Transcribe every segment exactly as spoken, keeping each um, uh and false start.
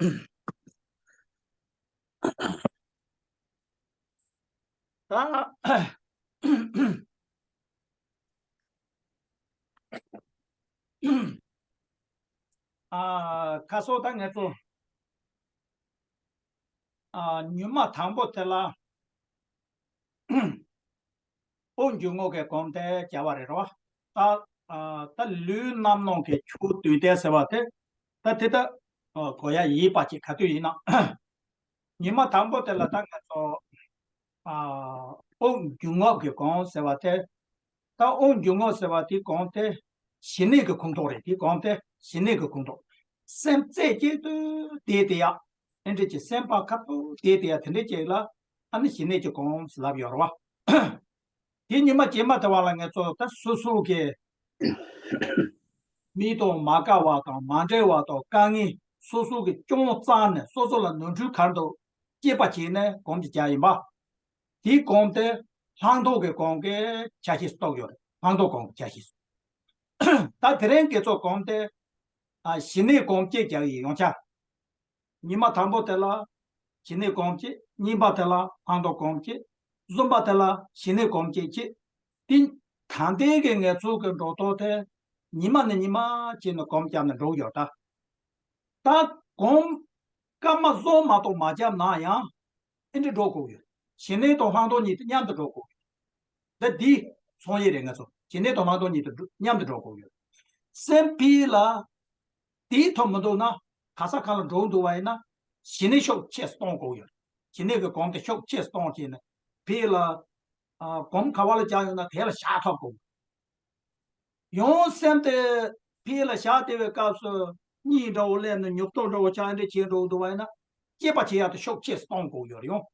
ད། ཨ། ཁ་སོ་ད་ངེད་ཚོ། ཨ། ཉི་མ་དང་པོ་དེ་ལ། དབུགས་འབྱུང་རྔུབ་ཀྱི་སྒོམ་དེ་བྱ་བ་རེད་རོ། ད། ཨ། ད་ལུས་རྣམ་སྣང་གི་ཆོས་བདུན་ལྡན་ཟེར་བ་དེ། ད་དེ་ད། ཨ། གོ་ཡ་ཡིན་པ་ཅིག་ག་དུས་ཡིན་ན། ཉི་མ་དང་པོ་དེ་ལ་ད་ང་ཚོ། ཨ། དབུགས་འབྱུང་རྔུབ་ཀྱི་སྒོམ་ཟེར་བ་དེ། ད་དབུགས་འབྱུང་རྔུབ་ཟེར་བ་དེའི་སྒོམ་དེ། ཞི་གནས་ཀྱི་ཁོངས་གཏོགས་རེད། དེའི་སྒོམ་དེ་ཞི་གནས་ཀྱི་ཁོངས་གཏོགས། སེམས་རྩེ་གཅིག་ཏུ་དེ་དེ་ཡ། ཨེ་འདྲ་ཅིག་སེམས་པ་ཁ་ཐུག་དེ་དེ་ཡ་དེ་འདྲ་ཅིག་ལ། ཨ་ནི་ཞི་གནས་ཀྱི་སྒོམ་ལབ་ཡོད་རེད་བ། དེ་ཉི་མ་རྗེས་མ་དེ་བ་ལ་ང་ཚོ་ད་སོ་སོ་གི་མི་དང་མ་དགའ་བ་དང་མ་འབྲེལ་བ་དང་དཀའ་ངལ་སོ་སོ་གི་སྐྱོན་བཙལ་ནས་སོ་སོ་ལ་ནོར་འཁྲུལ་ག་རེ་འདུག་དཔྱད་པ་བྱས་ནས་སྒོམ་གྱི་བྱ་ཡིན་པ། དེའི་སྒོམ་དེ་ལྷག་མཐོང་གི་སྒོམ་གྱི་ཆ་ཤས་སུ་གཏོགས་ཡོད་རེད། ལྷག་མཐོང་སྒོམ་གྱི་ཆ་ཤས་སུ། ད་དེ་རིང་ཁྱེད་ཚོ་སྒོམ་དེ། ཨ། ཞི་གནས་སྒོམ་གཅིག་རྒྱག་ཡིན་ཡོང་ཆ། ཉི་མ་དང་པོ་དེ་ལ་ཞི་གནས་སྒོམ་གཅིག་གཉིས་པ་དེ་ལ་ལྷག་མཐོང་སྒོམ་གཅིག་གསུམ་པ་དེ་ལ་ཞི་གནས་སྒོམ་གཅིག་བྱེད། དེ་ད་ལྟའི་གི་ང་ཚོ་གི་འགྲོ་ཐོག་དེ་ཉི་མ་ནས་ཉི་མ་བྱས་ནས་སྒོམ་བརྒྱབ་ནས་འགྲོ་གི་ཡོད་ད། ད་སྒོམ་སྐར་མ་གསུམ་མ་གཏོགས་མ་བརྒྱབ་ན་ཡང་ཨེ་འདྲ་འགྲོ་དགོས་ཡོད། ཞི་གནས་དང་ལྷག་མཐོང་གཉིས་དེ་མཉམ་དུ་འགྲོ་དགོས་ཡོད། ད་འདི་ཚོང་ཡིག་རེད། ང་ཚོ་ཞི་གནས་དང་ལྷག་མཐོང་གཉིས་དེ་འགྲོ་མཉམ་དུ་འགྲོ་དགོས་ཡོད། སེམས་ཕི་ལ་དེའི་ཐོག་མི་འདུག་ན། ག་ས་གང་ལ་འགྲོ་འདུག་བ་ཡིན་ན། ཞི་གནས་ཤུགས་ཆེ་གཏོང་དགོས་ཡོད། ཞི་གནས་ཀྱི་སྒོམ་དེ་ཤུགས་ཆེ་གཏོང་བྱས་ནས་ཕི་ལ། ཨ། སྒོམ་ག་བ་ལ་བརྒྱབ་ཡོད་ན་དེ་ལ་བཞག་ཐུབ་དགོས། ཡང་སེམས་དེ་ཕི་ལ་བཞག་བསྡད་པའི་སྐབས་སུ་གཉིད་འདྲ་བོ་སླེབས་ནས་ཉོབ་ཏོ་འདྲ་བོ་ཆགས་འདྲ་བྱས་འགྲོ་འདུག་བ་ཡིན་ན། དཔྱད་པ་བྱེད་ཡག་དེ་ཤུགས་ཆེ་གཏོང་དགོས་ཡོད་རེད་ཡོང་།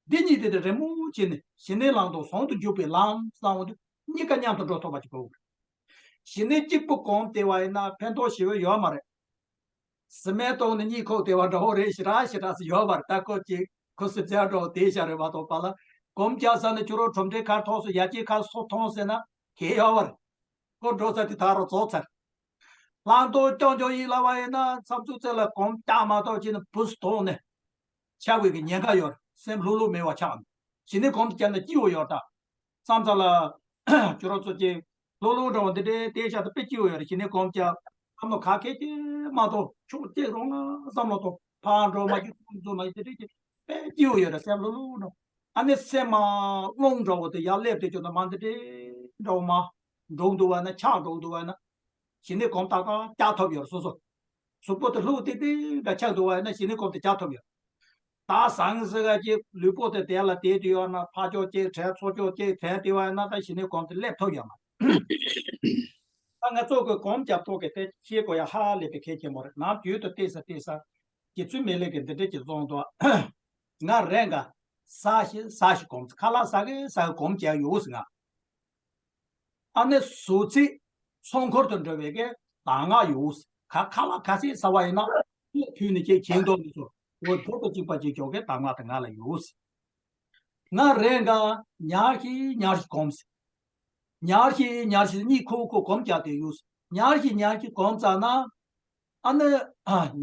འདི་གཉིས་དེ་དེ་རེ་མོ་བྱས་ནས་ཞི་གནས་ལམ་དང་ཟུང་དུ་འཇུག་པའི་ལམ་བསམ་བ་དེ་གཉིས་ཀ་མཉམ་དུ་འགྲོ་ཐུབ་པ་ཅིག་དགོས། ཞི་གནས་གཅིག་པུ་སྒོམ་བསྡད་པ་ཡིན་ན་ཕན་ཐོགས་ཞེ་པོ་ཡོད་མ་རེད། སི་མེན་གཏོང་ནས་གཉིད་ཁུག་བསྡད་པ་འདྲ་བོ་རེད། ཞེ་དྲག་ཞེ་དྲག་སུ་ཡོད་པ་རེད། ད་ཁོ་ཅིག་ཁོ་སི་ཚེ་འགྲོ་དེ་ཤ་རེད་མ་གཏོགས་པ་ལ་སྒོམ་རྒྱག་ས་ནས་ཁྱོད་རང་གྲུབ་འབྲས་ག་རེ་ཐོགས་སོང་། ཡར་རྒྱས་ག་རེ་སོ་ཐོན་ཟེར་ན་གལ་ཡོད་པ་རེད། ཁོ་འགྲོ་ས་དེ་ད་རུང་རྫོགས་ཚར། ལྷག་མཐོང་རྐྱང་རྐྱང་ཡིན་ལབ་པ་ཡིན་ན་མཚམས་མཚམས་ཚེ་ལ་སྒོམ་རྒྱག་མ་ཐུབ་བྱས་ནས་བུ་སུ་དོགས་ནས་ཆགས་པའི་གི་ཉེན་ཁ་ཡོད་རེད། སེམས་ལྷུག་ལྷུག་མེད་པ་ཆགས་ནས་ཞི་གནས་སྒོམ་དེ་བརྒྱབ་ན་སྐྱིད་པོ་ཡོད་ད། མཚམས་མཚམས་ལ་ཁྱོད་རང་ཚོ་ཅིག་ལྷུག་ལྷུག་འདྲ་བོ་འདི་འདྲའི་བལྟས་བཞག་ད་དཔེ་སྐྱིད་པོ་ཡོད་རེད། ཞི་གནས་སྒོམ་རྒྱག་བསམ་བློ་ག་གེ་གེ་མ་གཏོགས་ཕྱོགས་གཅིག་རོགས་ང་བསམ་བློ་གཏོང་ཕར་འགྲོ་མ་བཅུག་ཚུར་འགྲོ་མ་བཅུག་དེ་འདྲའི་ཅིག་དཔེ་སྐྱིད་པོ་ཡོད་རེད། སེམས་ལྷུག་ལྷུག་འགྲོ། ཨ་ནི་སེམས་མ་རླུང་འདྲ་བོ་དེ་ཡར་སླེབས་དེ་ཅོ་ན་མ་འདི་འདྲའི་འདྲ་བོ་མ་འགྲོ་འདུག་བ་ན་ཆགས་འགྲོ་འདུག་བ་ན། ཞི་གནས་སྒོམ་ཏག་ཏག་རྒྱག་ཐུབ་ཡོད་རེད། སོ་སོ་གཟུགས་པོ་དེ་ལྷུག་ཏིག་ཏིག་འདྲ་ཆགས་འདུག་བ་ཡིན་ན་ཞི་གནས་སྒོམ་དེ་རྒྱག་ཐུབ་ཡོད། ད་ཟང་ཟིང་ག་ཅིག་ལུས་པོ་དེ་དེ་ལ་བསྡད་དུ་ཡོད་ན་ཕར་ཕྱོགས་གཅིག་དྲན་ཚུར་ཕྱོགས་གཅིག་དྲན་དེ་བ་ཡིན་ན་ད་ཞི་གནས་སྒོམ་དེ་སླེབས་ཐུབ་ཡོད་མ་རེད། ད་ང་ཚོ་གི་སྒོམ་རྒྱབ་ཐོག་གི་དེ་ཤེས་དགོས་ཡ་ཧ་ལས་པའི་གལ་ཆེན་པོ་རེད། ནམ་རྒྱུན་དུ་བལྟས་ས་བལྟས་ས་རྗེ་བཙུན་མི་ལས་ཀྱི་འདི་འདྲ་ཅིག་བཟུང་འདུག་ང་རེ་འགའ་ས་ཞིག་ས་ཞིག་སྒོམ་ཁ་ལག་ཟ་གི་ཟ་གི་སྒོམ་བྱས་ཡོད་ཟེར་ང་། ཨ་ནི་ཟུར་ཚིགས་ཚོགས་འཁོར་དུ་འགྲོ་བའི་གི་གདམས་ངག་ཡོད། ཁ་ཁ་ལག་ཁ་ཟས་ཟ་བ་ཡིན་ན་ཐུག་ཐུག་ནས་ཅིག་བྱིན་དོགས་ནས་སོ་འོ་དེ་དང་གཅིག་པ་ཅིག་འཇོག་གི་གདམས་ངག་དེ་ང་ལ་ཡོད། ང་རེ་འགའ་ཉར་ཞིག་ཉར་ཞིག་སྒོམ་ཟེར། ཉར་ཞིག་ཉར་ཞིག་གཉིད་ཁུག་ཁུག་སྒོམ་རྒྱག་དེ་ཡོད། ཉར་ཞིག་ཉར་ཞིག་སྒོམ་ཙམ་ན། ཨ་ནི་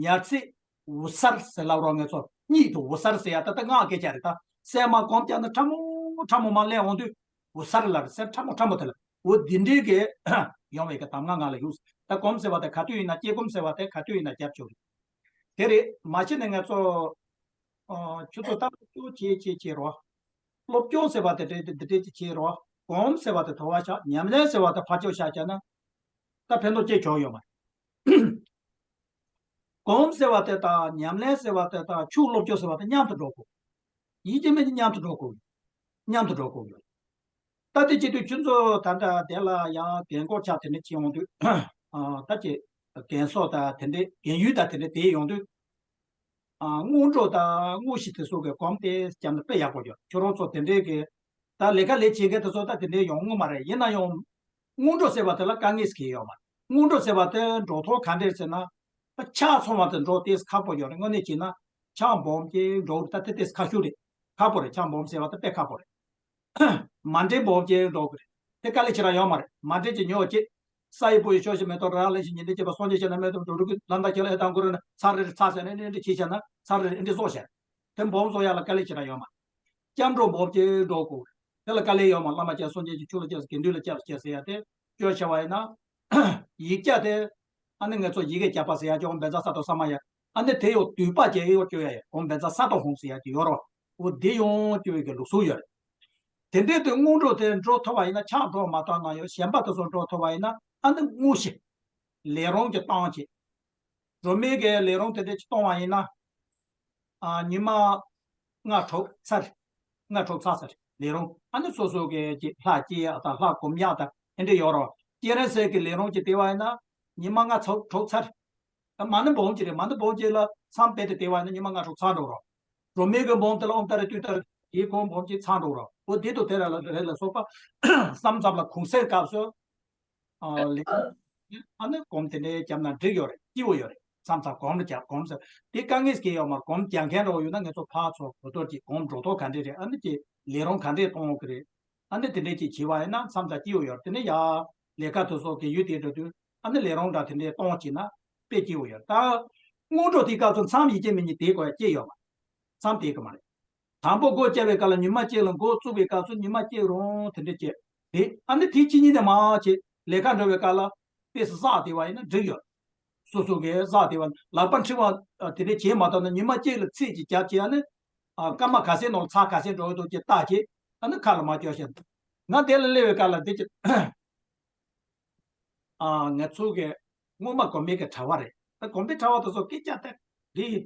ཉར་ཚེ་འུར་སེར་ཟེར་ལབ་རོགས། ངེད་ཚོ་གཉིད་དུ་འུར་སེར་ཟེར་ཡ་ད་ལྟ་ངག་སྐད་ཆ་རེད་ད། སེམས་མ་སྒོམ་རྒྱག་ན་ཁྲ་མོ་ཁྲ་མོ་མ་སླེབས་འོང་དུས་འུར་སེར་ལབ་རེད། སེམས་ཁྲ་མོ་ཁྲ་མོ་དེ་ལ་འོ་འདི་འདྲའི་གི་ཡོང་བའི་གི་གདམས་ངག་ང་ལ་ཡོད། ད་སྒོམ་ཟེར་བ་དེ་ག་དུས་ཡིན་ན་སྐྱེ་སྒོམ་ཟེར་བ་དེ་ག་དུས་ཡིན་ན་རྒྱབ་ཆོག་རེད། དེ་རེད། མ་གཞི་ནས་ང་ཚོ་ཨ་ཁྱོད་ཚོ་ད་སློབ་སྦྱོང་བྱེད་བྱེད་བྱེད་རོགས། སློབ་སྦྱོང་ཟེར་བ་དེ་འདྲ་དེ་འདྲ་ཅིག་བྱེད་རོགས། སྒོམ་ཟེར་བ་དེ་དོར་བ་བཞག་ཉམས་ལེན་ཟེར་བ་དེ་ཕར་ཕྱོགས་བཞག་བྱས་ན་ད་ཕན་ཐོགས་ཅི་ཡང་ཡོད་མ་རེད། སྒོམ་ཟེར་བ་དེ་དང་ཉམས་ལེན་ཟེར་བ་དེ་དང་ཆོས་སློབ་སྦྱོང་ཟེར་བ་དེ་མཉམ་དུ་འགྲོ་དགོས། ཡིན་གཅིག་མིན་གཅིག་མཉམ་དུ་འགྲོ་དགོས། མཉམ་དུ་འགྲོ་དགོས་ཡོད། ད་དེ་བྱེད་དུས་ཁྱོད་ཚོ་ད་ལྟ་དེ་ལ་ཡང་རྒན་གོག་ཆགས་དེ་འདྲ་བྱེད་ཡོང་དུས། ཨ་ད་ཅིག་རྒན་གསོ་དང་དེ་འདྲའི་རྒན་ཡུལ་དང་དེ་འདྲ་དེ་ཡོང་དུས། ཨ་སྔོན་འགྲོ་དང་དངོས་གཞི་དེ་ཚོ་གི་སྒོམ་དེ་བརྒྱབ་ན་དཔེ་ཡག་པོ་ཡོད། ཁྱོད་རང་ཚོ་དེ་འདྲའི་གི་ད་ལས་ཀ་ལས་བྱེད་མཁན་དེ་ཚོ་ད་དེ་འདྲའི་ཡོང་ངོ་མ་རེད། ཡིན་ན་ཡང་སྔོན་འགྲོ་ཟེར་བ་དེ་ལ་དཀའ་ངལ་ཞིག་ཡོད་མ་རེད། སྔོན་འགྲོ་ཟེར་བ་དེ་འགྲོ་ཐོག་ག་འདྲས་ཟེར་ན། ད་ཆ་ཚང་བ་དེ་འགྲོ་དེ་ཁག་པོ་ཡོད་རེད། དངོས་གནས་བྱས་ན་ཆ་སྦོམ་གྱི་འགྲོ་ད་དེ་དེ་ཁག་ཤོས་རེད། ཁག་པོ་རེད། ཆ་སྦོམ་ཟེར་བ་དེ་དཔེ་ཁག་པོ་རེད། མ་འདྲེས་སྦོམ་གྱི་འགྲོ་གི་རེད། དེ་དཀའ་ལས་ཆེ་ར་ཡོད་མ་རེད། མ་འདྲེས་ཀྱི་ཉོ་ཅེས། ས་ཡི་བུ་ཡི་ཆོས་ཤིག་མེ་ཏོག་རང་ལས་ཤིང་ཉི་ཟླའི་བྱེད་པ་སངས་རྒྱས་ཤེས་ན་མེ་ཏོག་འགྲོ་དྲུག་གི་ལམ་དང་ཁྱེད་ལ་ཨེ་དང་གུ་རུ་ནི་ཚར་རེ་རེ་ཚར་ཟེར་ནས་འདི་འདྲ་བྱས་བྱས་ན་ཚར་རེ་རེ་འདི་བཟོ་བྱས། དེ་འབོམ་བཟོ་ཡ་ལ་དཀའ་ལས་ཞེ་དྲག་ཡོད་མ། སྐྱབས་འགྲོ་འབོམ་གྱི་འགྲོ་དགོས། དེ་ལ་དཀའ་ལས་ཡོད་མ། བླ་མ་ཁྱེད་སངས་རྒྱས་ཀྱི་ཆོས་ལ་སྐྱབས་དགེ་འདུན་ལ་སྐྱབས་སྐྱབས་ཟེར་ཡ་དེ་སྐྱོར་བྱ་བ་ཡིན་ན། ཡིག་བརྒྱ་དེ། ཨ་ནི་ང་ཚོ་ཡི་གེ་བརྒྱ་པ་ཟེར་ཡ་ཅོག་བཛྲ་ས་ཏྭ་ས་མ་ཡ། ཨ་ནི་དེ་ཡོད་དུས་པ་ཅན་ཡོད་སྐྱོར་ཡ་ཡོད། ཨོཾ་བཛྲ་ས་ཏྭ་ཧཱུྃ་ཟེར་ཡ་དེ་ཡོད་རོ། འོ་དེ་ཡོང་སྐྱོར་ཡ་གི་ལུགས་སྲོལ་ཡོད་རེད། དེ་འདྲའི་དུས་སྔོན་འགྲོ་དེ་འགྲོ་ཐུབ་པ་ཡིན་ན་ཆག་འགྲོ་མ་ཐུབ་ན་ཡང་གཞན་པ་དེ་ཚོ་འགྲོ་ཐུབ་པ་ཡིན་ན་ཨ་ནི་དངོས་གཞི། ལས་རུང་གི་སྟངས་ཀྱིས། སྒྲོལ་མའི་གི་ལས་རུང་དེ་འདྲ་ཅིག་གཏོང་བ་ཡིན་ན། ཨ། ཉི་མ་ལྔ་དྲུག་ཚར། ལྔ་དྲུག་ཚར་ཚར་ལས་རུང་ཨ་ནི་སོ་སོ་གི་ཅིག་ལྷ་སྐྱེ་ཡག་དང་ལྷ་སྒོམ་ཡག་དང་དེ་འདྲ་ཡོད་རོགས། སྤྱན་རས་གཟིགས་ཀྱི་ལས་རུང་ཅིག་བལྟས་པ་ཡིན་ན་ཉི་མ་ལྔ་ཚར་དྲུག་ཚར། མ་ཎི་འབུམ་གཅིག་རེད། མ་ཎི་འབུམ་གཅིག་ལ་མཚམས་རྦད་དེ་བལྟས་པ་ཡིན་ན་ཉི་མ་ལྔ་དྲུག་ཚར་འགྲོ་རོགས། སྒྲོལ་མའི་གི་འབུམ་དེ་ལ་ཨོཾ་ཏཱ་རེ་ཏུཏྟཱ་རེ་དེའི་གོང་འབུམ་གཅིག་ཚར་འགྲོ་རོགས། འོ་དེ་དང་དེ་ར་ལ་རེ་ལ་སོགས་པ་བསམ་ཙམ་ལ་གུང་སེང་སྐབས་སུ། ཨ་ལེ། ཨ་ནི་སྒོམ་དེ་འདྲའི་བརྒྱབ་ན་འགྲིག་ཡོད་རེད། སྐྱིད་པོ་ཡོད་རེད། མཚམས་མཚམས་སྒོམ་རྒྱབ་སྒོམ་ཟེར་དེ་དཀའ་ངལ་སྐྱེ་ཡོད་མ་རེད། སྒོམ་རྒྱག་མཁན་འདྲ་བོ་ཡོད་ན་ང་ཚོ་ཕར་ཚུར་གོ་ཐོར་གྱིས་སྒོམ་འགྲོ་ཐོག་ག་འདྲ་རེད། ཨ་ནི་ཀྱི་ལས་རུང་ག་འདྲས་གཏོང་གི་རེད། ཨ་ནི་དེ་འདྲས་ཀྱིས་བྱས་པ་ཡིན་ན་མཚམས་མཚམས་སྐྱིད་པོ་ཡོད་རེད། དེ་ནས་ཡ་ལས་ཀ་དེ་ཚོ་གི་ཡུལ་དེ་འགྲོ་དུས་ཨ་ནི་ལས་རུང་འདྲ་དེ་འདྲས་གཏོང་བྱས་ན་དཔེ་སྐྱིད་པོ་ཡོད་རེད། ད་སྔོན་འགྲོ་དེའི་སྐབས་སུ་མཚམས་ཡིན་གཅིག་མིན་གཉིས་དེའི་སྐོར་སྐྱེ་ཡོད་མ་རེད། མཚམས་དེའི་སྐབས་མ་རེད། དང་པོ་སྒོ་བཅག་པའི་སྐབས་ལ་ཉི་མ་གཅིག་ལ་འགོ་བཙུགས་པའི་སྐབས་སུ་ཉི་མ་གཅིག་རུང་དེ་འདྲ་བྱས། དེ་ཨ་ནི་དེའི་ཕྱི་ཉིན་ནས་མར་བྱས་ལས་ཀ་འགྲོ་བའི་སྐབས་ལ་དཔེ་སྲ་བསྡད་པ་ཡིན་ན་འགྲིག་ཡོད། སོ་སོ་གི་བསྡད་པ་ལག་པ་འཁྲུ་བ་དེ་འདྲ་བྱས་མ་ཐུབ་ན་ཉི་མ་གཅིག་ལ་ཚིགས་གཅིག་བརྒྱབ་བྱས། ཨ་ནི་ཨ་སྐར་མ་ག་ཚད་ནང་ལ་ཚར་ག་ཚད་འགྲོ་འདུག་ཅེས་བལྟས་བྱས། ཨ་ནི་ཁ་ལ་མར་སྐྱོར་བྱས། ང་དེ་ལ་སླེབས་པའི་སྐབས་ལ་འདི་ཅི། ཨ་ང་ཚོ་གི་སྔོན་མ་གོམས་པའི་གི་གྲྭ་པ་རེད། ད་གོམས་པའི་གྲྭ་པ་དེ་ཚོ་སྐད་ཆ་དེ་འདི།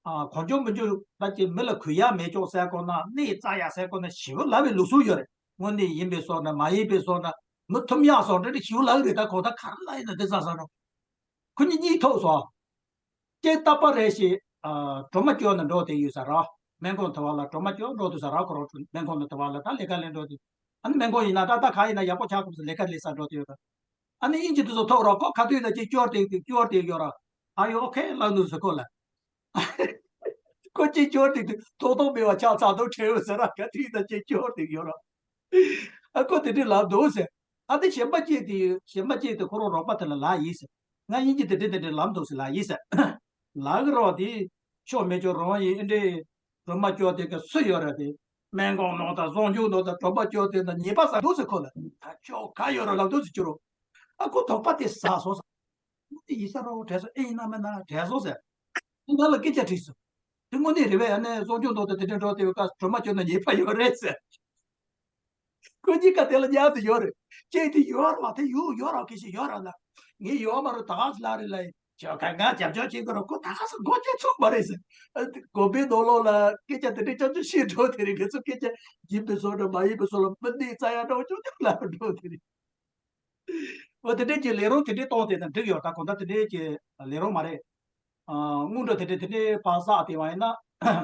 ཨ་གོ་རྒྱུ་མི་འགྱུར་ད་ཅི་མི་ལ་གུས་ཡག་མེད་ཀྱོག་ཟེར་དགོས་ན་གནས་བཙལ་ཡག་ཟེར་དགོས་ན་ཞེ་པོ་ལབ་པའི་ལུགས་སྲོལ་ཡོད་རེད། དངོས་གནས་ཡིན་པའི་བཟོ་འདྲ་མ་ཡིན་པའི་བཟོ་འདྲ་མི་ཐུབ་ཡག་བཟོ་འདྲ་འདི་ཞེ་པོ་ལབ་གི་རེད། ད་གོ་ད་ག་རེ་ལབ་ཡིན་ན་འདི་ཟ་ཟ་རོ། ཁོ་གཉིས་གཉིད་ཐུག་སོང་། སྐྱེས་རྟག་པར་རེ་ཞིག་ཨ་སྒྲོལ་མ་སྐྱོར་ནས་འགྲོ་བསྡད་ཡོད་ས་ར། སྨན་ཁང་དེ་བ་ལ་སྒྲོལ་མ་སྐྱོར་འགྲོ་འདུག་ས་ར། ཁོ་རང་སྨན་ཁང་དུ་དེ་བ་ལ་ད་ལས་ཀ་ལས་འགྲོ་དུས། ཨ་ནི་སྨན་ཁང་ཡིན་ན་ད་ལྟ་ག་ཡིན་ན་ཡག་པོ་ཆགས་དགོས་ས་ལས་ཀ་ལས་ས་འགྲོ་དུས་ཡོད་ད། ཨ་ནི་དབྱིན་ཇི་དེ་ཚོ་ཐོག་ར་ཁོ་ག་དུས་ད་ཅིག་སྐྱོར་དེ་དུས་སྐྱོར་དེ་ཡོད་ར། ཨ་ཡོ་ཨོ་ཁེ་ལབ་འདུག་ཟེར་ཁོ་ལ། ཁོ་ཅིག་སྐྱོར་དེ་དུས་ཐོག་ཐོག་མེད་པ་ཆགས་ཚར་འདུག་ཁྲེལ་ཡོད་ཟེར་ར། ག་དུས་ད་ཅིག་སྐྱོར་དེ་ཡོད་ར། ཨ་ཁོ་དེ་འདྲས་ལབ་འདུག་ཟེར། ཨ་དེ་གཞན་པ་གཅིག་དེ་གཞན་པ་གཅིག་དེ་ཁོ་རང་རོགས་པ་དེ་ལ་ལབ་ཡིན་ཟེར། ང་དབྱིན་ཇི་དེ་འདྲས་དེ་འདྲས་ལབ་འདུག་ཟེར་ལབ་ཡིན་ཟེར། ལབ་གི་རོགས་དེ་ཆོ་མེད་ཆོ་རང་ཡིན། ཨེ་འདྲས་སྒྲོལ་མ་སྐྱོར་དེ་ག་སུ་ཡོད་ར་དེ། སྨན་ཁང་ནང་དང་གསོ་སྦྱོང་ནང་དང་སྒྲོལ་མ་སྐྱོར་དེ་དང་ཉེས་པ་ཟ་འདུག་ཟེར་ཁོ་ལ། ད་ཆོ་ག་ཡོད་ར་ལབ་འདུག་ཟེར་ཁྱོད་རང་། ཨ་ཁོ་དོགས་པ་དེ་ཟ་སོང་ཟེར། དེ་ཡིན་ས་རོགས་དྲན་སོང་། ཨེ་ཡིན་ན་མིན་ན་དྲན་སོང་ཟེར། ང་ལ་སྐད་ཆ་དྲིས་སོང་། དེ་དངོས་གནས་རེད་པས། ཨ་ནི་གསོ་སྦྱོང་ནང་དང་དེ་འདྲས་འགྲོ་དེ་བའི་སྐབས་སྒྲོལ་མ་སྐྱོར་ན་ཉེས་པ་ཡོད་རེད་ཟེར། ཁོ་གཉིས་ཀ་དེ་ལ་ཉར་དུ་ཡོད་རེད། ཁྱེད་དེ་ཡོད་ར་བ་དེ་ཡོད་ཡོད་ར་སྐད་ཆ་ཡོད་ར་ལ། ངས་ཡོད་མ་རུ་ད་ག་ལ་རེད་ལ། ཅོ་ག་ང་རྒྱབ་སྐྱོར་བྱེད་དགོས་ར། ཁོ་ད་ག་སུ་མགོ་ཅོ་ཚུགས་མ་རེད་ཟེར། དགོན་པའི་ནང་ལོགས་ལ་སྐད་ཆ་དེ་འདྲས་ཅོ་ཅོ་བཤད་འགྲོ་དེ་རེད། ང་ཚོ་སྐད་ཆ་ཡིན་པའི་བཟོ་འདྲ་མ་ཡིན་པའི་བཟོ་ལ་མི་གནས་རྩ་ཡ་འདྲ་བོ་ཅོ་ཅོ་ལབ་འགྲོ་དེ་རེད། འོ་དེ་འདྲས་ཀྱི་ལས་རོགས་དེ་འདྲས་གཏོང་དེ་དང་འགྲིག་ཡོད། ད་གོ་ད་དེ་འདྲས་ཀྱི་ལས་རོགས་མ་རེད། ཨ་སྔོན་འགྲོ་དེ་འདྲས་དེ་འདྲས་ཕར་བསགས་དེ་བ་ཡིན་ན་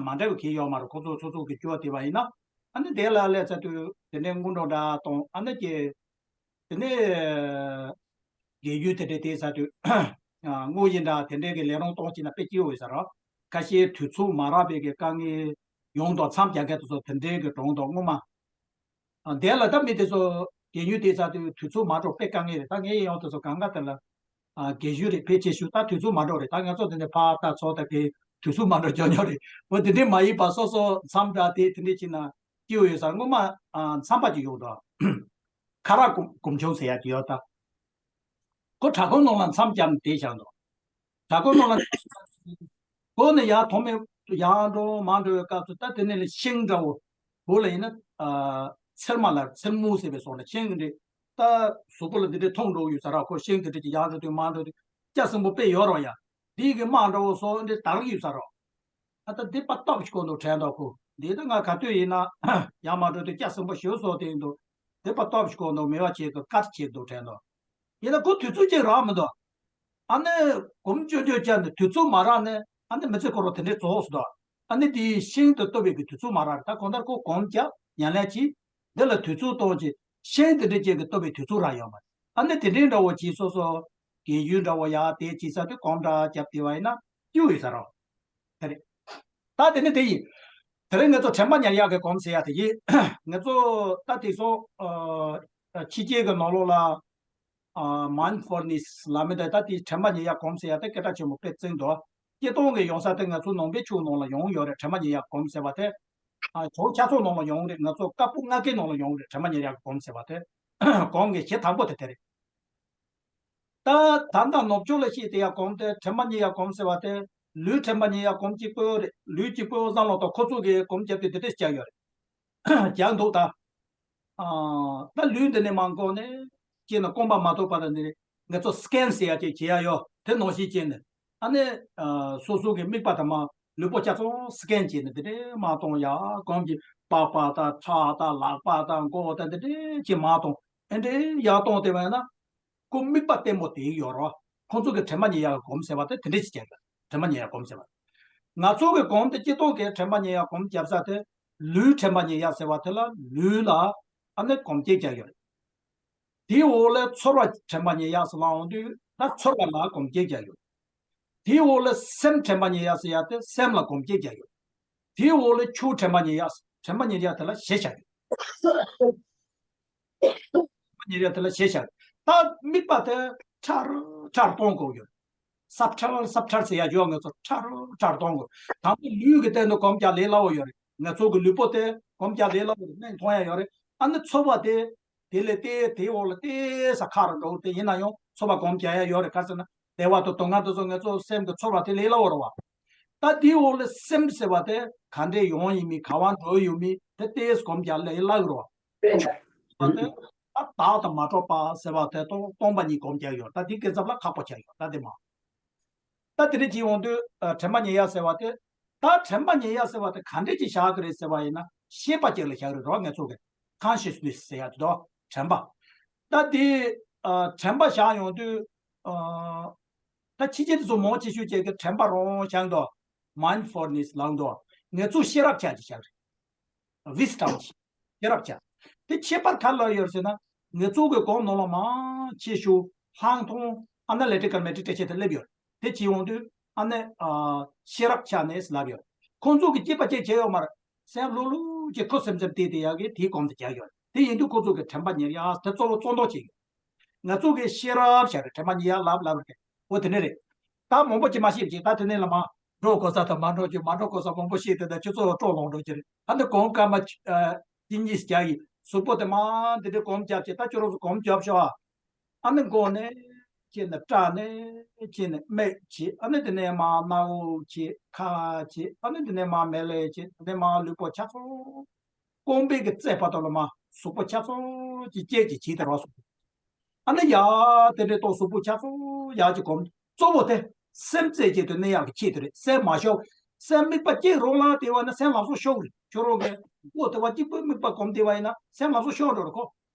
མ་འདྲ་བའི་གི་ཡོད་མ་རེད། ཁོ་ཚོ་སོ་སོ་གི་སྐྱོར་དེ་བ་ཡིན་ན། ཨ་ནི་དེ་ལ་སླེབས་ཚར་དུས་དེ་འདྲས་སྔོན་འགྲོ་འདྲ་གཏོང་། ཨ་ནི་ཀྱི་དེ་ནས་དགེ་བསྙེན་དེ་འདྲས་དེ་ཚར་དུས་ཨ་དངོས་གཞི་འདྲ་དེ་འདྲས་ཀྱི་ལས་རོགས་གཏོང་བྱས་ན་དཔེ་སྐྱིད་པོ་ཡོད་ས་རེད། ཁ་ཤས་དུས་ཚོད་མ་རག་པའི་གི་དཀའ་ངལ་ཡོང་དང་མཚམས་རྒྱག་མཁན་དེ་ཚོ་དེ་འདྲས་ཀྱི་གྲོངས་དང་སྔོན་མ། ཨ་དེ་ལ་ད་མི་དེ་ཚོ་དགེ་བསྙེན་དེ་ཚར་དུས་དུས་ཚོད་མ་འགྲོ་དཔེ་དཀའ་ངལ་རེད། ད་ངའི་ཡང་དེ་ཚོ་གང་ག་དེ་ལ་ཨ་དགེ་བསྙེན་རེད། ཕལ་ཆེ་ཤོས་ད་དུས་ཚོད་མ་འགྲོ་རེད། ད་ང་ཚོ་དེ་འདྲ་ཕར་ལྟ་ཚུར་ལྟ་གི་དུས་ཚོད་མ་འགྲོ་ཉོ་ཉོ་རེད། འོ་དེ་འདྲས་མ་ཡིན་པ་སོ་སོ་མཚམས་འདྲ་དེ་དེ་འདྲས་བྱས་ན་སྐྱིད་པོ་ཡོད་ས། སྔོན་མ་ཨ་མཚམས་པ་ཅིག་ཡོད་དོ། ཁ་རག་སྒོམ་སྒོམ་ཆུང་ཟེར་ཡ་ཅིག་ཡོད་ད། ཁོ་བྲག་ཁུང་ནང་ལ་མཚམས་བརྒྱབ་ནས་བསྡད་བཞག་འདུག་བྲག་ཁུང་ནང་ལ་སྒོ་ནས་ཡར་དོང་མེ་ཡར་འགྲོ་མར་འགྲོ་བའི་སྐབས་སུ་ད་དེ་ནས་ལ་ཤིང་འདྲ་བོ་བོ་ལ་ཡིན་ན་ཨ་ཚེར་མ་ལ་ཚེར་མོ་ཟེར་བའི་སོགས་ལ་ཤིང་འདི་ད་གཟུགས་པོ་ལ་འདི་འདྲའི་མཐོང་འགྲོ་ཡོད་ས་ར། ཁོ་ཤིང་འདི་འདྲ་ཅིག་ཡར་འགྲོ་དུས་མར་འགྲོ་དུས་སྐྱ་སེང་པོ་དཔེ་ཡོད་རོགས་ཡ། འདི་གི་དམག་འདྲ་བོ་སོགས་འདི་དར་གི་ཡོད་ས་རོ། ཨ་ད་འདི་པ་སྟོབས་ཤིག་གོ་འདུག་དྲན་འདུག་ཁོ་འདི་ད་ང་ག་དུས་ཡིན་ན་ཡར་མར་འགྲོ་དུས་སྐྱ་སེང་པོ་ཞེ་པོ་སོགས་དེ་ཡིན་འདུག་འདི་པ་སྟོབས་ཤིག་གོ་འདུག་མེད་པ་བྱེད་དགོས་དཀར་བྱེད་འདུག་དྲན་འདུག་ཡིན་ན་ཁོ་དུས་ཚོད་ཅིག་རག་མི་འདུག་ཨ་ནི་གོམ་ཅོ་ཅོ་བཅར་ནས་དུས་ཚོད་མ་རག་ནས་ཨ་ནི་མི་ཚེ་ཁོ་རང་དེ་འདྲའི་རྫོགས་སོང་འདུག་ཨ་ནི་དེའི་ཤིང་དུ་གཏུབ་པའི་གི་དུས་ཚོད་མ་རག་རེད། ད་གང་ལྟར་ཁོ་གོམ་བརྒྱབ་ཉམས་ལེན་གྱིས་འདི་ལ་དུས་ཚོད་གཏོང་གྱིས་ཤིང་དེ་འདྲ་ཅན་གྱི་གཏུབ་པའི་དུས་ཚོད་རག་ཡོད་མ་རེད། ཨ་ནི་དེ་འདྲའི་འདྲ་བོ་གྱིས་སོ་སོ་དགེ་བསྙེན་འདྲ་བོ་ཡག་དེ་གྱིས་ས་དུས་གོམ་འདྲ་བརྒྱབ་དེ་བ་ཡིན་ན་སྐྱིད་པོ་ཡོད་ས་རོ། དེ་རེད། ད་དེ་ནི་དེ་ཡིན། དེ་རིང་ང་ཚོ་དྲན་པ་ཉར་ཡག་གི་གོམ་ཟེར་ཡག་དེ་ཡིན། ང་ཚོ་ད་དེ་སོང་ཨ་ཕྱི་རྒྱལ་གྱི་ནང་ལོགས་ལ་ mindfulness ལབ་མི་དེ་ད་དེ་དྲན་པ་ཉེར་ཡག་སྒོམ་ཟེར་ཡ་དེ་སྐད་གྲགས་ཆེན་པོ་དཔེ་བཙུགས་འདུག་སྤྱིར་བཏང་གི་ཡོང་ས་དེ་ང་ཚོ་ནང་པའི་ཆོས་ནང་ལ་ཡོང་ཡོད་རེད། དྲན་པ་ཉེར་ཡག་སྒོམ་ཟེར་བ་དེ། ཨ། ཆོས་ཆ་ཚང་ནང་ལ་ཡོང་རེད། ང་ཚོ་བཀའ་པོད་ལྔ་ཀའི་ནང་ལ་ཡོང་རེད། དྲན་པ་ཉེར་ཡག་སྒོམ་ཟེར་བ་དེ། སྒོམ་གྱི་གཞི་དང་པོ་དེ་དེ་རེད། ད་ད་ལྟ་ནུབ་ཕྱོགས་ལ་བཤད་བསྡད་ཡ་སྒོམ་དེ་དྲན་པ་ཉེར་ཡག་སྒོམ་ཟེར་བ་དེ། ལུས་དྲན་པ་ཉེར་ཡག་སྒོམ་གཅིག་པོ་རེད། ལུས་གཅིག་པོ་བསམ་བློ་དང་ཁོ་ཚོ་གིས་སྒོམ་རྒྱབ་དུས་དེ་འདྲས་བྱས་ཡོད་རེད། རྒྱག་འདུག་ད། ཨ། ད་ལུས་འདི་ནས་མར་འགོ་ནས་སྐྱེས་ནས་རྐང་པ་མ་ཐུག་བར་ནས་ང་ཚོ་སི་ཀེན་ཟེར་ཡ་ཅིག་བྱེད་ཡ་ཡོད། དེ་ནང་བཞིན་བྱས་ནས། ཨ་ནི། ཨ། སོ་སོ་གི་དམིགས་པ་དང་མ་ལུས་པོ་ཆ་ཚང་སི་ཀེན་བྱས་ནས་དེ་འདྲས་མར་གཏོང་ཡ། སྒོམ་གྱི་པགས་པ་དང་ཁྲག་དང་ལག་པ་དང་མགོ་དང་དེ་འདྲས་ཅིག་མར་གཏོང་། ཨེ་འདྲས་ཡར་གཏོང་བསྡད་པ་ཡིན་ན། ཁོ་དམིགས་པ་བརྟན་པོ་དེ་ཡོད་རོ། ཁོང་ཚོ་གི་དྲན་པ་ཉེར་ཡག་སྒོམ་ཟེར་བ་དེ་དེ་འདྲས་ཅིག་བྱས་ཡོད། དྲན་པ་ཉེར་ཡག་སྒོམ་ཟེར་བ། ང་ཚོ་གི་སྒོམ་དེ་སྤྱིར་བཏང་གི་དྲན་པ་ཉེར་ཡག་སྒོམ་རྒྱབ་ས་དེ། ལུས་དྲན་པ་ཉེར་ཡག་ཟེར་བ་དེ་ལ་ལུས་ལ་ཨ་ནི་སྒོམ་རྒྱབ་བྱས་ཡོད་རེད། དེའི་འོག་ལ་ཚོར་བ་དྲན་པ་ཉེར་ཡག་ཟེར་ལབ་ཡོང་དུས་ད་ཚོར་བ་ལ་སྒོམ་རྒྱབ་བྱས་ཡོད། དེའི་འོག་ལ་སེམས་དྲན་པ་ཉེར་ཡག་ཟེར་ཡ་དེ་སེམས་ལ་སྒོམ་རྒྱབ་བྱས་ཡོད། དེའི་འོག་ལ་ཆོས་དྲན་པ་ཉེར་ཡག་དྲན་པ་ཉེར་ཡག་དེ་ལ་ཞེན་བྱས་ཡོད། དྲན་པ་ཉེར་ཡག་དེ་ལ་ཞེན་བྱས་ཡོད། ད་དམིགས་པ་དེ་ཕྲ་རུ་ཕྲ་རུ་གཏོང་དགོས་ཡོད། སབ་ཊལ་སབ་ཊལ་ཟེར་ཡ་ཡོད། ང་ཚོ་ཕྲ་རུ་ཕྲ་རུ་གཏོང་དགོས། དང་པོ་ལུས་ཀྱི་སྟེང་དུ་སྒོམ་རྒྱག་ལས་སླ་བོ་ཡོད་རེད། ང་ཚོ་གི་ལུས་པོ་དེ་སྒོམ་རྒྱག་ལས་སླ་བོ་རེད། སྨན་མཐོང་ཡ་ཡོད་རེད། ཨ་ནི་ཚོར་བ་དེ། དེ་ལས་ཏེ་དེའི་འོག་ལ་ཏེ་ས་ཁ་རུ་འགྲོ་དེ་ཡིན་ན་ཡང་ཚོར་བ་སྒོམ་རྒྱག་ཡ་ཡོད་རེད། ག་ཟེར་ན་བདེ་བ་དང་སྡུག་བསྔལ་དེ་ཚོ་ང་ཚོ་སེམས་ཀྱི་ཚོར་བ་དེ་ལས་སླ་བོ་རེད་བ། ད་དེའི་འོག་ལ་སེམས་ཟེར་བ་དེ་ག་འདྲས་ཡོང་ཡིན་མིན་ག་བ་འགྲོ་ཡོད་མིན་དེ་ཏེ་སྒོམ་རྒྱག་ལས་སླ་གི་རེད་བ། བ་དེ། ད་བདག་དང་མ་གྲུབ་པ་ཟེར་བ་དེ་སྟོང་སྟོང་པ་ཉིད་སྒོམ་རྒྱག་ཡོད། ད་དེ་སྐབས་ལ་ཁག་པོ་ཆགས་ཡོད། ད་དེ་མ། ད་དེ་འདྲ་ཅིག་ཡོང་དུས། ཨ། དྲན་པ་ཉེར་ཡག་ཟེར་བ་དེ། ད་དྲན་པ་ཉེར་ཡག་ཟེར་བ་དེ་ག་འདྲས་ཅིག་བཞག་གི་རེད་ཟེར་བ་ཡིན་ན་ཤེས་པ་ཅིག་ལ་བཞག་གི་རེད་རོ། ང་ཚོ་གི་ཀོན་ཤི་ཡས་ནེ་སི་ཟེར་ཡག་དེ་དོ་དྲན་པ། ད་དེ། ཨ། དྲན་པ་བཞག་ཡོང་དུས། ཨ། ད་ཕྱི་རྒྱལ་དེ་ཚོ་མང་ཆེ་ཤོས་ཅིག་གི་དྲན་པ་རང་བཞག་འདུག་མའིན་ཌི་ཕུལ་ནེ་སི་ལབ་འདུག་ང་ཚོ་ཤེས་རབ་ཆ་ཅིག་བཞག་གི་རེད། ཝིས་ཌམ་ཅིག་ཤེས་རབ་ཆ། དེ་ཁྱད་པར་ག་ལ་ཡོད་ཟེར་ན། ང་ཚོ་གི་གོང་ནང་ལ་མང་ཆེ་ཤོས་ལྷག་མཐོང་ཨ་ན་ལི་ཊི་ཀལ་མེ་ཌི་ཊེ་ཤན་དེ་སླེབས་ཡོད། དེ་བྱེད་ཡོང་དུས་ཨ་ནི། ཨ། ཤེས་རབ་ཆ་ནས་ལབ་ཡོད། ཁོང་ཚོ་གི་སྐྱེས་པ་སྐྱེས་བྱས་ཡོད་མ་རེད། སེམས་ལྷུག་ལྷུག་ཅིག་ཁུ་སིམ་སིམ་བལྟས་བསྡད་ཡག་གི་དེའི་གོང་དུ་བྱས་ཡོད། དེ་ཡིན་དུས་ཁོང་ཚོ་གི་དྲན་པ་ཉེར་ཡག་དེ་གཙོ་བོ་གཙོ་མདོག་ཅིག་ཡོད། ང་ཚོ་གི་ཤེས་རབ་བྱ་རེད། དྲན་པ་ཉེར་ཡག་ལབ་ལབ་རེད། འོ་དེ་ནས་རེད། ད་མང་པོ་ཅིག་མ་ཤེས་ཅིག་ད་དེ་ནས་ལ་མ་འགྲོ་དགོས་ས་དང་མ་འགྲོ་རྒྱུ་མ་འགྲོ་དགོས་ས་མང་པོ་ཤེས་དེ་ད་ཁྱོད་ཚོ་སྤྲོ་ལངས་འགྲོ་གི་རེད། ཨ་ནི་གོང་སྐར་མ་གཅིག་གཉིས་བརྒྱབ་ཡིན་གཟུགས་པོ་དེ་མ་འདི་འདྲའི་གོམ་བརྒྱབ་ཅིག་ད་ཁྱོད་རང་ཚོ་གོམ་བརྒྱབ་ཤོག་ཨ། ཨ་ནི་མགོ་ནས་བྱས་ནས་སྐྲ་ནས་བྱས་ནས་མིག་བྱས། ཨ་ནི་དེ་ནས་མ་སྣ་བུག་བྱས། ཁ་བྱས། ཨ་ནི་དེ་ནས་མ་མེ་ལེ་བྱས། དེ་ནས་མ་ལུས་པོ་ཆ་ཚང་། རྐང་པའི་གི་རྩེ་བར་དུ་ལ་མ་གཟུགས་པོ་ཆ་ཚང་གི་སྐྱེད་ཀྱི་བྱས་དེ་རོགས་སོང་། ཨ་ནི་ཡ་དེ་འདྲའི་ཏོག་གཟུགས་པོ་ཆ་ཚང་ཡག་ཅིག་གོམ། གཙོ་བོ་དེ་སེམས་རྩེ་གཅིག་ཏུ་གནས་ཡག་གི་ཆེད་དུ་རེད། སེམས་མ་ཤོར། སེམས་དམིགས་པ་གཅིག་རང་ལངས་བསྡད་པ་ན་སེམས་ལམ་སང་ཤོར་གི་རེད། ཁྱོད་རང་གི་མགོ་དེ་བ་གཅིག་པུ་དམིགས་པ་གོམ་བསྡད་པ་ཡིན་ན་སེམས་ལམ་སང་ཤོར་འགྲོ་རེད་ཁོ།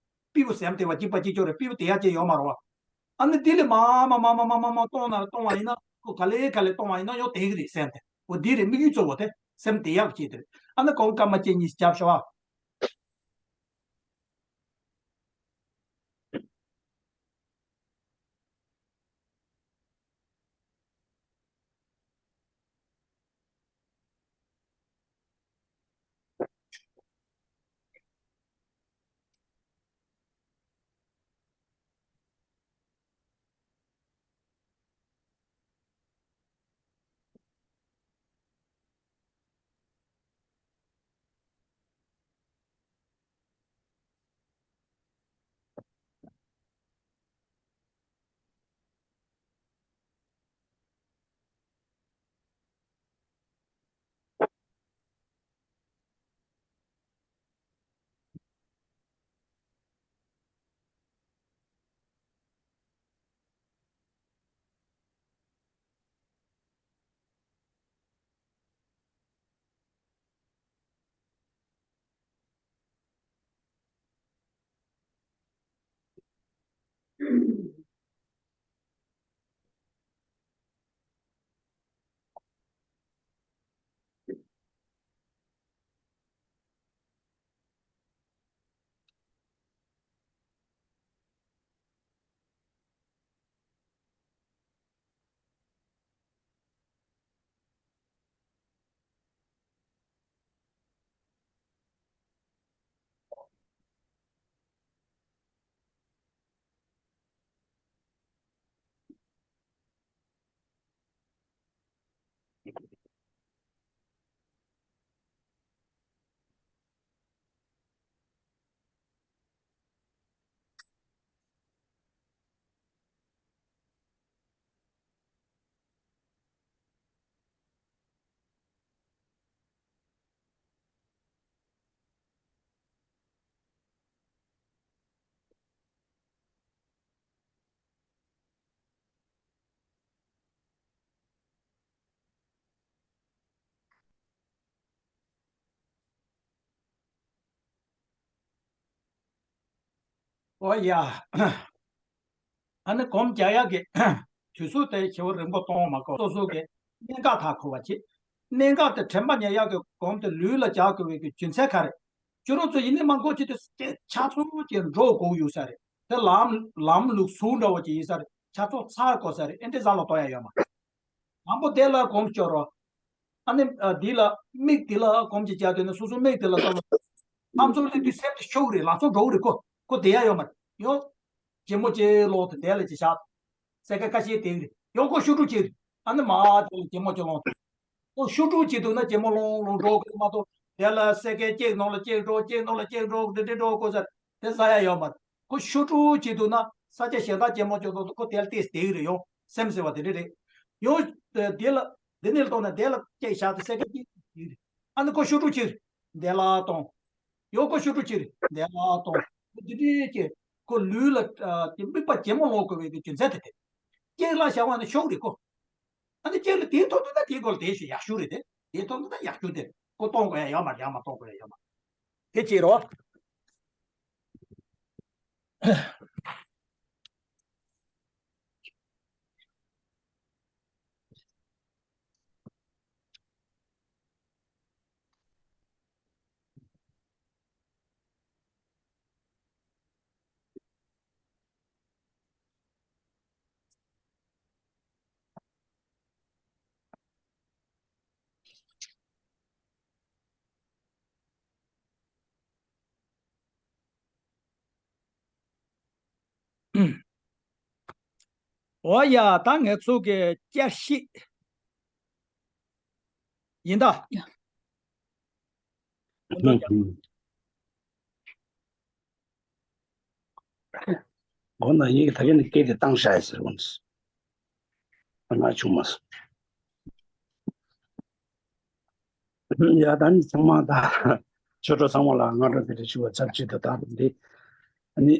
སྤུ་གུ་སེམས་དེ་བ་གཅིག་པ་གཅིག་ཆོད་རེད། སྤུ་གུ་དེ་ཡག་ཅིག་ཡོད་མ་རེད་བ། ཨ་ནི་དེ་ལས་མ་མ་མ་མ་མ་མ་མ་གཏོང་ན་གཏོང་བ་ཡིན་ན་ཁོ་ག་ལེ་ག་ལེ་གཏོང་བ་ཡིན་ན་ཡང་དེ་གི་རེད་སེམས་དེ། འོ་དེ་རེད། དམིགས་ཡུལ་གཙོ་བོ་དེ་སེམས་དེ་ཡག་གི་ཆེད་དུ་རེད། ཨ་ནི་གོང་སྐར་མ་གཅིག་གཉིས་རྒྱབ་ཤོག་ཨ། ཨོ་ཡ། ཨ་ནི་སྒོམ་རྒྱག་ཡག་གི་དུས་ཚོད་དེ་ཞེ་པོ་རིང་པོ་གཏོང་བ་མ་དགོས། སོ་སོ་གི་གནད་འགག་དག་གོ་བ་བྱེད། གནད་འགག་དེ་དྲན་པ་ཉར་ཡག་གི་སྒོམ་དེ་ལུས་ལ་རྒྱག་དགོས་པའི་གི་རྒྱུ་མཚན་ག་རེ། ཁྱོད་རང་ཚོ་ཡིན་ནའི་མ་དགོས་ཆེད་དུ་སྐད་ཆ་ཚོད་ཀྱི་འགྲོ་དགོས་ཡོད་ས་རེད། དེ་ལམ་ལམ་ལུགས་ཟུང་འདྲ་བོ་ཅིག་ཡིན་ས་རེད། ཆ་ཚོད་ཚར་དགོས་ས་རེད། ཨེ་འདྲའི་ཟ་ལ་གཏོང་ཡ་ཡོད་མ་རེད། དང་པོ་དེ་ལ་སྒོམ་སྐྱོར་རོགས། ཨ་ནི་ཨ་འདི་ལ་མིག་འདི་ལ་སྒོམ་གྱི་བྱ་དུས་ནི་སོ་སོ་མིག་འདི་ལ་བསམ་བློ། ཁམས་ཚོར་སླེབས་དུས་སེམས་དེ་ཤོག་རེད། ལག་ཚོགས་འགྲོ་གི་རེད། ཁོ་ཁོ་བསྡད་ཡ་ཡོད་མ་རེད། ཡོ། གད་མོ་ཅིག་སློང་དེ་དེ་ལ་ཅིག་བཞག་སེ་ཀ་ཁ་ཤས་དེ་རེད། ཡོ་ཁོ་ཤུ་ཀྲུ་ཅིག་རེད། ཨ་ནི་མ་དེ་ལ་གད་མོ་ཅིག་སློང་དེ། ཁོ་ཤུ་ཀྲུ་ཅིག་འདུག་ན་གད་མོ་སློང་སློང་འགྲོ་གི་མ་གཏོགས། དེ་ལ་སེ་ཀ་གཅིག་ནང་ལ་གཅིག་འགྲོ་གཅིག་ནང་ལ་གཅིག་འགྲོ་འདི་འདྲ་འགྲོ་དགོས་ས་རེད། དེ་ཟ་ཡ་ཡོད་མ་རེད། ཁོ་ཤུ་ཀྲུ་བྱེད་འདུག་ན་ས་ཆ་གཞན་དག་གད་མོ་ཅོག་ཏོག་ཏོ་ཁོ་དེར་ཏེས་དེ་གི་རེད། ཡོང་སེམས་ཟེར་བ་དེ་འདྲ་རེད། ཡོང་དེ་ལ་དེ་ནས་ལྟོང་ན་དེ་ལ་སྐྱེས་བཞག་དེ་སེ་ཀ་གཅིག་དེ་གི་རེད། ཨ་ནི་ཁོ་ཤུ་ཀྲུ་ཕྱིར་དེ་ལ་གཏོང་། ཡོང་ཁོ་ཤུ་ཀྲུ་ཕྱིར་དེ་ལ་གཏོང་། ཁོ་དེ་འདྲའི་སྐྱེས་ཁོ་ལུས་ལ་དེ་དམིགས་པ་ཇེ་མང་ལོག་དགོས་པའི་རྒྱུ་མཚན་དེ་དེ། སྐྱེས་ལ་བཞག་པ་ནི་ཤོག་རེད་ཁོ། ཨ་ནི་ཁྱེད་ལ་དེའི་ཐོག་ཏུ་ན་དེའི་སྐོར་དེ་ཞུ་ཡག་ཤོས་རེད་དེ། དེའི་ཐོག་ཏུ་ན་ཡག་ཤོས་དེ་ཁོ་གཏོང་དགོས་ཡ་ཡོད་མ་རེད། ཡང་མ་གཏོང་དགོས་ཡ་ཡོད་མ་རེད། དེ་ཅི་རོ། འོ་ཡ། ད་ངས་ཚུགས་ཀྱི་བསྐྱར་ཞིབ་ཡིན་ད། ཡ། འོ་ན་ཡིག་ད་གིན་སྐད་དེ་བཏང་ཤག་ཟེར་འོང་། ང་བྱུང་མ་སོང་། ཡ། ད་ནི་ཚང་མ་ད་ཆོས་གྲོགས་ཚང་མ་ལ་སྔ་དྲོ་བདེ་ལེགས་ཞུ་བ་ཚབ་ཆེད་དུ་ད་འདི་ཨ་ནི་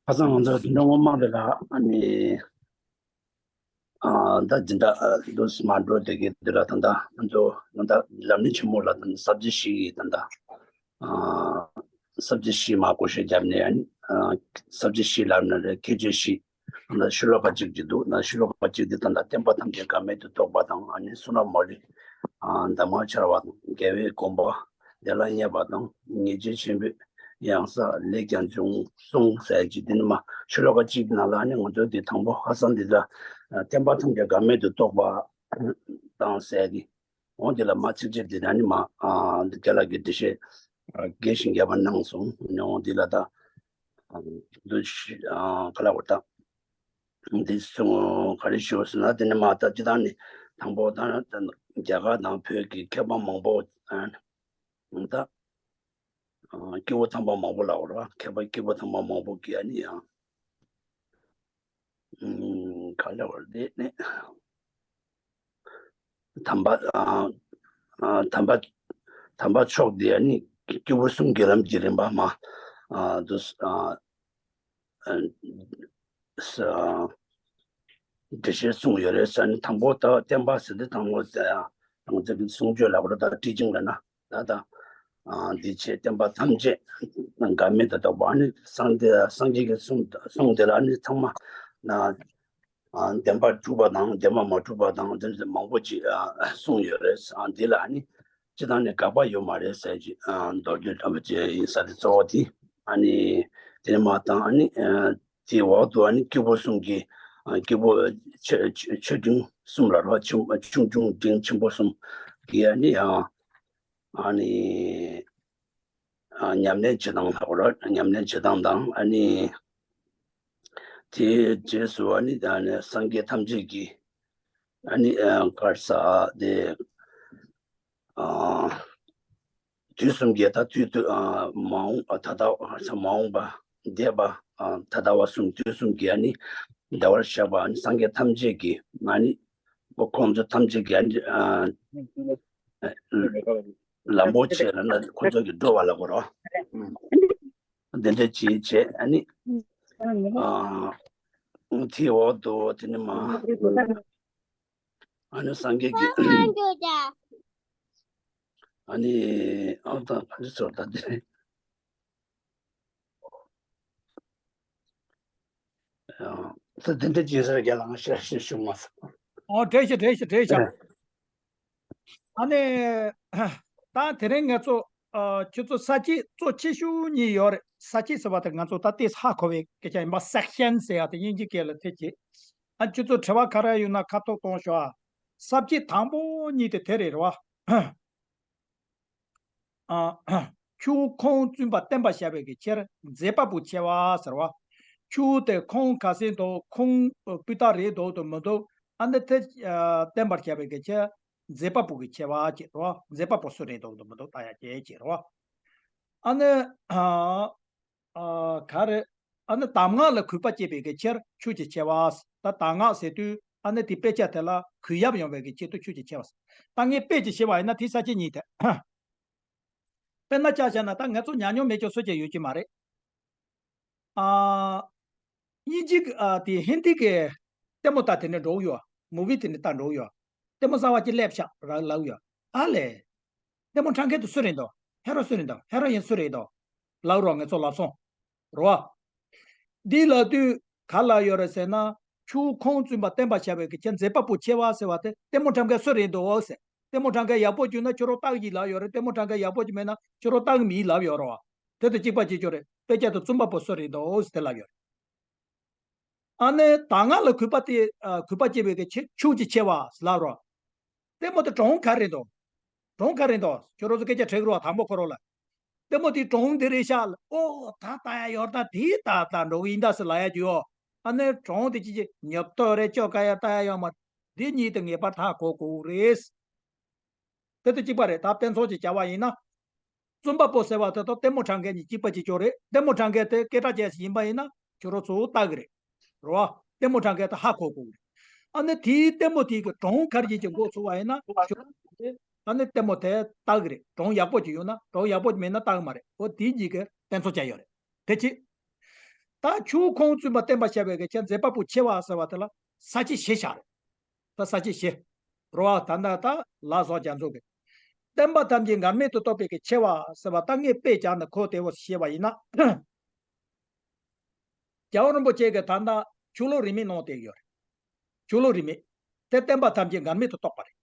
ཁ་སང་ང་ཚོ་དེ་འདྲ་སྔོན་མ་དེ་ལ་ཨ་ནི། ཨ་ད་འཛིན་གྲྭ་འདུག་སེ་མར་འགྲོ་བསྡད་ཀྱི་འདུག་ལ། ད་ལྟ་ང་ཚོ་ད་ལྟ་ལམ་རིམ་ཆེན་མོ་ལ་ད་ལྟ་ས་བཅད་བཞི་ཡི་ད་ལྟ་ཨ་ས་བཅད་བཞི་མར་བགོ་བཤའ་བརྒྱབ་ནས། ཨ་ནི་ཨ་ས་བཅད་བཞི་ལབ་ན་རེད། ཁྱད་ཆོས་བཞི། ད་ལྟ་ཤོ་ལོ་ཀ་གཅིག་ཅིག་འདུག་ན་ཤོ་ལོ་ཀ་གཅིག་འདི་ད་ལྟ་བསྟན་པ་ཐམས་ཅད་འགལ་མེད་དུ་རྟོགས་པ་དང་། ཨ་ནི་བསོད་ནམས་མ་ལུས་ཨ་གདམས་ངག་འཆར་བ་དང་། རྒྱལ་བའི་དགོངས་པ་བདེ་བླག་བརྙེས་པ་དང་། ཉེས་སྤྱོད་ཆེན་པོས་ཡང་ས་ལེགས་ཀྱང་འབྱུང་གསུངས་ཟེར་གྱི། འདི་ནི་མ་ཤོ་ལོ་ཀ་གཅིག་ནང་ལ་ནི་ང་ཚོ་འདི་དང་པོ་ཧ་སང་འདི་ལ་བསྟན་པ་ཐམས་ཅད་འགལ་མེད་དུ་རྟོགས་པ་དང་ཟེར་གྱི། འོང་འདི་ལ་མ་ཚིགས་བཅད་འདི་ན་ནི་མ་ཨ་འདི་རྒན་ལགས་ཀྱིས་འགྲེལ་བཤད་རྒྱས་ཤིང་རྒྱས་པ་གནང་སོང་། འོང་འདི་ལ་ད་འདུ་ཤེས་ག་ལ་བར་ད། འདི་གསུང་ག་རེ་ཞུ་ཟེར་ན། དེ་ནི་མ་ད་སྤྱི་བཏང་ནི་དང་པོ་ད་རྒྱ་གར་དང་བོད་ཀྱི་མཁས་པ་མང་པོ་ད་སྐྱེས་བུ་དམ་པ་མང་པོ་ལ་བར་བ། མཁས་པ་སྐྱེས་བུ་དམ་པ་མང་པོ་གིས་ཨ་ནི་ཡང་ག་ལ་བར་དེ་ནི། དམ་པ་ཨ་ཨ་དམ་པ་དམ་པ་མཆོག་དེ་ནི་སྐྱེས་བུ་གསུམ་གྱི་ལམ་གྱི་རིམ་པ་མ་ཨ་དུ་ཨ་ཨ་ས་འགྲེལ་བཤད་གསུངས་ཡོད་རེད་ཟེར་ནས། དང་པོ་ད་བསྟན་པ་ཟེར་དུས་དང་པོ་ད་ཡང་རང་ཚོ་གི་གསུང་ཆོས་ལ་བར་ད་ཊི་ཅིང་ལ་ན་ད་ད་ཨ་འདི་ཆེ་བསྟན་པ་ཐམས་ཅད་འགལ་མེད་དུ་རྟོགས་པ། ཨ་ནི་སངས་རྒྱས་སངས་རྒྱས་ཀྱི་གསུང་གསུང་དེ་ལ་ནི་ཚང་མ་ན། ཨ་བདེན་པར་གྲུབ་པ་དང་བདེན་པར་མ་གྲུབ་པ་དང་དེ་ཚོ་མང་པོ་ཅིག་ཨ་གསུངས་ཡོད་རེད། ཨ་འདི་ལ་ཨ་ནི་སྤྱི་བཏང་ནས་དགག་པ་ཡོད་མ་རེད་ཟེར་གྱི་ཨ་མདོར་བསྡུས་ཙམ་ཅིག་ཡིན་ས་དེ་གཙོ་བོ་དེ། ཨ་ནི་དེ་ནས་མ་བཏང་ཨ་ནི་ཨ་དེའི་འོག་ཏུ་ཨ་ནི་སྐྱེས་བུ་གསུམ་གྱི་ཨ་སྐྱེས་བུ་ཆོས་ཆོས་ཆོས་འབྱུང་གསུམ་ལ་རོ། ཆུང་ཆུང་འབྲིང་ཆེན་པོ་གསུམ་གྱི་ཨ་ནི་ཨ་ཨ་ནི། ཨ་ཉམས་ལེན་བྱེད་སྟངས་ལ་གོ་ར། ཉམས་ལེན་བྱེད་སྟངས་དང་། ཨ་ནི་དེའི་རྗེས་སུ་ཨ་ནི་ཨ་ནི་སངས་རྒྱས་ཐམས་ཅད་ཀྱི་ཨ་ནི་ཨ་ག་རེ་ཟ་དེ་ཨ་དུས་གསུམ་གྱི་ད་དུས་དུས་ཨ་མ་འོངས་ཨ་ད་ལྟ་མ་འོངས་པ་འདས་པ་ཨ་ད་ལྟ་བ་གསུམ་དུས་གསུམ་གྱི་ཨ་ནི་བདེ་བར་གཤེགས་པ་ཨ་ནི་སངས་རྒྱས་ཐམས་ཅད་ཀྱི་ཨ་ནི་ཁོ་ཁོང་ཚོ་ཐམས་ཅད་ཀྱི་ཨ་ནི་ཨ་ལམ་པོ་ཆེ་ལ་ན་ཁོ་ཚོ་གི་འགྲོ་བ་ལ་གོ་རོ། འདི་འདྲ་བྱེད་བྱེད་ཨ་ནི་ཨ་དེའི་འོག་ཏུ་དེ་ནི་མ་ཨ་ནི་སངས་རྒྱས་ཀྱི་ཨ་ནི་ཨ་ད་ཕ་ཚོད་ད་དེ། ཚོ་འདི་འདྲ་ཅིག་ཟེར་རྒྱ་ལ་ང་ཞེ་ཞེ་ཞུ་མ་སོང་། ཨོ་བྲེལ་ཤ་བྲེལ་ཤ་བྲེལ་ཤ། ཨ་ནི། ད་དེ་རིང་ང་ཚོ་ཁྱོད་ཚོ་ས་བཅད་གཙོ་ཆེ་ཤོས་གཉིས་ཡོད་རེད། ས་བཅད་ཟེར་བ་དེ་ང་ཚོ་ད་ལྟའི་ཧ་གོ་བའི་སྐད་ཆ་ཡིན་པ་སེག་ཤན་ཟེར་ཡ་དེ་དབྱིན་ཇི་སྐད་ལ་དེ་བྱེད། ཨ་ཁྱོད་ཚོ་དྲི་བ་ག་རེ་ཡོད་ན་ཁ་ཐུག་གཏོང་ཤོག་ཨ། ས་བཅད་དང་པོ་གཉིས་དེ་དེ་རེད་རེད་བ། ཨ། ཆུ་བོ་ཁོང་བཙུན་པ་བརྟན་པར་བྱ་བའི་གི་ཕྱིར་མཛད་པ་པོ་ཆེ་བ་ཟེར་བ། ཆུ་བོ་དེ་ཁོང་ག་སེ་འདུག་ཁོང་སྤུས་དག་རེད་འདུག་དང་མི་འདུག་ཨ་ནི་དེ་བརྟན་པར་བྱ་བའི་གི་ཕྱིར་མཛད་པ་པོ་གི་ཆེ་བ་ཅེས་རོ། མཛད་པ་པོ་སུ་རེད་འདུག་དང་མི་འདུག་ལྟ་ཡ་ཅེས་ཅེས་རོ། ཨ་ནི། ཨ། ཨ། ག་རེ། ཨ་ནི་གདམས་ངག་ལ་གུས་པ་བསྐྱེད་པའི་གི་ཕྱིར་ཆོས་ཀྱི་ཆེ་བ། ད་གདམས་ངག་ཟེར་དུས་ཨ་ནི་དེ་དཔེ་ཆ་དེ་ལ་གུས་ཡབ་ཡོང་བའི་གི་ཆེད་དུ་ཆོས་ཀྱི་ཆེ་བ། ད་ངས་དཔེ་ཅིག་བཤད་པ་ཡིན་ན་དེ་ས་བཅད་གཉིས་དེ། དཔེར་ན་ཆ་བཞག་ན་ད་ང་ཚོ་ཉམས་མྱོང་མེད་ཀྱང་སུ་གཅིག་ཡོད་ཀྱི་མ་རེད། ཨ། དབྱིན་ཇི་ཨ་དེ་ཧིན་དི་གི་ལྟད་མོ་ལྟ་དེ་ནས་འགྲོ་གི་ཡོད། མུ་བི་དེ་ནས་ལྟ་འགྲོ་གི་ཡོད། ལྟད་མོ་གསར་བ་ཅིག་སླེབས་ཤག་ར་ལབ་ཡོད། ཨ་ལས། ལྟད་མོ་འཁྲབ་མཁན་དེ་སུ་རེད་འདུག་ཧེ་རོ་སུ་རེད་འདུག་ཧེ་རོ་ཡིན་སུ་རེད་འདུག་ལབ་རོགས་ང་ཚོ་ལབ་སོང་། རོ། འདི་ལབ་དུས་ག་ལ་ཡོད་རེད་ཟེར་ན། ཆུ་ཁོང་བཙུན་པ་བརྟན་པར་བྱ་བའི་གི་ཁྱེད་མཛད་པ་པོ་ཆེ་བ་ཟེར་བ་དེ་ལྟད་མོ་འཁྲབ་མཁན་སུ་རེད་འདུག་ཟེར། ལྟད་མོ་འཁྲབ་མཁན་ཡག་པོ་བྱུང་ན་ཁྱོད་རང་ལྟ་གི་ཡིན་ལབ་ཡོད་རེད། ལྟད་མོ་འཁྲབ་མཁན་ཡག་པོ་ཅིག་མེད་ན་ཁྱོད་རང་ལྟ་གི་མིན་ལབ་ཡོད་རེད་བ། དེ་དང་གཅིག་པ་གཅིག་རྐྱང་རེད། དཔེ་ཆ་དེ་བཙུན་པ་པོ་སུ་རེད་འདུག་ཟེར་དེ་ལབ་ཡོད་རེད། ཨ་ནི་གདམས་ངག་ལ་གུས་པ་དེ་ཨ་གུས་པ་བསྐྱེད་པའི་གི་ཆེ་ཆོས་ཀྱི་ཆེ་བ་ལབ་རོགས། ལྟད་མོ་དེ་གྲོང་ག་རེ་འདུག་གྲོང་ག་རེ་འདུག་ཁྱོད་རང་ཚོ་སྐད་ཆ་དྲིས་རོགས། དང་པོ་ཁོ་རང་ལ། ལྟད་མོ་དེ་གྲོང་འདི་རེད་ཤག་ཨོ་ད་ལྟ་ཡ་ཡོད་ད་དེ་ད་ལྟ་འགྲོ་གི་ཡིན་ད་ཟེར་ལབ་ཡ་ཅིག་ཡོད། ཨ་ནི་གྲོང་དེ་ཅི་ཅི་ཉོབ་ཏོ་རེད་ཅོ་ག་ཡ་ལྟ་ཡ་ཡོད་མ་རེད། འདི་གཉིས་དེ་ངེས་པར་ཧ་གོ་དགོས་རེད། དེ་དང་གཅིག་པ་རེད། ད་དཔེ་མཚོན་ཅིག་བྱ་བ་ཡིན་ན། བཙུན་པ་པོ་ཟེར་བ་དེ་དང་ལྟད་མོ་འཁྲབ་མཁན་གཉིས་གཅིག་པ་གཅིག་རྐྱང་རེད། ལྟད་མོ་འཁྲབ་མཁན་དེ་སྐད་གྲགས་ཅན་ཞིག་ཡིན་པ་ཡིན་ན་ཁྱོད་རང་ཚོ་ལྟ་གི་རེད། རེད་བ། ལྟད་མོ་འཁྲབ་མཁན་དེ་ཧ་གོ་དགོས་རེད། ཨ་ནི་དེའི་ལྟད་མོ་དེའི་གི་གྲོང་ག་རེ་ཅིག་འགོ་ཚུགས་པ་ཡིན་ན་ཁྱོད་རང་ཚོ་ཨ་ནི་ལྟད་མོ་དེ་ལྟ་གི་རེད། གྲོང་ཡག་པོ་ཅིག་ཡོད་ན། གྲོང་ཡག་པོ་ཅིག་མེད་ན་ལྟ་གི་མ་རེད། འོ་དེའི་གཉིས་ཀྱི་དཔེ་མཚོན་བྱས་ཡོད་རེད། དེ་ཅི། ད་ཆུ་ཁོང་བཙུན་པ་བརྟན་པར་བྱ་བའི་གི་ཁྱེད་མཛད་པ་པོ་ཆེ་བ་ཟེར་བ་དེ་ལ་ས་བཅད་བཞི་བཞག་རེད། ད་ས་བཅད་བཞི། རོ་བ་ད་ལྟ་ད་ལ་སོགས་རྒྱ་མཚོ་གི། བསྟན་པ་ཐམས་ཅད་འགལ་མེད་དུ་རྟོགས་པའི་གི་ཆེ་བ་ཟེར་བ་ད་ངས་དཔེ་བྱས་ནས་ཁོ་དེ་བོ་བཤད་པ་ཡིན་ན། རྒྱལ་བ་རིན་པོ་ཆེ་གི་ད་ལྟ་ཆོས་ལུགས་རིས་མེད་གནང་བསྡད་ཡོད་རེད། ཆོས་ལུགས་རིས་མེད། དེ་བསྟན་པ་ཐམས་ཅད་འགལ་མེད་དུ་རྟོགས་པ་རེད།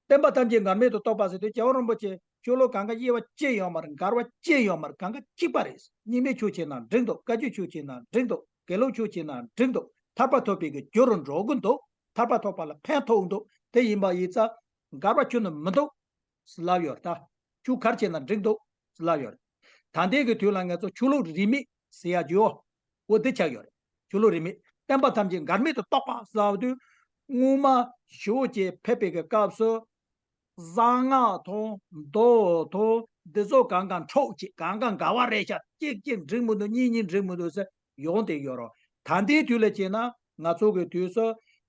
བསྟན་པ་ཐམས་ཅད་འགལ་མེད་དུ་རྟོགས་པ་ཟེར་དུས་རྒྱལ་བ་རིན་པོ་ཆེ་ཆོས་ལུགས་གང་ག་དབྱེ་བ་ཕྱེ་ཡོད་མ་རེད། འགལ་བ་ཕྱེ་ཡོད་མ་རེད། གང་ག་གཅིག་པ་རེད། རྙིང་མའི་ཆོས་བྱས་ན་འགྲིག་འདུག་བཀའ་བརྒྱུད་ཆོས་བྱས་ན་འགྲིག་འདུག་དགེ་ལུགས་ཆོས་བྱས་ན་འགྲིག་འདུག་ཐར་པ་ཐོབ་པའི་གི་རྒྱུ་རུ་འགྲོ་གི་འདུག་ཐར་པ་ཐོབ་པ་ལ་ཕན་ཐོགས་འདུག་དེ་ཡིན་པ་ཡིན་ཙང་འགལ་བ་ཁྱོན་ནས་མི་འདུག་ལབ་ཡོད་རེད། ད་ཆོས་ག་རེ་བྱས་ན་འགྲིག་འདུག་ལབ་ཡོད་རེད། ད་ལྟའི་གི་དུས་ལ་ང་ཚོ་ཆོས་ལུགས་རིས་མེད་ཟེར་ཡ་ཅིག་ཡོད། འོ་དེ་ཆགས་ཡོད་རེད། ཆོས་ལུགས་རིས་མེད། བསྟན་པ་ཐམས་ཅད་འགལ་མེད་དུ་རྟོགས་པ་ཟེར་བ་དུས། སྔོན་མ་ཞི་བ་ལྷས་ཕེབས་པའི་གི་སྐབས་སུ། གསང་སྔགས་དང་མདོ་དང་འདི་ཚོ་གང་ག་འཕྲོག་བྱས། གང་ག་འགལ་བ་རེད་ཤག་གཅིག་གཅིག་འགྲིག་མི་འདུག་གཉིས་གཉིས་འགྲིག་མི་འདུག་ཟེར་ཡོང་བསྡད་ཡོད་རེད། ད་ལྟའི་དུས་ལ་བྱས་ན་ང་ཚོ་གི་དུས་སུ་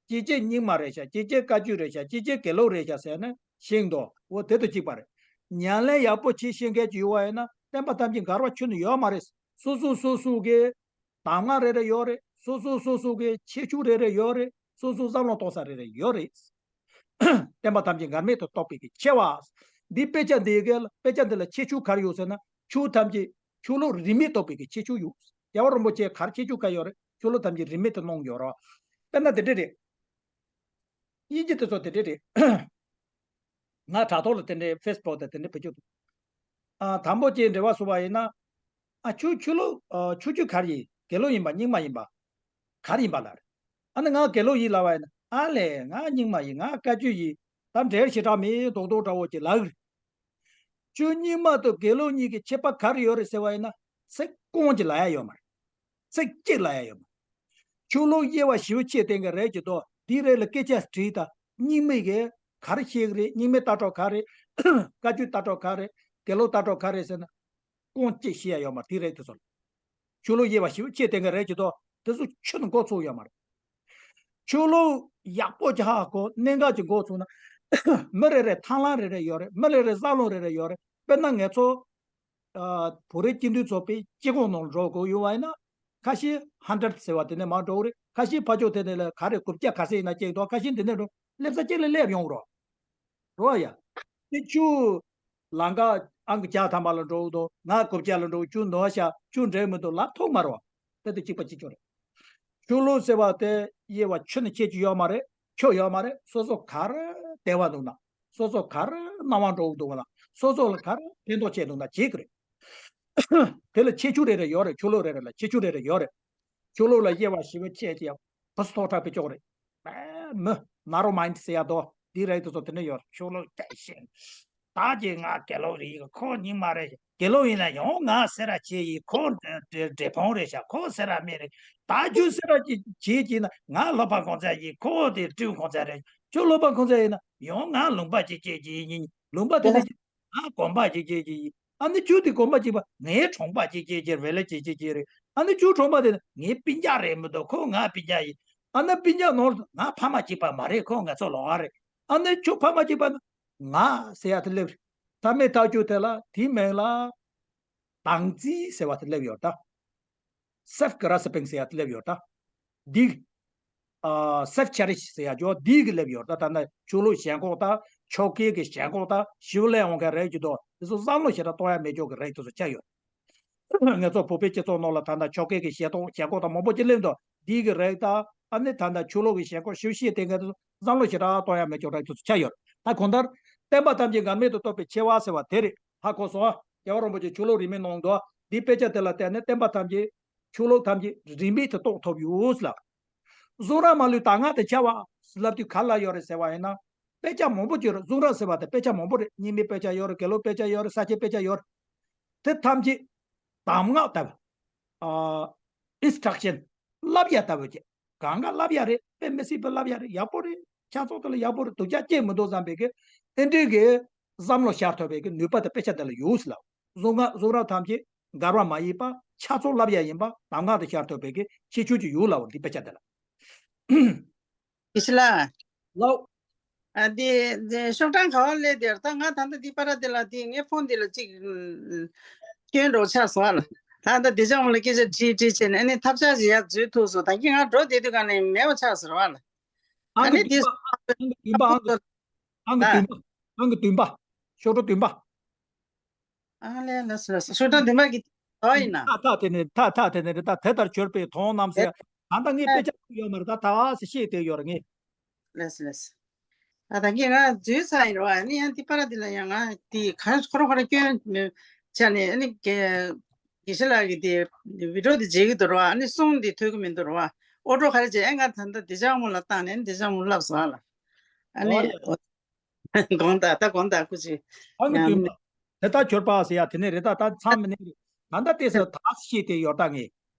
གཅིག་གཅིག་རྙིང་མ་རེད་ཤག་གཅིག་གཅིག་བཀའ་བརྒྱུད་རེད་ཤག་གཅིག་གཅིག་དགེ་ལུགས་རེད་ཤག་ཟེར་ནས་ཤེས་འདུག་འོ་དེ་དང་གཅིག་པ་རེད། ཉམས་ལེན་ཡག་པོ་བྱེད་ཤེས་མཁན་ཅིག་ཡོད་པ་ཡིན་ན་བསྟན་པ་ཐམས་ཅད་འགལ་བ་ཁྱོན་ནས་ཡོད་མ་རེད། སོ་སོ་སོ་སོ་གི་གདམས་ངག་རེ་རེ་ཡོད་རེད། སོ་སོ་སོ་སོ་གི་ཁྱད་ཆོས་རེ་རེ་ཡོད་རེད། སོ་སོ་བསམ་བློ་གཏོང་ས་རེ་རེ་ཡོད་རེད། བསྟན་པ་ཐམས་ཅད་འགལ་མེད་དུ་རྟོགས་པའི་གི་ཆེ་བ། འདི་དཔེ་ཆ་འདི་གི་དཔེ་ཆ་འདི་ལ་ཁྱད་ཆོས་ག་རེ་ཡོད་ཟེར་ན། ཆོས་ཐམས་ཅད་ཆོས་ལུགས་རིས་མེད་རྟོགས་པའི་གི་ཁྱད་ཆོས་ཡོད། རྒྱལ་བ་རིན་པོ་ཆེ་ག་རེ་ཁྱད་ཆོས་ག་ཡོད་རེད། ཆོས་ལུགས་ཐམས་ཅད་རིས་མེད་དུ་གནང་ཡོད་རེད། དཔེར་ན་དེ་འདྲ་རེད། དབྱིན་ཇི་དེ་ཚོ་དེ་འདྲ་རེད། ང་དྲ་ཐོག་ལ་དེ་འདྲའི་ཕེ་སི་བུག་དང་དེ་འདྲའི་བེད་སྤྱོད་འདུག་ཨ། དང་པོ་ཅིག་འབྲེལ་བ་བཟོ་བ་ཡིན་ན། ཨ། ཁྱོད་ཆོས་ལུགས། ཨ། ཆོས་བརྒྱུད་ག་རེ་ཡིན། དགེ་ལུགས་ཡིན་པ་རྙིང་མ་ཡིན་པ། ག་རེ་ཡིན་པ་ལབ་རེད། ཨ་ནི་ང་དགེ་ལུགས་ཡིན་ལབ་པ་ཡིན་ན། ཨ་ལས། ང་རྙིང་མ་ཡིན། ང་བཀའ་བརྒྱུད་ཡིན། ད་འབྲེལ་ཞེ་དྲག་མེད་མདོག་མདོག་འདྲ་བོ་ཅིག་ལབ་གི་རེད། ཁྱོད་རྙིང་མ་དང་དགེ་ལུགས་གཉིས་ཀྱི་ཁྱད་པར་ག་རེ་ཡོད་རེད་ཟེར་བ་ཡིན་ན། ཚིག་རྐང་གཅིག་ལབ་ཡ་ཡོད་མ་རེད། ཚིག་གཅིག་ལབ་ཡ་ཡོད་མ་རེད། ཆོས་ལུགས་དབྱེ་བ་ཞེ་པོ་ཕྱེ་བསྡད་མཁན་རེད་ཀྱི་འདུག་དེའི་རིགས་ལ་སྐད་ཆ་དྲིས་དང་། རྙིང་མའི་གིས་ག་རེ་བཤད་གི་རེད། རྙིང་མའི་ལྟ་གྲུབ་ག་རེ། བཀའ་བརྒྱུད་ལྟ་གྲུབ་ག་རེ། དགེ་ལུགས་ལྟ་གྲུབ་ག་རེ་ཟེར་ན། རྐང་གཅིག་བཤད་ཡ་ཡོད་མ་རེད། དེའི་རིགས་དེ་ཚོ་ལ། ཆོས་ལུགས་དབྱེ་བ་ཞེ་པོ་ཕྱེ་བསྡད་མཁན་རེད་ཀྱི་འདུག་དེ་ཚོ་ཁྱོན་ནས་མགོ་ཚོས་ཡོད་མ་རེད། ཆོས་ལུགས་ཡག་པོ་ཅིག་ཧ་གོ། གནད་འགག་ཅིག་མགོ་ཚོས་ན། མི་རེ་རེ་ཐབས་ལམ་རེ་རེ་ཡོད་རེད། མི་རེ་རེ་བསམ་བློ་རེ་རེ་ཡོད་རེད། དཔེར་ན་ང་ཚོ། ཨ། བོད་རིགས་སྤྱི་མཐུན་ཚོགས་པའི་སྤྱི་ཁོག་ནང་འགྲོ་དགོས་ཡོད་པ་ཡིན་ན། ཁ་ཤས་ཧན་ཌེ་རེཌ་ཟེར་བ་དེ་ནས་མར་འགྲོ་གི་རེད། ཁ་ཤས་ཕར་ཕྱོགས་དེ་ནས་ལ་ག་རེ་དགུ་བརྒྱ་ག་ཚད་ཡིན་ན་སྐྱེས་འདུག་ཁ་ཤས་འདི་ནས་འགྲོ། སླེབས་ས་གཅིག་ལ་སླེབས་ཡོང་གི་རེད། རེད་བ་ཡ། དེ་ཁྱོད་ལམ་ཁ་ཨང་ཀི་བརྒྱ་ཐམ་པ་ལ་འགྲོ་གི་འདུག་ང་དགུ་བརྒྱ་ལ་འགྲོ། ཁྱོད་ནོར་ཤག་ཁྱོད་འགྲིག་མི་འདུག་ལབ་ཐུབ་མ་རེད་བ། དེ་དང་གཅིག་པ་གཅིག་རྐྱང་རེད། ཆོས་ལུགས་ཟེར་བ་དེ་དབྱེ་བ་ཆོས་ནི་ཁྱད་ཀྱི་ཡོད་མ་རེད། ཁྱོད་ཡོད་མ་རེད། སོ་སོ་ག་རེ་བདེ་བ་འདུག་ན། སོ་སོ་ག་རེ་སྣང་བ་འགྲོ་གི་འདུག་ན། སོ་སོ་ལ་ག་རེ་ཕན་ཐོགས་བྱས་འདུག་ན་བྱེད་ཀྱི་རེད། དེ་ལ་ཁྱད་ཆོས་རེ་རེ་ཡོད་རེད། ཆོས་ལུགས་རེ་རེ་ལ་ཁྱད་ཆོས་རེ་རེ་ཡོད་རེད། ཆོས་ལུགས་ལ་དབྱེ་བ་ཞེ་པོ་ཕྱེ་ཅིག་ཡང་ཕུ་སུ་ཐོག་དྲག་པའི་ཅོག་རེད། མི་ནཱ་རོ་མའིན་ཌི་ཟེར་ཡ་དོ་འདི་རེད་དུ་སོ་དེ་འདྲ་ཡོད། ཆོས་ལུགས་དེ་བཞིན་བདག་གི་ང་དགེ་སློབ་རེད། ཁོ་ཉིད་མ་རེད། དགེ་སློབ་ཡིན་ན་ཡང་ང་སེ་ར་བྱེས་ཡིན། ཁོ་འབྲས་འབྲས་སྤུངས་རེད་ཤག་ཁོ་སེ་ར་སྨད་རེད། ད་ཁྱོད་སེ་ར་བྱེས་ཅིག་ཡིན་ན་ང་ལྷོ་པ་གོང་ཚད་ཡིན། ཁོ་དེ་སྤྲེའུ་གོང་ཚད་རེད། ཁྱོད་ལྷོ་པ་གོང་ཚད་ཡིན་ན་ཡང་ང་ལུང་པ་བྱེས་ཅིག་ཡིན། ལུང་པ་དེ་ལ་ང་དགོན་པ་བྱེས་ཅིག་ཡིན། ཨ་ནི་ཁྱོད་དེ་དགོན་པ་གཅིག་པ། ངའི་གྲོང་པ་གཅིག་གཅིག་གཅིག་རེད། ལས་གཅིག་གཅིག་གཅིག་རེད། ཨ་ནི་ཁྱོད་གྲོང་པ་དེ་ནི་ངའི་སྤུན་ཀྱག་རེད་མི་འདུག་ཁོ་ང་སྤུན་ཀྱག་ཡིན། ཨ་ནི་སྤུན་ཀྱག་ནོར་ང་ཕ་མ་གཅིག་པ་མ་རེད། ཁོ་ང་ཚོ་ལོག་ཨ་རེད། ཨ་ནི་ཁྱོད་ཕ་མ་གཅིག་པ་ན་ང་ཟེར་ཡ་དེ་སླེབས་རེད། ཐ་མའི་ཐག་གཅོད་དེ་ལ་དེའི་མིང་ལ་སྡང་རྩིས་ཟེར་བ་དེ་སླེབས་ཡོད་ད། སེལཕ་གྷ་ར་སི་པིང་ཟེར་ཡ་དེ་སླེབས་ཡོད་ད། འདི་ཨ་སེལཕ་ཆེ་རི་ཤི་ཟེར་ཡ་ཅོ་འདི་གི་སླེབས་ཡོད་ད། ད་ནི་ཆོས་ལུགས་ཞེན་ཁོག་ད། ཆོ་གའི་གི་ཞེན་ཁོག་ད། ཞིབ་ལས་འོང་མཁན་རེད་ཀྱི་དོ། དེ་ཚོ་བསམ་བློ་ཞེ་དྲག་གཏོང་ཡ་མེད་ཅོག་གི་རེད་དུ་སུ་ཆ་ཡོད། ང་ཚོ་བོད་པའི་སྤྱི་ཚོགས་ནང་ལ་ད་ལྟ་ཆོ་གའི་གི་ཞེ་ཐོག་ཞེ་ཁོག་དང་མང་པོ་ཅིག་སླེབས་འདུག་འདི་གི་རིགས་དང་ཨ་ནི་ད་ལྟ་ཆོས་ལུགས་ཀྱི་ཞེ་ཁོག་ཞིབ་བཤད་དེ་འགའ་དེ་ཚོ་བསམ་བློ་ཞེ་དྲག་གཏོང་ཡ་མེད་ཅོག་རིགས་དེ་ཚོ་ཆགས་ཡོད། ད་གང་ལྟར་བསྟན་པ་ཐམས་ཅད་འགལ་མེད་དུ་རྟོགས་པའི་ཆེ་བ་ཟེར་བ་དེ་རེད། ཧ་གོ་སོང་ཨ། རྒྱལ་བ་རིན་པོ་ཆེ་ཆོས་ལུགས་རིས་མེད་གནང་འདུག་འདི་དཔེ་ཆ་དེ་ལ་བལྟས་ནས་བསྟན་པ་ཐམས་ཅད་ཆོས་ལུགས་ཐམས་ཅད་རིས་མེད་དུ་རྟོགས་ཐུབ་ཡོད་ལ། གཟུངས་རག་མ་ལུས་གདམས་ངག་ཏུ་འཆར་བ་ལབ་དུས་ག་ལ་ཡོད་རེད་ཟེར་བ་ཡིན་ན། དཔེ་ཆ་མང་པོ་ཅིག་ཡོད་རེད། གཟུངས་རག་ཟེར་བ་དེ་དཔེ་ཆ་མང་པོ་རེད། རྙིང་མའི་དཔེ་ཆ་ཡོད་རེད། དགེ་ལུགས་དཔེ་ཆ་ཡོད་རེད། ས་སྐྱའི་དཔེ་ཆ་ཡོད་རེད། དེ་ཐམས་ཅད་གདམས་ངག་ལྟ་བུ། ཨ། ཨིན་སི་ཊྲག་ཤན། བསླབ་ཡ་ལྟ་བུ་ཅིག་གང་ག་བསླབ་ཡ་རེད། དཔེ་མི་སྲིད་པའི་བསླབ་ཡ་རེད། ཡག་པོ་རེད། ཆ་ཚང་དེ་ལ་ཡག་པོ་རེད། སྡུག་ཅག་སྐྱེ་མི་འདུག་བསམ་པའི་གི་ཨེ་འདྲའི་གི་བསམ་བློ་ཤར་ཐུབ་པའི་གི་ནུས་པ་དེ་དཔེ་ཆ་དེ་ལ་ཡོད་ཟེར་ལབ། གཟུངས་སྔགས་གཟུངས་རག་ཐམས་ཅད་འགལ་བ་མ་ཡིན་པ་ཆ་ཚང་བསླབ་ཡ་ཡིན་པ་གདམས་ངག་ཏུ་ཤར་ཐུབ་པའི་གི་ཁྱད་ཆོས་ཅིག་ཡོད་ལབ། འདི་དཔེ་ཆ་དེ་ལ། ཡེ་ཤེས་ལགས། ལགས། ཨ་འདི་འདི་ཤོག་གྲངས་ག་བ་སླེབས་དེར་ད་ང་ད་ལྟ་འདི་པ་ར་འདི་ལ་འདི་ངའི་ཕོན་འདི་ལ་ཅིག་སྐྱོན་འགྲོ་ཆགས་སོང་ཨ་ལ། ད་ལྟ་འདི་ཅག་མ་ལ་སྐད་ཆ་དྲིས་དྲིས་བྱས་ནས་ཨ་ནི་ཐབས་ཆག་ཅིག་ཡར་འཛུལ་ཐུབ་སོང་། ད་གིན་ང་འགྲོ་བསྡད་དུས་ག་ནས་མེད་པ་ཆགས་ཟེར་བ་ལ། ཨ་ཨང་གི་ནི་འདི་བདུན་པ། ཨང་གི་བདུན་པ། ཨང་གི། ཨང་གི་ད་བདུན་པ། ཨང་གི་བདུན་པ། ཤོག་གྲངས་བདུན་པ། ཨ་ལས་ལ་སོ་སོ་སོ་ད་འདི་མ་གི་ཨོ་ཡིན་ན། ཐ་ཐ་དེ་ནི་ཐ་ཐ་དེ་ནི་རི་ད་དེ་ལྟར་གྱུར་པའི་དོན་རྣམས་ཟེར། ད་ལྟ་ངས་དཔེ་ཆ་ཡོད་མ་རེད། ད་ད་ཟེར་བཤད་དེ་ཡོད་རེད་ངས། ལས་ལས། ཨ་ད་གིན་ང་འཛུལ་ཚར་ཡིན་རོ། ཨ་ནི་ཡང་འདི་པ་ར་འདི་ལ་ཡང་ང་འདི་ག་ཁོ་ར་ཁོ་ར་སྐྱོན་ཆ་ནས་ཨ་ནི་དགེ་དགེ་བཤེས་ལགས་ཀྱི་འདི་བི་ཌིའོ་འདི་མཇལ་གི་འདུག་རོ། ཨ་ནི་གསུང་འདི་ཐོས་གི་མི་འདུག་རོ། ཨོ་ཏོ་ག་རེ་བྱས། ཨེ་ང་ད་ལྟ་འདི་ཅག་མོ་ལ་བཏང་ནས་འདི་ཅག་མོ་ལབ་སོང་ཨ་ལ། ཨ་ནི། ཨོ་ལ། དགོངས་དག་ད་དགོངས་དག་སྐུ་མཁྱེན། ཨང་གི་བདུན་པ། དེ་ལྟར་གྱུར་པ་ཟེར་ཡ་དེ་ནས་རེད། ད་ད་མཚམས་མི་ནས་རེད། ད་ལྟ་དེ་ཟེར་ད་ཤེས་དེ་ཡོད་ད་ངས།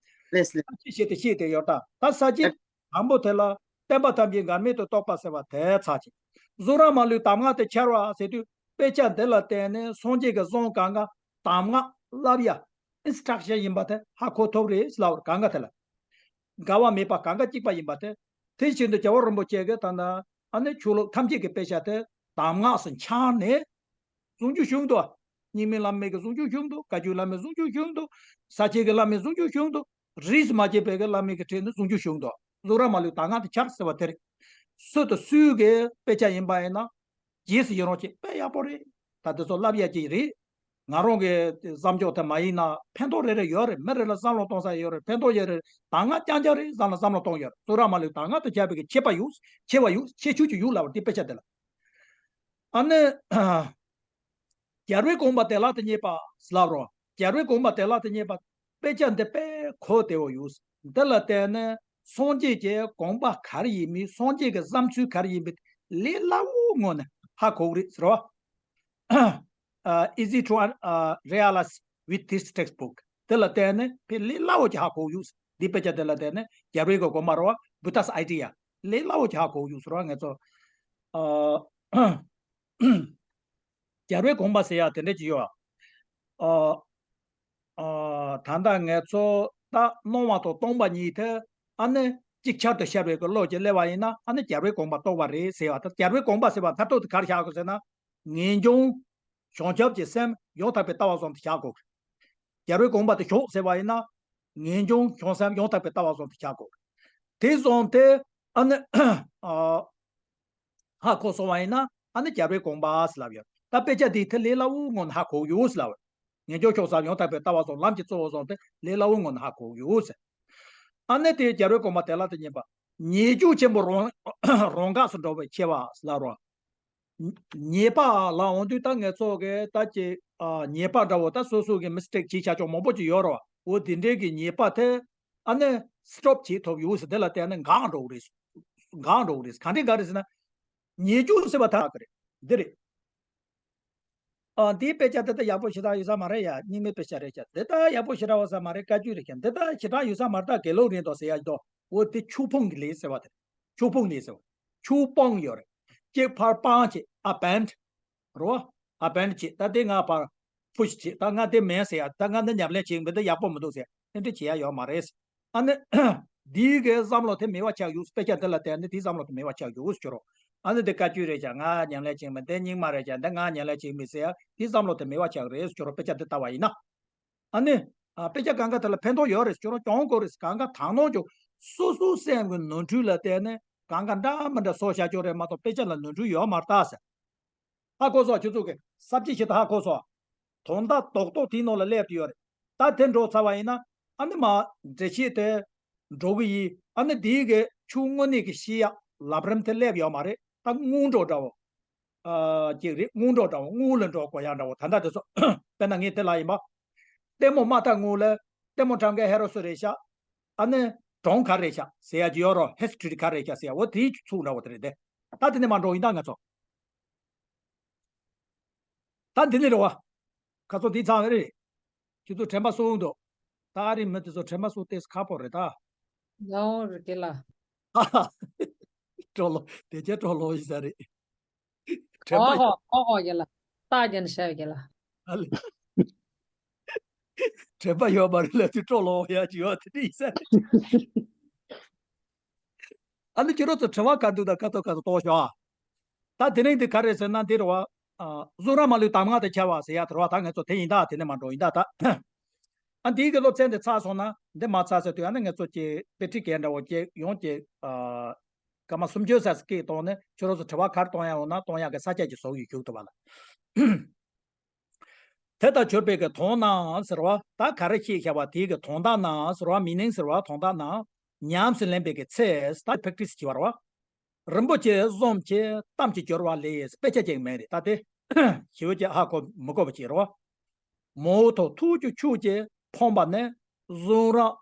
ལས་ལས། ད་ཤེས་དེ་ཤེས་དེ་ཡོད་ད། ད་ས་བཅད་དང་པོ་དེ་ལ་བསྟན་པ་ཐམས་ཅད་འགལ་མེད་དུ་རྟོགས་པ་ཟེར་བ་དེ་ཚར་ཅིག་གཟུངས་རག་མ་ལུས་གདམས་ངག་ཏུ་འཆར་བ་ཟེར་དུས་དཔེ་ཆ་འདི་ལ་བརྟེན་ནས་སངས་རྒྱས་ཀྱི་གསུང་གང་ག་གདམས་ངག་བསླབ་ཡ་ཨིན་སི་ཊྲག་ཤན་ཡིན་པ་དེ་ཧ་གོ་ཐུབ་རེད་ལབ་པར་གང་ག་དེ་ལ། འགལ་བ་མེད་པ་གང་ག་གཅིག་པ་ཡིན་པ་དེ། དེ་བཞིན་དུ་རྒྱལ་བ་རིན་པོ་ཆེ་གིས་ད་ལྟ་ཨ་ནི་ཆོས་ལུགས་ཐམས་ཅད་ཀྱི་དཔེ་ཆ་དེ་གདམས་ངག་སུ་འཆར་ནས་གསུང་རྒྱུ་བྱུང་འདུག་རྙིང་མའི་བླ་མའི་གི་གསུང་རྒྱུ་བྱུང་འདུག་བཀའ་བརྒྱུད་བླ་མའི་གསུང་རྒྱུ་བྱུང་འདུག་ས་སྐྱའི་གི་བླ་མའི་གསུང་རྒྱུ་བྱུང་འདུག་རིས་སུ་མ་ཆད་པའི་གི་བླ་མའི་གི་གྲས་ནས་གསུང་རྒྱུ་བྱུང་འདུག་གཟུངས་རག་མ་ལུས་གདམས་ངག་ཏུ་འཆར་ཟེར་བ་དེ་རེད། སུ་དང་སུའི་གི་དཔེ་ཆ་ཡིན་པ་ཡིན་ན། རྗེས་སུ་ཡི་རང་བྱེད་དཔེ་ཡག་པོ་རེད། ད་དེ་ཚོ་བསླབ་ཡག་ཅིག་རེད། ང་རང་གི་བསམ་ཕྱོགས་དེ་མ་ཡིན་ན་ཕན་ཐོགས་རེ་རེ་ཡོད་རེད། མི་རེ་ལ་བསམ་བློ་གཏོང་ས་ཡོད་རེད། ཕན་ཐོགས་ཡོད་རེད། གདམས་ངག་རྐྱང་རྐྱང་རེད་བསམ་ལ་བསམ་བློ་གཏོང་ཡོད་རེད། གཟུངས་རག་མ་ལུས་གདམས་ངག་ཏུ་འཆར་བའི་གི་ཁྱད་པར་ཡོད། ཁྱད་པར་ཡོད། ཁྱད་ཆོས་ཅིག་ཡོད་ལབ་པ་དེ་དཔེ་ཆ་དེ་ལ། ཨ་ནི། རྒྱལ་བའི་དགོངས་པ་བདེ་བླག་ཏུ་རྙེད་པ་ལབ་རོ། རྒྱལ་བའི་དགོངས་པ་བདེ་བླག་ཏུ་རྙེད་པ། དཔེ་ཆ་འདི་དཔེ་གོ་བདེ་བོ་ཡོད། འདི་ལ་བརྟེན་ནས་སངས་རྒྱས་ཀྱི་དགོངས་པ་ག་རེ་ཡིན་མིན། སངས་རྒྱས་ཀྱི་བསམ་ཚུལ་ག་རེ་ཡིན་མིན་ལས་སླ་བོའི་ངང་ནས་ཧ་གོ་གི་རེད་ཟེར་བ། Uh, easy to uh, realize with this textbook. དེ་ལ་བརྟེན་ནས་དཔེ་ལས་སླ་བོ་ཅིག་ཧ་གོ་ཡོད། འདི་དཔེ་ཆ་དེ་ལ་བརྟེན་ནས་རྒྱལ་བའི་གི་དགོངས་པ་རེད་བ། Buddha's idea ལས་སླ་བོ་ཅིག་ཧ་གོ་ཡོད་ཟེར་བ་ང་ཚོ། ཨ། རྒྱལ་བའི་དགོངས་པ་ཟེར་ཡ་དེ་འདྲ་ཅིག་ཡོད་ཨ། ཨ། ཨ། ད་ལྟ་ང་ཚོ་ད་སྣང་བ་དང་སྟོང་པ་གཉིས་དེ་ཨ་ནི་ཅིག་ཆར་དུ་ཤར་བའི་གི་བློ་ཅིག་སླེབས་པ་ཡིན་ན་ཨ་ནི་རྒྱལ་བའི་དགོངས་པ་རྟོགས་པ་རེད་ཟེར་བ་དང་། རྒྱལ་བའི་དགོངས་པ་ཟེར་བ་མཐར་ཐུག་དེ་ག་རེ་བཞག་དགོས་ཟེར་ན། ངེས་འབྱུང་བྱང་ཆུབ་ཀྱི་སེམས་ཡང་དག་པའི་ལྟ་བ་བཟུང་དུ་བཞག་དགོས། རྒྱལ་བའི་དགོངས་པ་དེ་བཞག་ཟེར་བ་ཡིན་ན། ངེས་འབྱུང་བྱང་སེམས་ཡང་དག་པའི་ལྟ་བ་བཟུང་དུ་བཞག་དགོས། དེ་བཟུང་སྟེ་ཨ་ནི། ཨ། ཧ་གོ་སོང་བ་ཡིན་ན་ཨ་ནི་རྒྱལ་བའི་དགོངས་པ་ཟེར་ལབ་ཡོད། ད་དཔེ་ཆ་འདིའི་ཐད་ལས་སླ་བོའི་ངང་ནས་ཧ་གོ་ཡོད་ཟེར་ལབ་ཡོད། ངེས་འབྱུང་བྱང་སེམས་ཡང་དག་པའི་ལྟ་བ་སོགས་ལམ་གྱི་གཙོ་བོ་བཟུང་སྟེ་ལས་སླ་བོའི་ངང་ནས་ཧ་གོ་ཡོད་ཟེར། ཨ་ནི་དེ་རྒྱལ་བའི་གོང་མ་དེ་ལ་དེ་ཉན་པ། ཉེས་སྤྱོད་ཆེན་པོ་རང་རང་འགགས་སུ་འགྲོ་བའི་ཆེ་བ་ལ་རོ། ཉེས་པ་ལ་འོང་དུས་ད་ངེད་ཚོ་གི་ད་ཀྱི་ཉེས་པ་འདྲ་བོ་ད་སོ་སོ་གི་མི་སི་ཊེག་བྱས་བྱ་ཆོག་མང་པོ་ཅིག་ཡོད་རོ། འོ་དེ་འདྲའི་གི་ཉེས་པ་དེ་ཨ་ནི་སི་ཊོབ་བྱེད་ཐུབ་ཡོད་ཟེར་དེ་ལ་བརྟེན་ནས་འགག་འགྲོ་གི་རེད། འགག་འགྲོ་གི་རེད། ག་འདྲའི་འགག་རེད་ཟེར་ན། ཉེས་སྤྱོད་ཟེར་བ་ད་གི་རེད། འདི་རེད། ཨ་འདིའི་དཔེ་ཆ་འདི་ད་ཡག་པོ་ཞེ་དྲག་ཡོད་ས་མ་རེད་ཡ། རྙིང་མའི་དཔེ་ཆ་རེད་ཤག་འདི་ད་ཡག་པོ་ཞེ་དྲག་ཡོད་ས་མ་རེད། བཀའ་བཀྱོན་རེད་ཤག་འདི་ད་ཞེ་དྲག་ཡོད་ས་མ་རེད། ད་དགེ་ལུགས་རེད་དོ་ཟེར་ཡ་ཡོད་དོ། འོ་དེ་ཆོས་སྤོང་གི་ལས་ཟེར་བ་དེ་རེད། ཆོས་སྤོང་ལས་ཟེར་བ། ཆོས་སྤོང་ཡོད་རེད། གཅིག་ཕར་སྤང་བྱེད། ཨ་བེན་ཌི་རོ། ཨ་བེན་ཌི་བྱེད། ད་དེ་ང་ཕར་པུ་ཤི་བྱེད། ད་ང་དེ་མིན་ཟེར་ཡ། ད་ང་འདི་ཉམས་ལེན་བྱེད་མི་འདི་ཡག་པོ་མི་འདུག་ཟེར་ཡ་དེ་འདྲ་བྱེད་ཡ་ཡོད་མ་རེད། ཨ་ནི། འདིའི་གི་བསམ་བློ་དེ་མེད་པ་ཆགས་ཡོད། དཔེ་ཆ་འདི་ལ་བལྟས་ནས་དེའི་བསམ་བློ་དེ་མེད་པ་ཆགས་ཡོད་ཟེར་རོ། ཨ་ནི་འདི་བཀའ་བཀྱོན་རེད་ཤག་ང་ཉམས་ལེན་བྱེད་མི་འདི་རྙིང་མ་རེད་ཤག་འདི་ང་ཉམས་ལེན་བྱེད་མི་ཟེར་ཡ་དེའི་བསམ་བློ་དེ་མེད་པ་ཆགས་རེད་ཟེར་རོ། དཔེ་ཆ་འདི་ལྟ་བ་ཡིན་ན། ཨ་ནི། ཨ་དཔེ་ཆ་གང་ག་དེ་ལ་ཕན་ཐོགས་ཡོད་རེད་ཟེར་རོ། གྱོང་དགོས་རེད། གང་ག་དག་ནོ་ཅོ། སོ་སོའི་སེམས་ཀྱི་ནོར་འཁྲུལ་ལ་བལྟས་ནས་གང་ག་འདྲ་མི་འདྲ་བཟོ་བྱ་ཆོག་རེད་མ་གཏོགས་དཔེ་ཆ་ལ་ནོར་འཁྲུལ་ཡོད་མ་རེད་ད་ཟེར། ཧ་གོ་སོང་། ཁྱོད་ཚོ་གི་ས་བཅད་ཞིག་ད་ཧ་གོ་སོང་། དོན་དག་རྡོག་རྡོག་དེའི་ནང་ལ་སླེབས་ཏེ་ཡོད་རེད། ད་དེ་འགྲོ་ཚར་བ་ཡིན་ན་ཨ་ནི་མ་འགྲེལ་བཤད་དེ་འགྲོ་གི་ཡིན། ཨ་ནི་དེའི་གི་ཆོས་དངོས་གནས་ཀྱི་བཤད་ཡག་ལམ་རིམ་དེ་སླེབས་ཡོད་མ་རེད། ད་སྔོན་འགྲོ་འདྲ་བོ། ཨ་ཅིག་རེད། སྔོན་འགྲོ་འདྲ་བོ། སྔོན་ལ་འགྲོ་དགོས་ཡག་འདྲ་བོ་ད་ལྟ་དེ་ཚོ། དཔེར་ན་ངས་དེ་ལ་ཡིན་པ། ལྟད་མོ་མ་ལྟ་སྔོན་ལ། ལྟད་མོ་འཁྲབ་མཁན་ཧེ་རོ་སུ་རེད་ཤག་ཨ་ནི་གྲོང་ག་རེད་ཤག་ཟེར་ཡ་ཅིག་ཡོད་རོ། ཧི་སི་ཊོ་རི་ག་རེད་ཤག་ཟེར་ཡ། འོ་དེའི་ཚུགས་འདྲ་བོ་དེ་རེད་དེ། ད་དེ་ནས་མ་འགྲོ་ཡིན་ད་ང་ཚོ། ད་འདི་ནས་རེད་བ། ཁ་སང་འདི་ཚང་རེད། ཁྱོད་ཚོ་དྲན་པ་གསོ་འོང་འདུག་ད་ཨ་རིའི་མི་དེ་ཚོ་དྲན་པ་གསོ་ཏེ་ཁག་པོ་རེད་ད། ཡང་རེད་དེ་ལ། ཧ་ཧ། སྤྲོ་ལོ་དེ་ཅན་སྤྲོ་ལོ་ཡིན་ས་རེད། དྲན་པ་ཨོ་ཧོ་ཨོ་ཧོ་ཡ་ལ། རྟགས་ཀྱང་བྱ་བ་ཡ་ལ། ཨ་ལེ། དྲན་པ་ཡོད་མ་རེད་ལབ་དུས་སྤྲོ་ལོ་ཡ་ཅིག་ཡོད་དེ་འདྲ་ཡིན་ས་རེད། ཨ་ནི་ཁྱོད་རང་ཚོ་དྲི་བ་ག་འདུག་ད་ཁ་ཐོག་ཁ་ཐོག་གཏོང་ཤོག་ཨ། ད་དེ་རིང་འདི་ག་རེ་ཟེར་ན་འདི་རེད་བ། ཨ་གཟུགས་རབ་མ་ལུས་གདམས་ངག་དང་འཆར་བ་ཟེར་ཡ་དེ་རེད་བ། ད་ང་ཚོ་དེ་ཡིན་ད། དེ་ནས་མ་འགྲོ་ཡིན་ད་ད། ཨ་འདིའི་གི་སློབ་ཚན་དེ་ཚར་སོང་ན་འདི་མ་ཚར་ཟེར་དུས་ཨ་ནི་ང་ཚོ་ཀྱི་དཔེ་ཁྲིད་གས་འདྲ་བོ་ཀྱི་ཡོང་ཀྱི་ཨ། སྐར་མ་སུམ་ཅུ་ཙམ་སྐད་གཏོང་ནས་ཁྱོད་རང་ཚོ་དྲི་བ་ག་རེ་གཏོང་ཡ་འོང་ན་གཏོང་ཡ་གི་ས་ཆ་ཅིག་བཟོ་ཡི་ཞུགས་ཐུབ་པ་ལ། དེ་ལྟར་གྱུར་པའི་གི་དོན་ནའང་ཟེར་བ་ད་ག་རེ་ཤེས་བྱ་བ་དེའི་གི་དོན་དག་ནའང་ཟེར་བ་མི་ནིང་ཟེར་བ་དོན་དག་ནའང་ཉམས་སུ་ལེན་པའི་གི་ཚེ་ད་པེག་ཊི་སི་བྱེད་པ་རེད་བ། རིན་པོ་ཆེ་གསུམ་གྱི་གཏམ་གྱི་སྦྱོར་བ་ལས་དཔེ་ཆ་ཅིག་མེད་རེད་ད་དེ། ཞི་བ་ཅིག་ཧ་གོ་མི་གོ་བ་ཅིག་རེད་བ། མོའུ་ཐོག་ཐུགས་ཀྱི་ཆུ་སྐྱེས་ཕོངས་པ་ནས་གཟུགས་རབ་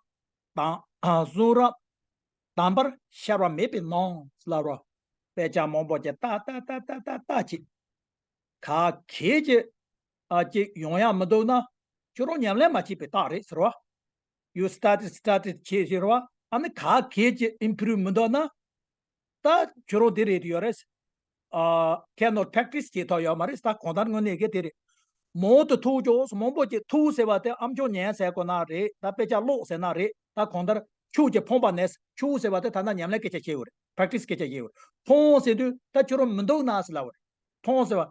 དང་གཟུགས་རབ་དམ་པར་ཤར་བ་མེད་པའི་ནང་ལ་རོ། དཔེ་ཆ་མང་པོ་ཅིག་ལྟ་ལྟ་ལྟ་ལྟ་ལྟ་ཅིག་ག་གེ་ཅིག་ཨ་ཅིག་ཡོང་ཡ་མི་འདུག་ན་ཁྱོད་རང་ཉམས་ལེན་མ་བྱས་པའི་རྟགས་རེད་ཟེར་བ། You study study བྱས་ཟེར་བ། ཨ་ནི་ག་གེ་ཅིག་ཨིམ་པུ་རུབ་མི་འདུག་ན། ད་ཁྱོད་རང་དེ་རེད་ཡོད་རེད། ཨ་ཁྱེད་ནོར་པེག་ཊི་སི་བྱེད་ཐུབ་ཡོད་མ་རེད། ད་གང་ལྟར་དངོས་གནས་གི་དེ་རེད། མོ་དུ་ཐུག་ཅོག་མང་པོ་ཅིག་ཐུག་ཟེར་བ་དེ་ཨམ་ཅོག་ཉན་ཟེར་དགོས་ན་རེད། ད་དཔེ་ཆ་ཀློག་ཟེར་ན་རེད། ད་གང་ལྟར་ཆུ་གི་ཕོངས་པ་ནས་ཆུ་ཟེར་བ་དེ་ད་ལྟ་ཉམས་ལེན་སྐད་ཆ་བཤད་ཡོད་རེད། པེག་ཊི་སི་སྐད་ཆ་བཤད་ཡོད་རེད། ཕོངས་ཟེར་དུས་ད་ཁྱོད་རང་མི་འདུག་ན་ཟེར་ལབ་པ་རེད། ཕོངས་ཟེར་བ།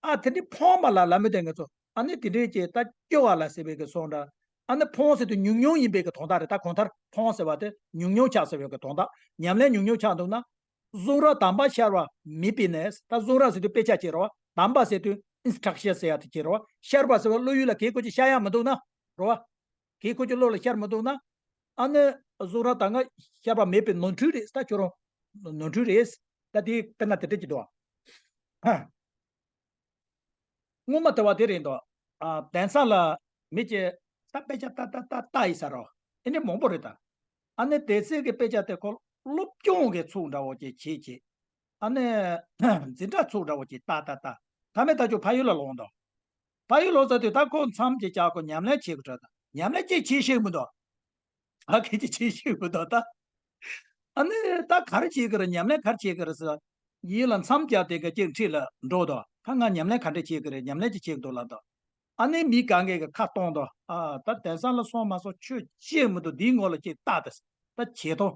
ཨ་དེ་འདྲའི་ཕོངས་པ་ལ་ལབ་མི་དེ་ང་ཚོ་ཨ་ནི་དེ་འདྲའི་ཅིག་ད་སྐྱོ་བ་ལ་ཟེར་བའི་གི་སོང་འདྲ། ཨ་ནི་ཕོངས་ཟེར་དུས་ཉུང་ཉུང་ཡིན་པའི་གི་དོན་དག་རེད། ད་གང་ལྟར་ཕོངས་ཟེར་བ་དེ་ཉུང་ཉུང་ཆགས་ཟེར་བའི་གི་དོན་དག་ཉམས་ལེན་ཉུང་ཉུང་ཆགས་འདུག་ན། གཟུགས་རབ་དམ་པ་ཤར་བ་མེད་པས་ནས། ད་གཟུགས་རབ་ཟེར་དུས་དཔེ་ཆ་ཅིག་རེད་བ། དམ་པ་ཟེར་དུས་ཨིན་སི་ཊྲག་ཤན་ཟེར་ཡ་དེ་ཅིག་རེད་བ། ཤར་བ་ཟེར་བ་བློ་ཡུལ་ལ་གེ་ཁོ་ཅིག་ཤར་ཡ་མི་འདུག་ན། རེད་བ། གེ་ཁོ་ཅིག་བློ་ལ་ཤར་མི་འདུག་ན། ཨ་ནི་གཟུགས་རབ་དམ་པ་ཤར་བ་མེད་པའི་ནོར་འཁྲུལ་རེད། ད་ཁྱོད་རང་ནོར་འཁྲུལ་རེད། ད་དེ་དཔེར་ན་དེ་འདྲ་ཅིག་འདུག་བ། སྔོན་མ་དེ་བ་དེ་རེད་འདུག་ཨ་གདན་ས་ལ་མི་ཅིག་ད་དཔེ་ཆ་ལྟ་ལྟ་ལྟ་ལྟ་ཡིན་ས་རོ། ཨེ་འདྲ་མང་པོ་རེད་ད། ཨ་ནི་དེ་ཚེ་གི་དཔེ་ཆ་དེ་ཁོ་སློབ་སྦྱོང་གི་ཚུལ་འདྲ་བོ་ཅིག་བྱེད་ཅིག་ཨ་ནི་འཛིན་གྲྭ་ཚུལ་འདྲ་བོ་ཅིག་ལྟ་ལྟ་ལྟ། ད་མེད་ད་ཅོ་ཕ་ཡུལ་ལ་ལོག་འདུག་ཕ་ཡུལ་ལོག་ཚར་དུས་ད་ཁོ་མཚམས་ཅིག་བཞག་ཁོ་ཉམས་ལེན་བྱེད་དགོས་འདྲ་ད། ཉམས་ལེན་ཅིག་བྱེད་ཤེས་མི་འདུག་ཨ་ཁེ་ཅིག་བྱེད་ཤེས་མི་འདུག་ད། ཨ་ནི་ད་ག་རེ་བྱེད་ཀྱི་རེད། ཉམས་ལེན་ག་རེ་བྱེད་ཀྱི་རེད་ཟེར། ཡིད་ལ་མཚམས་བརྒྱབ་དེ་ག་ཅིག་འཁྲིས་ལ་འགྲོ་དོ། ད་ང་ཉམས་ལེན་ག་འདྲ་བྱེད་ཀྱི་རེད། ཉམས་ལེན་ཅིག་བྱེད་ཀྱི་འདུག་ལབ་དོ། ཨ་ནི་མི་གང་གས་ཀྱི་ཁ་གཏོང་དོ། ཨ་ད་དེང་སང་ལ་སོང་མ་སོང་ཆོས་བཤད་མི་འདུག་འདིའི་ངོ་ལ་ཅིག་ལྟ་དེ། ད་བྱེད་དོ།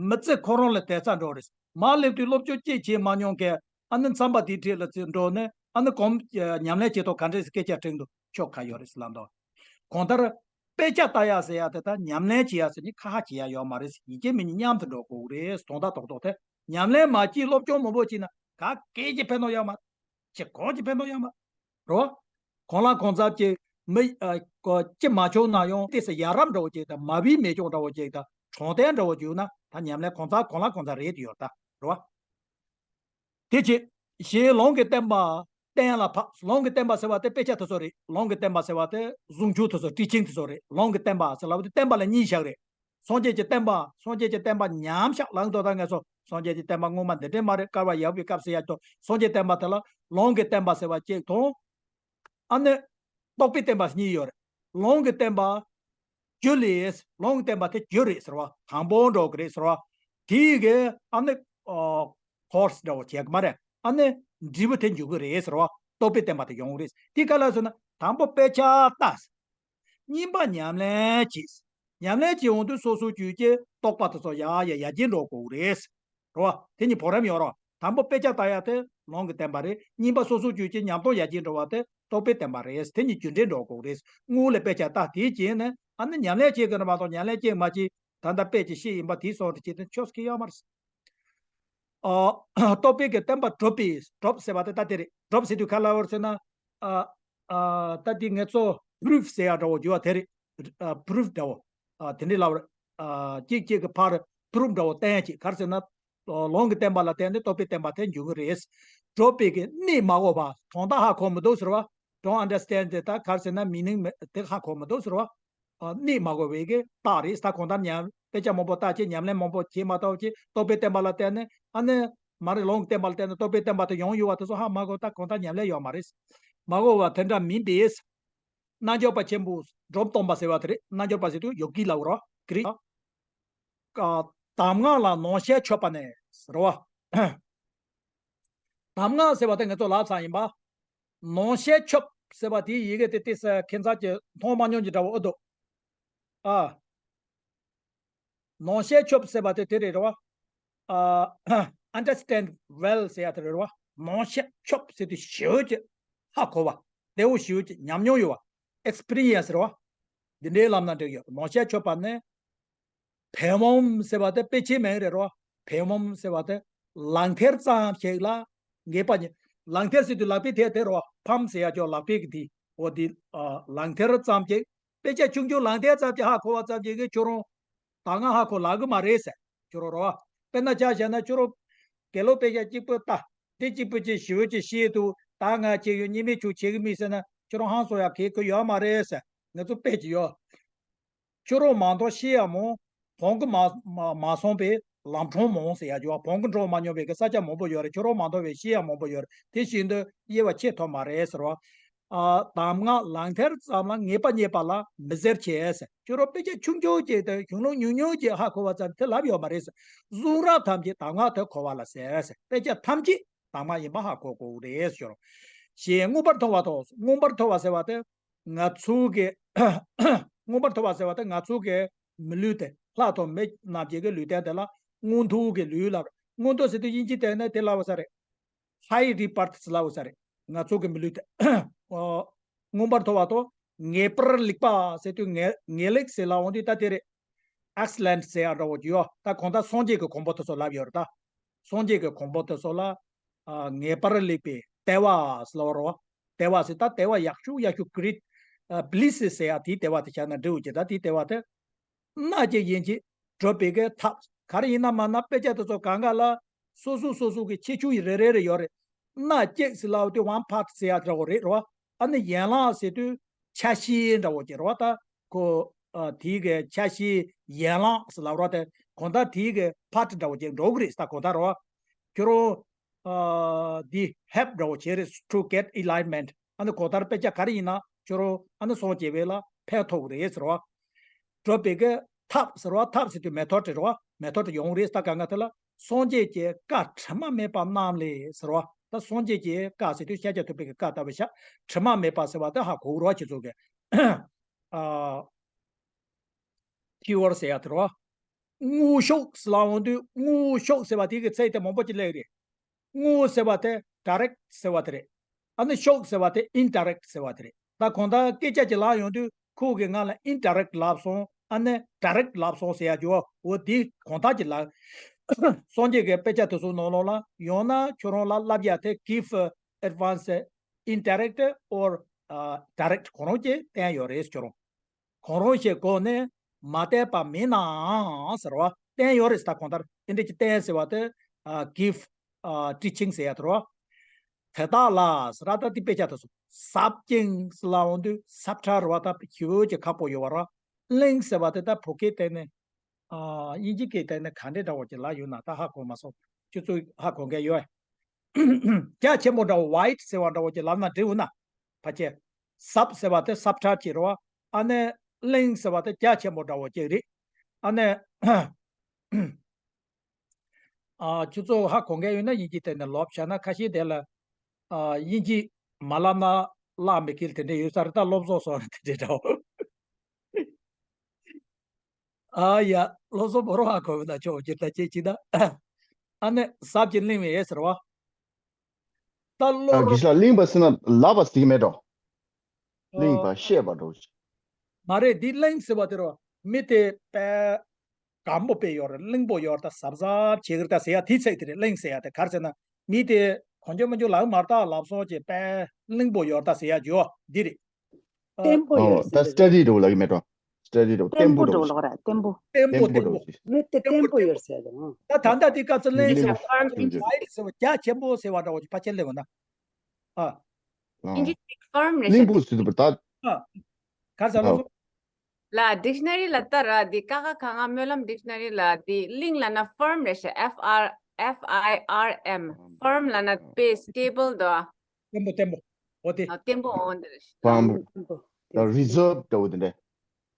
མི་ཚེ་ཁོ་རང་ལ་དེ་ཚ་འགྲོ་རེད། མར་སླེབས་དུས་སློབ་སྦྱོང་ཅིག་བྱེད་མ་མྱོང་མཁན་ཨ་ནི་མཚམས་པ་དེའི་འཁྲིས་ལ་ཅིག་འགྲོ་ནས་ཨ་ནི་གོམ་ཉམས་ལེན་བྱེད་དོ་ག་འདྲས་སྐད་ཆ་དྲིས་འདུག་ཆོ་ག་ཡོད་རེད་ལབ་འདུག་གང་ལྟར། དཔེ་ཆ་ལྟ་ཡ་ཟེར་ཡ་དེ་ད་ཉམས་ལེན་བྱེད་ཡ་ཟེར་ནི་ཁ་ཁ་བྱེད་ཡ་ཡོད་མ་རེད། ཡིན་གཅིག་མིན་གཉིས་མཉམ་དུ་འགྲོ་དགོས་རེད། དོན་དག་རྡོག་རྡོག་དེ་ཉམས་ལེན་མ་བྱེད་སློབ་སྦྱོང་མང་པོ་བྱས་ན་ག་གེ་ཅིག་ཕན་ཐོགས་ཡོད་མ་རེད། ཅི་གང་ཅིག་ཕན་ཐོགས་ཡོད་མ་རེད། གང་ལ་གང་འཚམ་ཅིག་མི་ཅི་མ་བྱུང་ན་ཡང་དེ་ས་ཡ་རབས་འདྲ་བོ་ཅིག་དང་མ་བིའི་མེ་སྒྱོགས་འདྲ་བོ་ཅིག་དང་ གྲོང་རྡལ་འདྲ་བོ་བརྗོད་ན་ད་ཉམས་ལེན་གང་ཚར་གང་ལ་གང་ཚར་རེད་དེ་ཡོད་ད་རེད་བ། དེ་བྱས། ཞེས་ལུང་གི་བསྟན་པ་གཏན་ལ་ཕབ། ལུང་གི་བསྟན་པ་ཟེར་བ་དེ་དཔེ་ཆ་དེ་ཚོ་རེད། ལུང་གི་བསྟན་པ་ཟེར་བ་དེ་གཟུངས་ཆུང་དེ་ཚོ་ཊི་ཆིང་དེ་ཚོ་རེད། ལུང་གི་བསྟན་པ་ཟེར་ལབ་དེ་བསྟན་པ་ལ་གཉིས་བཞག་རེད། སངས་རྒྱས་ཀྱི་བསྟན་པ། སངས་རྒྱས་ཀྱི་བསྟན་པ་ཉམས་ཆག་ལངས་དོ་ད་ངས་སོ་སངས་རྒྱས་ཀྱི་བསྟན་པ་སྔོན་མ་འདི་འདྲས་མ་རེད། བསྐལ་པ་ཡར་བའི་སྐབས་ཟེར་ཡ་ཅོ་སངས་རྒྱས་བསྟན་པ་དེ་ལ་ལུང་གི་བསྟན་པ་ཟེར་བ་གཅིག་དང་། ཨ་ནི། རྟོགས་པའི་བསྟན་པ་གཉིས་ཡོད་རེད། ལུང་གི་བསྟན་པ། རྒྱུ་ལས། ལུང་གི་བསྟན་པ་དེ་རྒྱུ་རེད་ཟེར་བ། དང་པོ་འགྲོ་གི་རེད་ཟེར་བ། དེའི་གི་ཨ་ནི། ཨོ། ཁོར་སི་འདྲ་བོ་བྱས་གི་མ་རེད། ཨ་ནི། འབྲས་བུ་དེ་འཇུག་གི་རེད་ཟེར་བ། རྟོགས་པའི་བསྟན་པ་དེ་ཡོང་གི་རེད། དེ་ག་ལ་ཟེར་ན་དང་པོ་དཔེ་ཆ་ལྟ། གཉིས་པ་ཉམས་ལེན་བྱེད། ཉམས་ལེན་བྱེད་འོང་དུས་སོ་སོ་རྒྱུད་ཀྱི་རྟོགས་པ་དེ་ཚོ་ཡར་ཡར་ཡར་རྒྱས་འགྲོ་དགོས་རེད། རེད་བ། དེ་གཉིས་བར་རམ་ཡོད་རེད་བ། དང་པོ་དཔེ་ཆ་ལྟ་ཡ་དེ་ལུང་གི་བསྟན་པ་རེད། གཉིས་པ་སོ་སོ་རྒྱུད་ཀྱི་ཉམས་རྟོགས་ཡར་རྒྱས་འགྲོ་བ་དེ་རྟོགས་པའི་བསྟན་པ་རེད། དེ་གཉིས་རྒྱུད་འདྲེས་འགྲོ་དགོས་རེད། སྔོན་ལ་དཔེ་ཆ་ལྟ། དེའི་རྗེས་ནས་ཨ་ནི་ཉམས་ལེན་བྱེད་དགོས་ན་མ་གཏོགས་ཉམས་ལེན་བྱེད་མ་བྱེད་ད་ལྟ་དཔེ་ཀྱི་ཤེས་ཡིན་པ་དེའི་སོང་དུ་བྱེད་དུས་ཆོས་སྐྱེ་ཡོད་མ་རེད། ཨ། རྟོགས་པའི་གི་བསྟན་པ་གྲུབ་པའི། གྲུབ་ཟེར་བ་དེ་ད་དེ་རེད། གྲུབ་ཟེར་དུས་ག་ལ་བར་ཟེར་ན། ཨ། ཨ། ད་དེ་ངེད་ཚོ་པུ་རུབ་ཟེར་ཡ་འདྲ་བོ་བརྗོད་པ་དེ་རེད། ཨ། པུ་རུབ་འདྲ་བོ། ཨ། དེ་འདྲའི་ལབ་རེད། ཨ། གཅིག་གཅིག་གི་ཕར་པུ་རུབ་འདྲ་བོ་བསྟན་ཡ་ཅིག་ག་རེ་ཟེར་ན། ལུང་གི་བསྟན་པ་ལ་བརྟེན་ནས་རྟོགས་པའི་བསྟན་པ་དེ་འབྱུང་གི་རེད། གྲུབ་པའི་གི་གནད་མ་གོ་བ་དོན་དག་ཧ་གོ་མི་འདུག་ཟེར་བ། Don't understand དེ་ད་ག་རེ་ཟེར་ན་མི་ནིང་དེ་ཧ་གོ་མི་འདུག་ཟེར་བ། ཨ། གནད་མ་གོ་བའི་གི་རྟགས་རེད། ད་གང་ལྟར་ཉམས་དཔེ་ཆ་མང་པོ་བལྟས་བྱས་ཉམས་ལེན་མང་པོ་བྱས་མ་གཏོགས་ཀྱི་རྟོགས་པའི་བསྟན་པ་ལ་བརྟེན་ནས་ཨ་ནི་མ་རེད། ལུང་གི་བསྟན་པ་ལ་བརྟེན་ནས་རྟོགས་པའི་བསྟན་པ་དེ་ཡོང་ཡོད་བ་དེ་ཚོ་ཧ་མ་གོ་ད་གང་ལྟར་ཉམས་ལེན་ཡོད་མ་རེད། མ་གོ་བ་དེ་འདྲ་མིན་པས། རྣལ་འབྱོར་པ་ཆེན་པོ་འབྲོམ་སྟོན་པ་ཟེར་བ་དེ་རེད། རྣལ་འབྱོར་པ་ཟེར་དུས་ཡོ་གི་ལབ་རོ་གི་རེད། གདམས་ངག་ལ་ནོར་ཤས་ཆོད་པ་ནས་ཟེར་བ། གདམས་ངག་ཟེར་བ་དེ་ངེད་ཚོ་ལབ་ཚར་ཡིན་པ། ནོར་ཤས་ཆོད་ཟེར་བ་དེའི་ཡི་གེ་དེ་ཏོག་ཙམ་ཁྱད་མཚར་གྱི་མཐོང་མ་མྱོང་གི་འདྲ་བོ་ཨེ་འདུག་ཨ། ནོར་ཤས་ཆོད་ཟེར་བ་དེ་དེ་རེད་རེད་བ། ཨ། Understand well ཟེར་ཡ་དེ་རེད་རེད་བ། ནོར་ཤས་ཆོད་ཟེར་དུས་ཞེ་པོ་ཅིག་ཧ་གོ་བ། བདེ་བོ་ཞེ་པོ་ཅིག་ཉམས་མྱོང་ཡོད་བ། Experience རེད་བ། འདི་འདྲའི་ལམ་ན་འགྲིག་ཡོད། ནོར་ཤས་ཆོད་པ་ནི། ཕལ་མོམ་ཟེར་བ་དེ་དཔེ་ཆའི་མིང་རེད་རོ། ཕལ་མོམ་ཟེར་བ་དེ་ལག་འཐེར་ཙམ་ཞིག་ལ་ངེས་པ་ཉིད། ལག་འཐེར་ཟེར་དུས་ལག་པའི་ཐད་དེ་རོ། ཕམ་ཟེར་ཡ་ཅོ་ལག་པའི་གི་དེ། འོ་དེ། ཨ། ལག་འཐེར་ཙམ་ཅིག་དཔེ་ཆ་ཆུང་ཆུང་ལག་འཐེར་ཙམ་ཅིག་ཧ་གོ་བ་ཙམ་ཅིག་གིས་ཁྱོད་རང་ད་ང་ཧ་གོ་ལབ་གི་མ་རེད་ཟེར་ཁྱོད་རང་རོ། དཔེར་ན་ཆ་བཞག་ན་ཁྱོད་རང་དགེ་སློབ་དཔེ་ཆ་གཅིག་པུ་ལྟ། དེ་གཅིག་པུ་ཅིག་ཞེ་པོ་ཅིག་ཤེས་འདུག་ད་ང་བྱེད་ཡོད་གཉིས་མེད་ཆུ་བྱེད་གི་མིན་ཟེར་ན་ཁྱོད་རང་ཧང་སང་ཡ་གེ་གི་ཡོད་མ་རེད་ཟེར། ང་ཚོ་དཔེ་ཅིག་ཡོད། ཁྱོད་རང་མ་མཐོང་ཤེས་ཡ་མང་། བོང་གི་མ་མ་མ་སོང་པའི་ལམ་གྲོང་མང་ཟེར་ཡ་ཅོ་བོང་གི་འགྲོ་མ་མྱོང་པའི་གི་ས་ཆ་མང་པོ་ཡོད་རེད། ཁྱོད་རང་མ་མཐོང་བའི་ཤེས་ཡ་མང་པོ་ཡོད་རེད། དེ་བཞིན་དུ་དབྱེ་བ་ཕྱེ་ཐུབ་མ་རེད་ཟེར་བ། ཨ། གདམས་ངག་ལག་འཐེར་ཙམ་ལ་ངེས་པ་རྙེད་པ་ལ་མི་ཟེར་བྱས་ཟེར། ཁྱོད་རང་དཔེ་ཆ་ཆུང་ཆུང་ཅིག་དང་གཞུང་ལུགས་ཉུང་ཉུང་ཅིག་ཧ་གོ་བ་ཙམ་དེ་ལབ་ཡོད་མ་རེད་ཟེར། གཟུངས་རབ་ཐམས་ཅད་གདམས་ངག་དེ་གོ་བ་ལ་ཟེར་ཟེར། དཔེ་ཆ་ཐམས་ཅད་གདམས་ངག་ཡིན་པ་ཧ་གོ་དགོས་རེད་ཟེར། ཞེས་མངོན་པར་མཐོ་བ་དང་མངོན་པར་མཐོ་བ་ཟེར་བ་དེ་ང་ཚོ་གི་མངོན་པར་མཐོ་བ་ཟེར་བ་དེ་ང་ཚོ་གི་མི་ལུས་དེ་ལྷ་དང་མི་རྣམས་ཀྱི་གི་ལུས་རྟེན་དེ་ལ་མངོན་མཐོ་གི་ལུས་ལབ། མངོན་མཐོ་ཟེར་དུས་དབྱིན་ཇི་དེ་ནས་དེ་ལབ་པ་ས་རེད། High rebirth ལབ་པ་ས་རེད། ང་ཚོ་གི་མི་ལུས་དེ། ཨོ། མངོན་པར་མཐོ་བ་དང་ངེས་པར་ལེགས་པ་ཟེར་དུས་ངེས་ངེས་ལེགས་ཟེར་ལབ་འོང་དུས་ད་དེ་རེད། Excellent ཟེར་ཡ་འདྲ་བོ་ཅིག་ཡོད། ད་གང་ལྟར་སངས་རྒྱས་ཀྱི་གོ་འཕང་དེ་ཚོ་ལབ་ཡོད་རེད་ད། སངས་རྒྱས་ཀྱི་གོ་འཕང་དེ་ཚོ་ལ། ཨ། ངེས་པར་ལེགས་པའི་དལ་བ་ཟེར་ལབ་རོ། དལ་བ་ཟེར་ད་དལ་བ་ཡག་ཤོས་ཡག་ཤོས་great ཨ། bliss ཟེར་ཡ་དེའི་དལ་བ་དེ་བྱས་ན་འགྲིག་འོ་ཅིག་ད་དེའི་དལ་བ་དེ། སྣ་གཅིག་ཡན་ཆད་གྲུབ་པའི་གི་ཐབས་ག་རེ་ཡིན་ན་མ་ན་དཔེ་ཆ་དེ་ཚོ་གང་ག་ལ་སོ་སོ་སོ་སོ་གི་ཁྱད་ཆོས་རེ་རེ་རེ་ཡོད་རེད། སྣ་གཅིག་ཟེར་ལབ་དུས་one part ཟེར་ཡ་འདྲ་བོ་རེད་རོ། ཨ་ནི་ཡན་ལག་ཟེར་དུས་ཆ་ཤས་འདྲ་བོ་ཅིག་རོ། ད་ཁོ། ཨ། དེའི་གི་ཆ་ཤས་ཡན་ལག་ཟེར་ལབ་རོ། དེ་གང་ལྟར་དེའི་གི་part འདྲ་བོ་ཅིག་འགྲོ་གི་རེད་ད་གང་ལྟར་རོ། ཁྱོད་རང་། ཨ། འདི་help འདྲ་བོ་བྱེད་རེད། to get enlightenment ཨ་ནི་གང་ལྟར་དཔེ་ཆ་ག་རེ་ཡིན་ན་ཁྱོད་རང་ཨ་ནི་སངས་རྒྱས་པའི་ལ་ཕན་ཐོགས་རེད་ཟེར་བ། གྲུབ་པའི་གི་ཐབས་ཟེར་བ། ཐབས་ཟེར་དུས་method རེད་བ། method ཡོང་རེད། ད་ག་ང་དེ་ལ་སངས་རྒྱས་ཀྱི་བཀའ་དྲི་མ་མེད་པ་རྣམས་ལས་ཟེར་བ། ད་སངས་རྒྱས་ཀྱི་བཀའ་ཟེར་དུས་ཤཱཀྱ་ཐུབ་པའི་གི་བཀའ་ལྟ་བུ་ཤ་དྲི་མ་མེད་པ་ཟེར་བ་དེ་ཧ་གོ་རོགས་ཁྱེད་ཚོ་གི། ཨ། pure ཟེར་ཡ་དེ་རོ། དངོས་ཤུགས་ཟེར་ལབ་འོང་དུས་དངོས་ཤུགས་ཟེར་བ་དེ་གི་ཚད་དེ་མང་པོ་ཅིག་སླེབས་རེད། དངོས་ཟེར་བ་དེ་direct ཟེར་བ་དེ་རེད། ཨ་ནི་ཤུགས་ཟེར་བ་དེ་indirect ཟེར་བ་དེ་རེད། ད་གང་ལྟར་སྐད་ཆ་ཅིག་ལབ་ཡོང་དུས་ཁོ་གིས་ང་ལ་indirect ལབ་སོང་ཨ་ནི་direct ལབ་སོང་ཟེར་ཡ་ཅིག་འོ་འོ་དེ་གང་ལྟར་ཅིག་ལབ། སངས་རྒྱས་ཀྱི་དཔེ་ཆ་དེ་ཚོའི་ནང་ལོགས་ལ་ཡང་ན་ཁྱོད་རང་ལ་བསླབ་ཡ་དེ་give advice indirect or ཨ་direct གང་རུང་ཅིག་བསྟན་ཡོད་རེད་ཁྱོད་རང་། གང་རུང་ཞིག་གོ་ནས་ མ་བསྟན་པ་མིན་ནའང་ཟེར་བ། བསྟན་ཡོད་རེད་ཟེར། ད་གང་ལྟར་དེ་འདྲ་ཅིག་བསྟན་ཟེར་བ་དེ། ཨ། give ཨ། teaching ཟེར་ཡ་དེ་རེད་བ། དེ་དག་ལ་ཟེར་བ་ད་དེ་དཔེ་ཆ་དེ་ཚོ་ཟབ་ཅིང་ཟེར་ལབ་འོང་དུས་ཟབ་ཕྲ་རེད་བ། ད་ཞེ་པོ་ཅིག་ཁག་པོ་ཡོད་བ་རེད། གླིང་ཟེར་བ་དེ་ད་བོད་སྐད་སྟེང་ནས། ཨ། དབྱིན་ཇི་སྐད་སྟེང་ནས་ག་འདྲས་འདྲ་བོ་ཅིག་ལབ་ཡོད་ན་ད་ཧ་གོ་མ་སོང་། ཁྱོད་ཚོས་ཧ་གོ་མཁན་ཡོད། རྒྱ་ཆེན་པོ་འདྲ་བོ། wide ཟེར་བ་འདྲ་བོ་ཅིག་ལབ་ན་འགྲིག་འོང་ན། ཕལ་ཆེར། ཟབ་ཟེར་བ་དེ་ཟབ་ཕྲ་ཅིག་རེད་བ། ཨ་ནི་གླིང་ཟེར་བ་དེ་རྒྱ་ཆེན་པོ་འདྲ་བོ་ཅིག་རེད། ཨ་ནི། ཨ། ཁྱོད་ཚོ་ཧ་གོ་མཁན་ཡོད་ན་དབྱིན་ཇི་སྟེང་ནས་ལབ་བྱས་ན། ཁ་ཤས་དེ་ལ། ཨ། དབྱིན་ཇི་མ་ལབ་ན་བརླག་མི་སྐྱེལ་དེ་འདྲ་ཡོད་ས་རེད། ད་སློབ་གསོ་སོགས་རེད། དེ་འདྲ་འདྲ་བོ། ཨ་ཡ། སློབ་གསོ་མོ་རང་ཧ་གོ་བ་ན་ཆོག་གི། ད་ཅེས་ཅི་ད། ཨ་ནི་ཟབ་ཅིང་གླིང་བའི་ཟེར་བ། ད་ཨ། གློ་དགེ་བཤེས་ལགས། གླིང་པ་ཟེར་ན་ལབ་པ་ཟེར་གྱི་མེད་འགྲོ། གླིང་པ་ཨ། བཤད་པ་འགྲོ། མ་རེད། འདི་གླིང་ཟེར་བ་དེ་རེད་བ། མི་དེ་དཔེ་སྒམ་པོ་དཔེ་ཡོད་རེད། གླིང་པོ་ཡོད་རེད། ད་གཟབ་གཟབ་བྱེད་ཀྱི་རེད། ད་ཟེར་ཡ་དེའི་ཚིག་དེ་རེད། གླིང་ཟེར་ཡ་དེ་ག་རེ་ཟེར་ན། མི་དེ་གང་བྱུང་མང་བྱུང་ལབ་མ་རེད། ད་ལབ་སོང་ཅེས་དཔེ་གླིང་པོ་ཡོད་རེད། ད་ཟེར་ཡ་ཇོ་འདི་རེད། ཨ། བརྟན་པོ། ཨོ། ཡོད་ད་ཟེར་སི་ཊ་ཌི་འགྲོ་ལབ་ཀྱི་མེད་འགྲོ། སི་ཊ་ཌི་འགྲོ། བརྟན་པོ་འགྲོ་ལབ་ར། བརྟན་པོ། བརྟན་པོ། བརྟན་པོ་འགྲོ་ཟེར། མི་དེ་བརྟན་པོ་ཡོད་ཟེར་ཡ་དེ། ཨང་། ད་ད་ལྟ་དེ་སྐབས་སུ་གླིང་ཟེར་བ། ཨ། ཨ། ཨ། ཟེར་བ་རྒྱ་ཆེན་པོ་ཟེར་བ་འདྲ་བོ་ཅིག་ཕལ་ཆེར་སླེབས་འོང་ན། ཨ། ཨ། དབྱིན་ཇི་ཅིག་ཕརམ་རེད་ཤག། གླིང་པོ་ཟེར་དུས་ད། ཨ། ག་རེ་ཟེར་ལབ་སོང་། ལ་ཌིག་ཤ་ནེ་རི་ལ་ལྟ་ར། འདི་ཀ་ཁ་ག་ང་སྨོན་ལམ་ཌིག་ཤ་ནེ་རི་ལ་འདི་གླིང་ལབ་ན་ཕརམ་རེད་ཤག། F R F I R M། ཕརམ་ལབ་ན་དཔེ་སི་ཊེ་བལ་དོ། བརྟན་པོ། བརྟན་པོ། འོ་དེ། ཨ། བརྟན་པོ། འོ་འདི་རེད་ཤག། བརྟན་པོ། ད་རི་ཛརབ་འདྲ་བོ་དེ་འདྲ།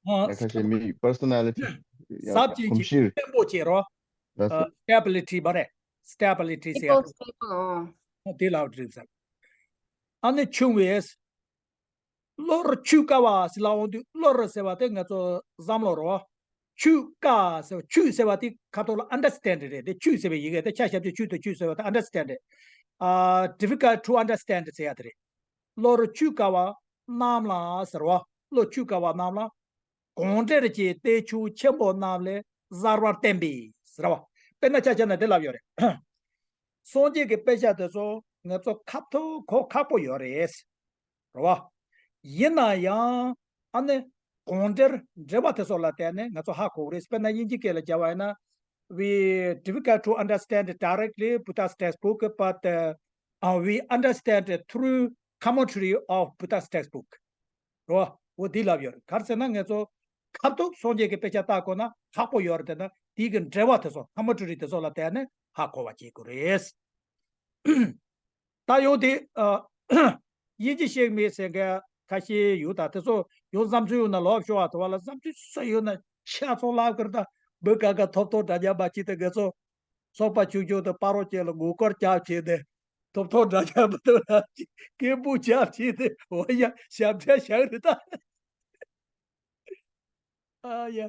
ཨ། ད་ཁ་ཤས་མི་པར་སོ་ན་ལི་ཊི། ཡ། ཟབ་ཅིང་གོམས་གཤིས། བརྟན་པོ་བྱེད་རོགས། ལགས་སོ། ཨ། སི་ཊེ་བི་ལི་ཊི་མ་རེད། སི་ཊེ་བི་ལི་ཊི་ཟེར་ཡ། སི་ཊེ་བལ། སི་ཊེ་བལ། ཨོ། དེ་ལ་འགྲིག་ས། ཨ་ནི་ཆུང་བས། གློ་རུ་ཆུ་དཀར་བ་ཟེར་ལབ་འོང་དུས། གློ་རུ་ཟེར་བ་དེ་ང་ཚོ་བསམ་བློ་རོ། ཆུ་དཀར་ཟེར་བ། ཆུ་ཟེར་བ་དེ་ཁ་ཐོག་ལ་ཨན་ཌར་སི་ཊེན་ཌི་རེད། དེ་ཆུ་ཟེར་བའི་ཡི་གེ་དེ་ཆ་ཞབས་ཀྱུ་ཆུ་དང་ཆུ་ཟེར་བ་དེ་ཨན་ཌར་སི་ཊེན་ཌི་རེད། ཨ། ཌི་ཕི་ཀལ་ཊུ་ཨན་ཌར་སི་ཊེན་ཌི་ཟེར་ཡ་དེ་རེད། གློ་རུ་ཆུ་དཀར་བ་རྣམས་ལ་ཟེར་བ། གློ་ཆུ་དཀར་བ་རྣམས་ལ། གང་འབྲེལ་གྱི་གཏེར་ཆོས་ཆེན་པོ་རྣམས་ལས་གསར་བར་བསྟན་པའི་ཟེར་བ། དཔེར་ན་ཆ་བཞག་ན་དེ་ལབ་ཡོད་རེད། སངས་རྒྱས་ཀྱི་དཔེ་ཆ་དེ་ཚོ་ང་ཚོ་ཁ་ཐུག་གོ་ཁག་པོ་ཡོད་རེད། རེད་བ། ཡིན་ན་ཡང་ཨ་ནི་གང་འབྲེལ་འབྲེལ་བ་དེ་ཚོ་ལ་བརྟེན་ནས་ང་ཚོ་ཧ་གོ་གི་རེད། དཔེར་ན་དབྱིན་ཇི་སྐད་ལ་བརྒྱབ་པ་ཡིན་ན། We difficult to understand directly Buddha's textbook, but uh, uh, we understand through commentary of Buddha's textbook. རོ། འོ་འདི་ལབ་ཡོད་རེད། ག་རེ་ཟེར་ན་ང་ཚོ་ཁ་ཐུག་སངས་རྒྱས་ཀྱི་དཔེ་ཆ་ལྟ་དགོས་ན་ཁག་པོ་ཡོད་རེད། དེ་ན་དེའི་གི་འགྲེལ་པ་དེ་ཚོ། ཁོ་མེན་ཊ་རི་དེ་ཚོ་ལ་བལྟས་ནས་ཧ་གོ་བ་བྱེད་དགོས་རེད། ད་ཡང་དེ། ཨ། དབྱིན་ཇི་ཤེས་མེད་ཟེར་མཁན་ཁ་ཤས་ཡོད། ད་དེ་ཚོ་ཡང་བསམ་ཚུལ་ཡོད་ན་ལབ་ཤོག་ཨ། དེ་བ་ལ་བསམ་ཚུལ་སུ་ཡོད་ན་ཆ་ཚང་ལབ་ཀྱི་རེད། ད་འབུ་ཀ་ཀ་ཐོབ་ཐང་འདྲ་མཉམ་པ་ཅིག་དང་ང་ཚོ་ཚོགས་པ་ཆུང་ཆུང་དང་སྤ་རོ་བཅས་ལ་མགོ་སྐོར་རྒྱབ་བྱས་ཏེ། ཐོབ་ཐང་འདྲ་མཉམ་པ་དང་ལ་སྐད་འབོད་རྒྱབ་བྱས་ཏེ། འོ་ཡ། ཞབས་འདྲེན་བཞག་རེད་ད། ཨ་ཡ།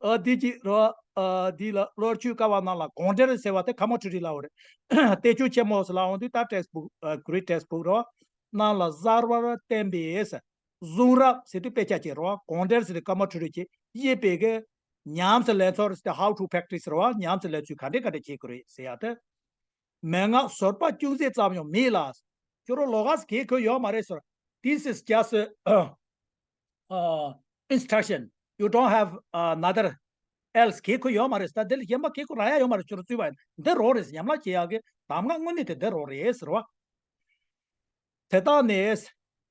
ཨ། འདི་གཅིག་རོ། ཨ། འདི་ལ་གློ་རུ་ཆུ་དཀར་བ་རྣམས་ལ། གང་འབྲེལ་ཟེར་བ་དེ་ཁོ་མེན་ཊ་རི་ལབ་པ་རེད། གཏེར་ཆོས་ཆེན་མོ་ཟེར་ལབ་འོང་དུས་ད་ཊེག་སི་བུག་ཨ། གྷི་རིག་ཊེག་སི་བུག་རོ། རྣམས་ལ་གསར་བར་བསྟན་པའི་ཟེར། གཞུང་རབ་ཟེར་དུས་དཔེ་ཆ་ཅིག་རོ། གང་འབྲེལ་ཟེར་དུས་ཁོ་མེན་ཊ་རི་ཅིག་ཡོད་པའི་གི་ཉམས་སུ་ལེན་ཚུལ་ཟེར་ཏེ། how to practice རོ། ཉམས་སུ་ལེན་ཚུལ་ག་འདྲས་ག་འདྲས་བྱེད་དགོས་རེད་ཟེར་ཡ་དེ། མན་ངག་བཟོད་པ་ཅུང་ཟད་ཙམ་ཡང་མེད་ལ། ཁྱོད་རང་ལོགས་ཀ་གེ་ཁོ་ཡོད་མ་རེད་ཟེར། This is just a, uh, instruction. You don't have another else. གེ་ཁོ་ཡོད་མ་རེད། ད་དེ་ལས་གཞན་པ་གེ་ཁོ་རག་ཡ་ཡོད་མ་རེད། ཁྱོད་རང་བཙུན་པ་ཡིན་འདི་རང་རེད། ཉམས་ལེན་བྱེད་ཡག་གི་གདམས་ངག་དངོས་གནས་དེ་འདི་རང་རེད་ཟེར་བ། དེ་དག་ནི་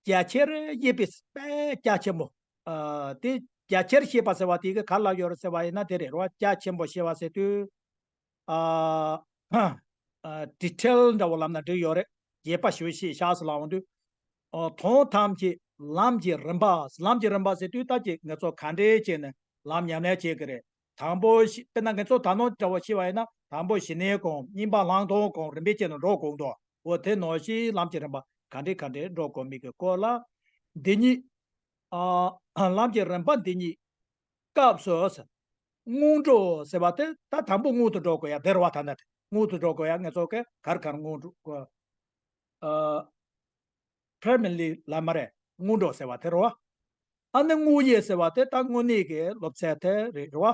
རྒྱ་ཆེར་དབྱེ་བའི་དཔེ་རྒྱ་ཆེན་པོ། ཨ། དེ་རྒྱ་ཆེར་བཤད་པ་ཟེར་བ་དེ་གི་ག་ལ་ཡོད་རེད་ཟེར་བ་ཡིན་ན་དེ་རེད་རོ། རྒྱ་ཆེན་པོ་བཤད་པ་ཟེར་དུས། ཨ། ཨ། ཌི་ཊེལ་འདྲ་བོ་ལབ་ན་འགྲིག་ཡོད་རེད། རྒྱས་པ་ཞེ་པོ་ཞིག་བཞག་ཟེར་ལབ་འོང་དུས། ཨ། དོན་ཐམས་ཅད་ལམ་གྱི་རིམ་པ། ལམ་གྱི་རིམ་པ་ཟེར་དུས་ད་ཅིག་ང་ཚོ་ག་འདྲས་བྱས་ནས་ལམ་ཉམས་ལེན་བྱེད་ཀྱི་རེད། དང་པོ་ཞི། དཔེར་ན་ང་ཚོ་ད་ནང་འདྲ་བོ་བཤད་པ་ཡིན་ན། དང་པོ་ཞི་གནས་སྒོམ། གཉིས་པ་ལྷག་མཐོང་སྒོམ། རིམ་པས་བྱས་ནས་འགྲོ་དགོས་འདུག་འོ་དེ་ནང་བཞིན་ལམ་གྱི་རིམ་པ་ག་འདྲས་ག་འདྲས་འགྲོ་དགོས་མིན་གྱི་སྐོར་ལ། འདི་ཉིད། ཨ། ལམ་གྱི་རིམ་པ་འདི་ཉིད་སྐབས་སུ་ཟེར། སྔོན་འགྲོ་ཟེར་བ་དེ་ད་དང་པོ་སྔོན་དུ་འགྲོ་དགོས་ཡ་དེ་རེད་བ། ད་ནི་སྔོན་དུ་འགྲོ་དགོས་ཡ་ང་ཚོ་ག་ག་རེ་ག་རེ་སྔོན་འགྲོ་དགོས། ཨ། པི་རི་མི་ནི་ལི་ལབ་མ་རེད། སྔོན་འགྲོ་ཟེར་བ་དེ་རེད་བ། ཨ་ནི་དངོས་གཞི་ཟེར་བ་དེ་ད་དངོས་གནས་ཀྱི་སློབ་ཚན་དེ་རེད། རེད་བ།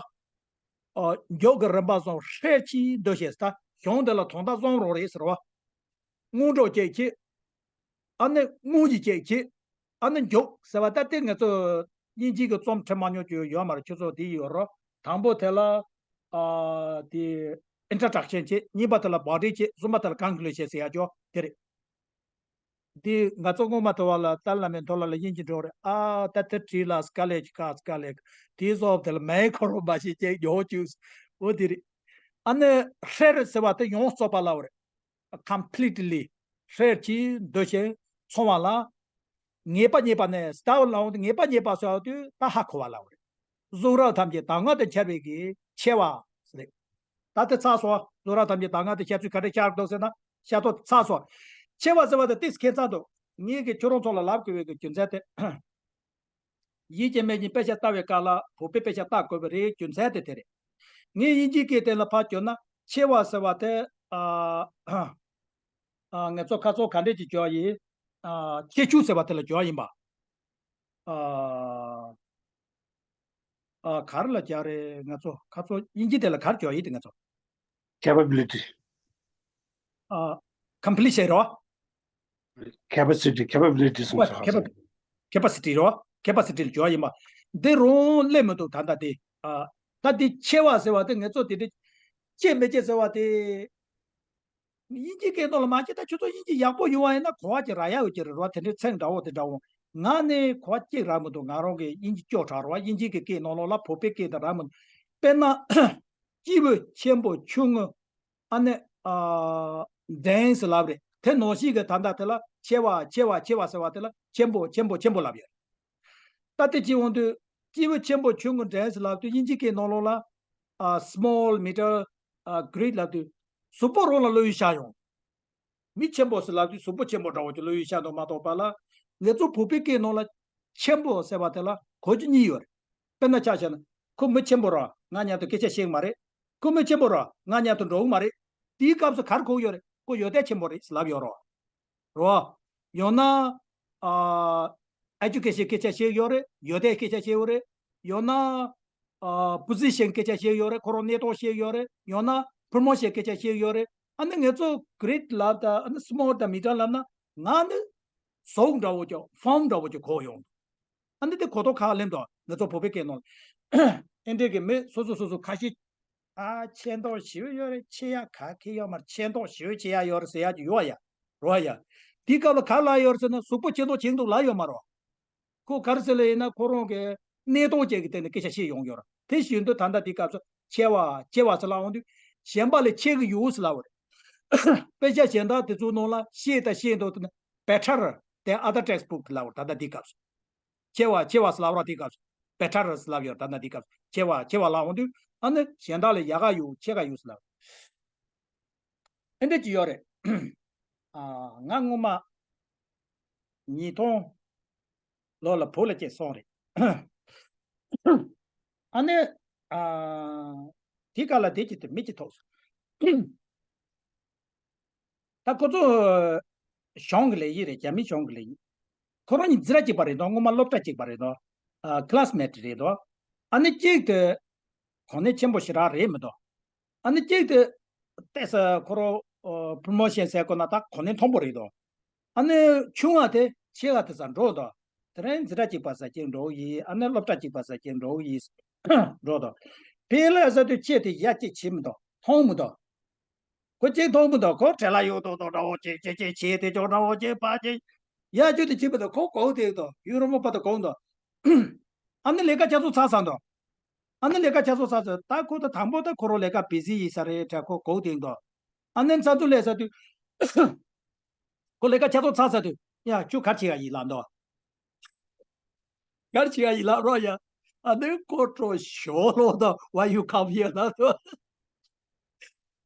ཨ། མཇུག་གི་རིམ་པ་སོགས་ཧྲལ་གྱིས་འདུ་ཤེས་ཟེར། ད་གཞུང་འདི་ལ་དོན་དག་གསུམ་རང་རེད་ཟེར་བ། སྔོན་འགྲོ་གཅིག་བྱེད། ཨ་ནི་དངོས་གཞི་གཅིག་བྱེད། ཨ་ནི་མཇུག་ཟེར་བ་ད་དེ་ང་ཚོ་ དབྱིན་ཇི་གི་རྩོམ་འབྲི་མ་མྱོང་རྒྱུ་ཡོད་མ་རེད། ཁྱོད་ཚོ་དེ་ཡོད་རོ། དང་པོ་དེ་ལ་ཨ་དེ་introduction བྱེད། གཉིས་པ་དེ་ལ་body བྱེད། གསུམ་པ་དེ་ལ་conclusion བྱེད་ཟེར་ཡ་ཅོ་དེ་རེད། འདི་ང་ཚོ་སྔོན་མ་དུ་བ་ལ་ཏཱ་ལ་མའི་མཐོ་སློབ་ལ་དབྱིན་ཇི་འགྲོ་རེད། ཨ་ད་དེ་བྲིས་ལ་སྐ་ལེགས་ཀ་སྐ་ལེགས་དེའི་སོབ་དེ་ལ་མའི་ཁོ་རོ་མ་ཞིག་ཅེག་ཉོ་བཅུག་འོ་དེ་རེད། ཨ་ནི་ཧྲེར་ཟེར་བ་དེ་ཡོངས་རྫོགས་པ་ལ་བ་རེད། completely ཧྲེར་གྱིས་འདོད་ཞེན་ཚོང་བ་ལ་ངེས་པ་རྙེད་པ་ནས་སྟ་བ་ལའང་དེ་ངེས་པ་རྙེད་པ་ཟེར་བ་དུས་ད་ཧ་གོ་བ་ལ་བ་རེད། གཟུགས་རབ་ཐམས་ཅད་གདམས་ངག་ཏུ་འཆར་བའི་གི་ཆེ་བ་ཟེར། ད་དེ་ཚར་སོང་། གཟུགས་རབ་ཐམས་ཅད་གདམས་ངག་ཏུ་འཆར་ཚུལ་ག་འདྲ་ཤར་འདུག་ཟེར་ན་ཤར་ཐོག་ཚར་སོང་། ཆེ་བ་ཟེར་བ་དེ་ཏིས་ཁྱད་མཚར་འདུག་ངེད་ཀྱིས་ཁྱོད་རང་ཚོ་ལ་ལབ་དགོས་པའི་གི་རྒྱུ་མཚན་དེ། ཡིད་ཀྱི་མིག་གཉིས་དཔེ་ཆ་ལྟ་བའི་སྐབས་ལ་བོད་པའི་དཔེ་ཆ་ལྟ་དགོས་པ་རེད། རྒྱུ་མཚན་དེ་དེ་རེད། ངས་དབྱིན་ཇིའི་སྐད་དེ་ལ་ཕར་བསྒྱུར་ན་ཆེ་བ་ཟེར་བ་དེ་ཨ་ཨ་ང་ཚོ་ཁ་ཚོ་ག་འདྲས་ཀྱི་སྦྱོར་ཡིན། ཨ་ཁྱད་ཆོས་ཟེར་བ་དེ་ལ་སྦྱོར་ཡིན་པ། ཨ་ཨ་ག་རེ་ལ་སྦྱར་རེད། ང་ཚོ་ཁ་ཚོ་དབྱིན་ཇི་དེ་ལ་ག་རེ་སྦྱོར་ཡིན་དེ་ང་ཚོ། capability ཨ་completion རོ། capacity capability སོང་ཙང་ཧ་སོང་། capacity རོ། capacity ལ་སྦྱོར་ཡིན་པ། འདི་རུང་སླེབས་མི་འདུག་ད་ལྟ་དེ། ཨ་ད་འདི་ཆེ་བ་ཟེར་བ་དེ་ང་ཚོ་དེ་འདྲ་ཅེས་མི་ཅེས་ཟེར་བ་དེ། དབྱིན་ཇིའི་སྐད་ནང་ལ་མ་ཅི་ད་ཁྱོད་ཚོ་དབྱིན་ཇི་ཡག་པོ་ཡོད་བ་ཡིན་ན་གོ་བ་ཅིག་རག་ཡག་ཡོད་ཀྱི་རེད་རོ། དེ་འདྲའི་ཚིག་འདྲ་བོ་དེ་འདྲ་བོ། ང་ནི་གོ་བ་གཅིག་རག་མི་འདུག་ང་རང་གི་དབྱིན་ཇི་སྐྱོ་དྲགས་རོ། དབྱིན་ཇི་གི་སྐད་ནང་ལོགས་ལ་བོད་པའི་སྐད་དེ་རག་མི་འདུག་དཔེར་ན། སྐྱེས་བུ་ཆེན་པོ་ཆུང་ངུ། ཨ་ནི་ཨ་འགྲན་ཟེར་ལབ་རེད། དེ་ནང་བཞིན་གྱི་ད་ལྟ་དེ་ལ་ཆེ་བ་ཆེ་བ་ཆེ་བ་ཟེར་བ་དེ་ལ་ཆེན་པོ་ཆེན་པོ་ཆེན་པོ་ལབ་ཡོད། ད་དེ་ཅི་འོང་དུས་སྐྱེས་བུ་ཆེན་པོ་ཆུང་ངུ་འགྲན་ཟེར་ལབ་དུས་དབྱིན་ཇི་སྐད་ནང་ལོགས་ལ་ཨ་small middle ཨ་great ལབ་དུས་གཟུགས་པོ་རང་ལ་བློ་ཡུལ་ཤར་ཡོང་། མི་ཆེན་པོ་ཟེར་ལབ་དུས་གཟུགས་པོ་ཆེན་པོ་འདྲ་བོ་ཅིག་བློ་ཡུལ་ཤར་འདུག་མ་གཏོགས་པ་ལ། ང་ཚོ་བོད་པའི་སྐད་ནང་ལ་ཆེན་པོ་ཟེར་བ་དེ་ལ་གོ་རྒྱུ་གཉིས་ཡོད་རེད། དཔེར་ན་ཆ་བཞག་ན་ཁོ་མི་ཆེན་པོ་ར་ང་མཉམ་དུ་སྐད་ཆ་བཤད་ཀྱི་མ་རེད། ཁོ་མི་ཆེན་པོ་ར་ང་མཉམ་དུ་འགྲོ་གི་མ་རེད། དེའི་སྐབས་སུ་ག་རེ་གོ་གི་ཡོད་རེད། ཁོ་ཡོན་ཏན་ཆེན་པོ་རེད་ཟེར་ལབ་ཡོད་རོ། རོ། ཡང་ན། ཨ་education སྐད་ཆ་བཤད་ཡོད་རེད། ཡོན་ཏན་སྐད་ཆ་བཤད་ཡོད་རེད། ཡང་ན། ཨ་position སྐད་ཆ་བཤད་ཡོད་རེད། ཁོ་རང་གནས་སྟངས་བཤད་ཡོད་རེད། ཡང་ན་promotion སྐད་ཆ་བཤད་ཡོད་རེད། ཨ་ནི་ང་ཚོ་great ལབ་དང་ཨ་ནི་small དང་middle ལབ་ན་ང་ནི་ཟོག་འདྲ་བོ་ཅིག farm འདྲ་བོ་ཅིག་གོ་ཡོང་། ཨ་ནི་དེ་གོ་ཐོག་ཁ་སླེབས་དང་ང་ཚོ་བོད་པའི་སྐད་ནང་ལ། ཨེ་འདྲས་ཀྱི་མི་སོ་སོ་སོ་སོ་ཁ་ཤས། ཨ་ཆེ་མདོག་ཞེ་པོ་ཡོད་རེད། ཆེ་ཡ་ག་གེ་ཡོད་མ་རེད། ཆེ་མདོག་ཞེ་པོ་ཆེ་ཡ་ཡོད་རེད་ཟེར་ཡ་ཅིག་ཡོད་ཡ། རོ་ཡ། དེའི་སྐབས་ལ་ག་ལ་ཡོད་རེད་ཟེར་ན་གཟུགས་པོ་ཆེ་མདོག་ཆེ་མདོག་ལ་ཡོད་མ་རོ། ཁོ་ག་རེ་ཟེར་ལ་ཡིན་ན་ཁོ་རང་གི་གནས་སྟངས་ཅན་གྱི་སྟེང་ནས་སྐད་ཆ་བཤད་ཡོང་ཡོད་རེད། དེ་བཞིན་དུ་ད་ལྟ་དེའི་སྐབས་སུ་ཆེ་བ་ཆེ་བ་ཟེར་ལ་འོང་དུས་གཞན་པ་ལས་ཆེ་གི་ཡོད་ཟེར་ལབ་པ་རེད། དཔེ་ཆ་གཞན་དག་དེ་ཚོའི་ནང་ལ་ཤེས་དང་ཤེས་མདོག་དེ་ནི་better than other textbook ལབ་པ་རེད། ད་ལྟ་དེའི་སྐབས་སུ། ཆེ་བ་ཆེ་བ་ཟེར་ལབ་ར་དེའི་སྐབས་སུ། better ཟེར་ལབ་ཡོད་ད་ལྟ་དེའི་སྐབས་སུ། ཆེ་བ་ཆེ་བ་ལབ་འོང་དུས་ཨ་ནི་གཞན་དག་ལས་ཡག་ག་ཡོད་ཆེ་ག་ཡོད་ཟེར་ལབ། ཨེ་འདྲ་ཅིག་ཡོད་རེད། ཨ་ང་སྔོན་མ་ཉིས་སྟོང་ལོ་ལ་བོད་ལ་སྐྱེས་སོང་རེད། ཨ་ནི་ཨ་དེ་ག་ལ་དེ་ཅི་ཐུབ་མི་ཅི་ཐུབ་སོང་། ད་ཁོ་ཚོ་གཞུང་གི་ལས་ཡིན་རེད། རྒྱ་མི་གཞུང་གི་ལས་ཡིན། ཁོ་རང་གཉིས་འཛིན་གྲྭ་གཅིག་པ་རེད་དོ། སྔོན་མ་སློབ་གྲྭ་གཅིག་པ་རེད་དོ། ཨ་classmate རེད་དོ། ཨ་ནི་གཅིག་དེ་གོ་གནས་ཆེན་པོ་ཞེ་དྲག་རེད་མི་དོ། ཨ་ནི་གཅིག་དེ་ཏོག་ཙམ་ཁོ་རང་promotion ཟེར་དགོས་ན་ད་གོ་གནས་མཐོན་པོ་རེད་དོ། ཨ་ནི་ཆུང་བ་དེ་ཆེ་བ་དེ་ས་འགྲོ་དོ། དེ་རིང་འཛིན་གྲྭ་གཅིག་པ་ས་གཅིག་འགྲོ་གི་ཡིན། ཨ་ནི་སློབ་གྲྭ་གཅིག་པ་ས་གཅིག་འགྲོ་གི་ཡིན། འགྲོ་དོ། དེ་ལ་ས་དུས་ཁྱེད་དེ་ཡ་གཅིག་བྱེད་མི་དོ། མཐོང་མི་དོ། ཁོ་གཅིག་མཐོང་མི་འདུག་ཁོ་བྲེལ་ལ་ཡོད་དོ་དོ་འདྲ་བོ་ཅིག་ཅིག་ཅིག་བྱས་ཏེ་ཅོག་འདྲ་བོ་ཅིག་པ་ཅིག་ཡ་ཅོ་དེ་བྱེད་མི་འདུག་ཁོ་གོག་དེ་དོ་ཡུན་རིང་པོ་བར་དུ་གོག་འདུག་ཨ་ནི་ལས་ཀ་ཆ་ཚང་ཚར་ཚར་འདུག་ཨ་ནི་ལས་ཀ་ཆ་ཚང་ཚར་ཚར་ད་ཁོ་ད་དང་པོ་ད་ཁོ་རང་ལས་ཀ་བི་ཟི་ཡིན་ས་རེད་དྲ་ཁོ་གོག་དེ་འདུག་ཨ་ནི་ཚ་ཚུ་ལས་ས་དུས་ཁོ་ལས་ཀ་ཆ་ཚང་ཚར་ཚར་དུས་ཡ་ཁྱོད་ག་རེ་བྱེད་ཡ་ཡིན་ལབ་འདུག་གར་ཆི་ཡ་ཡི་ལ་རོ་ཡ། ཨ་ནི་ཀོ་ཀྲོ་ཞོ་ལོ་དང་Why you come here ལ་དོ།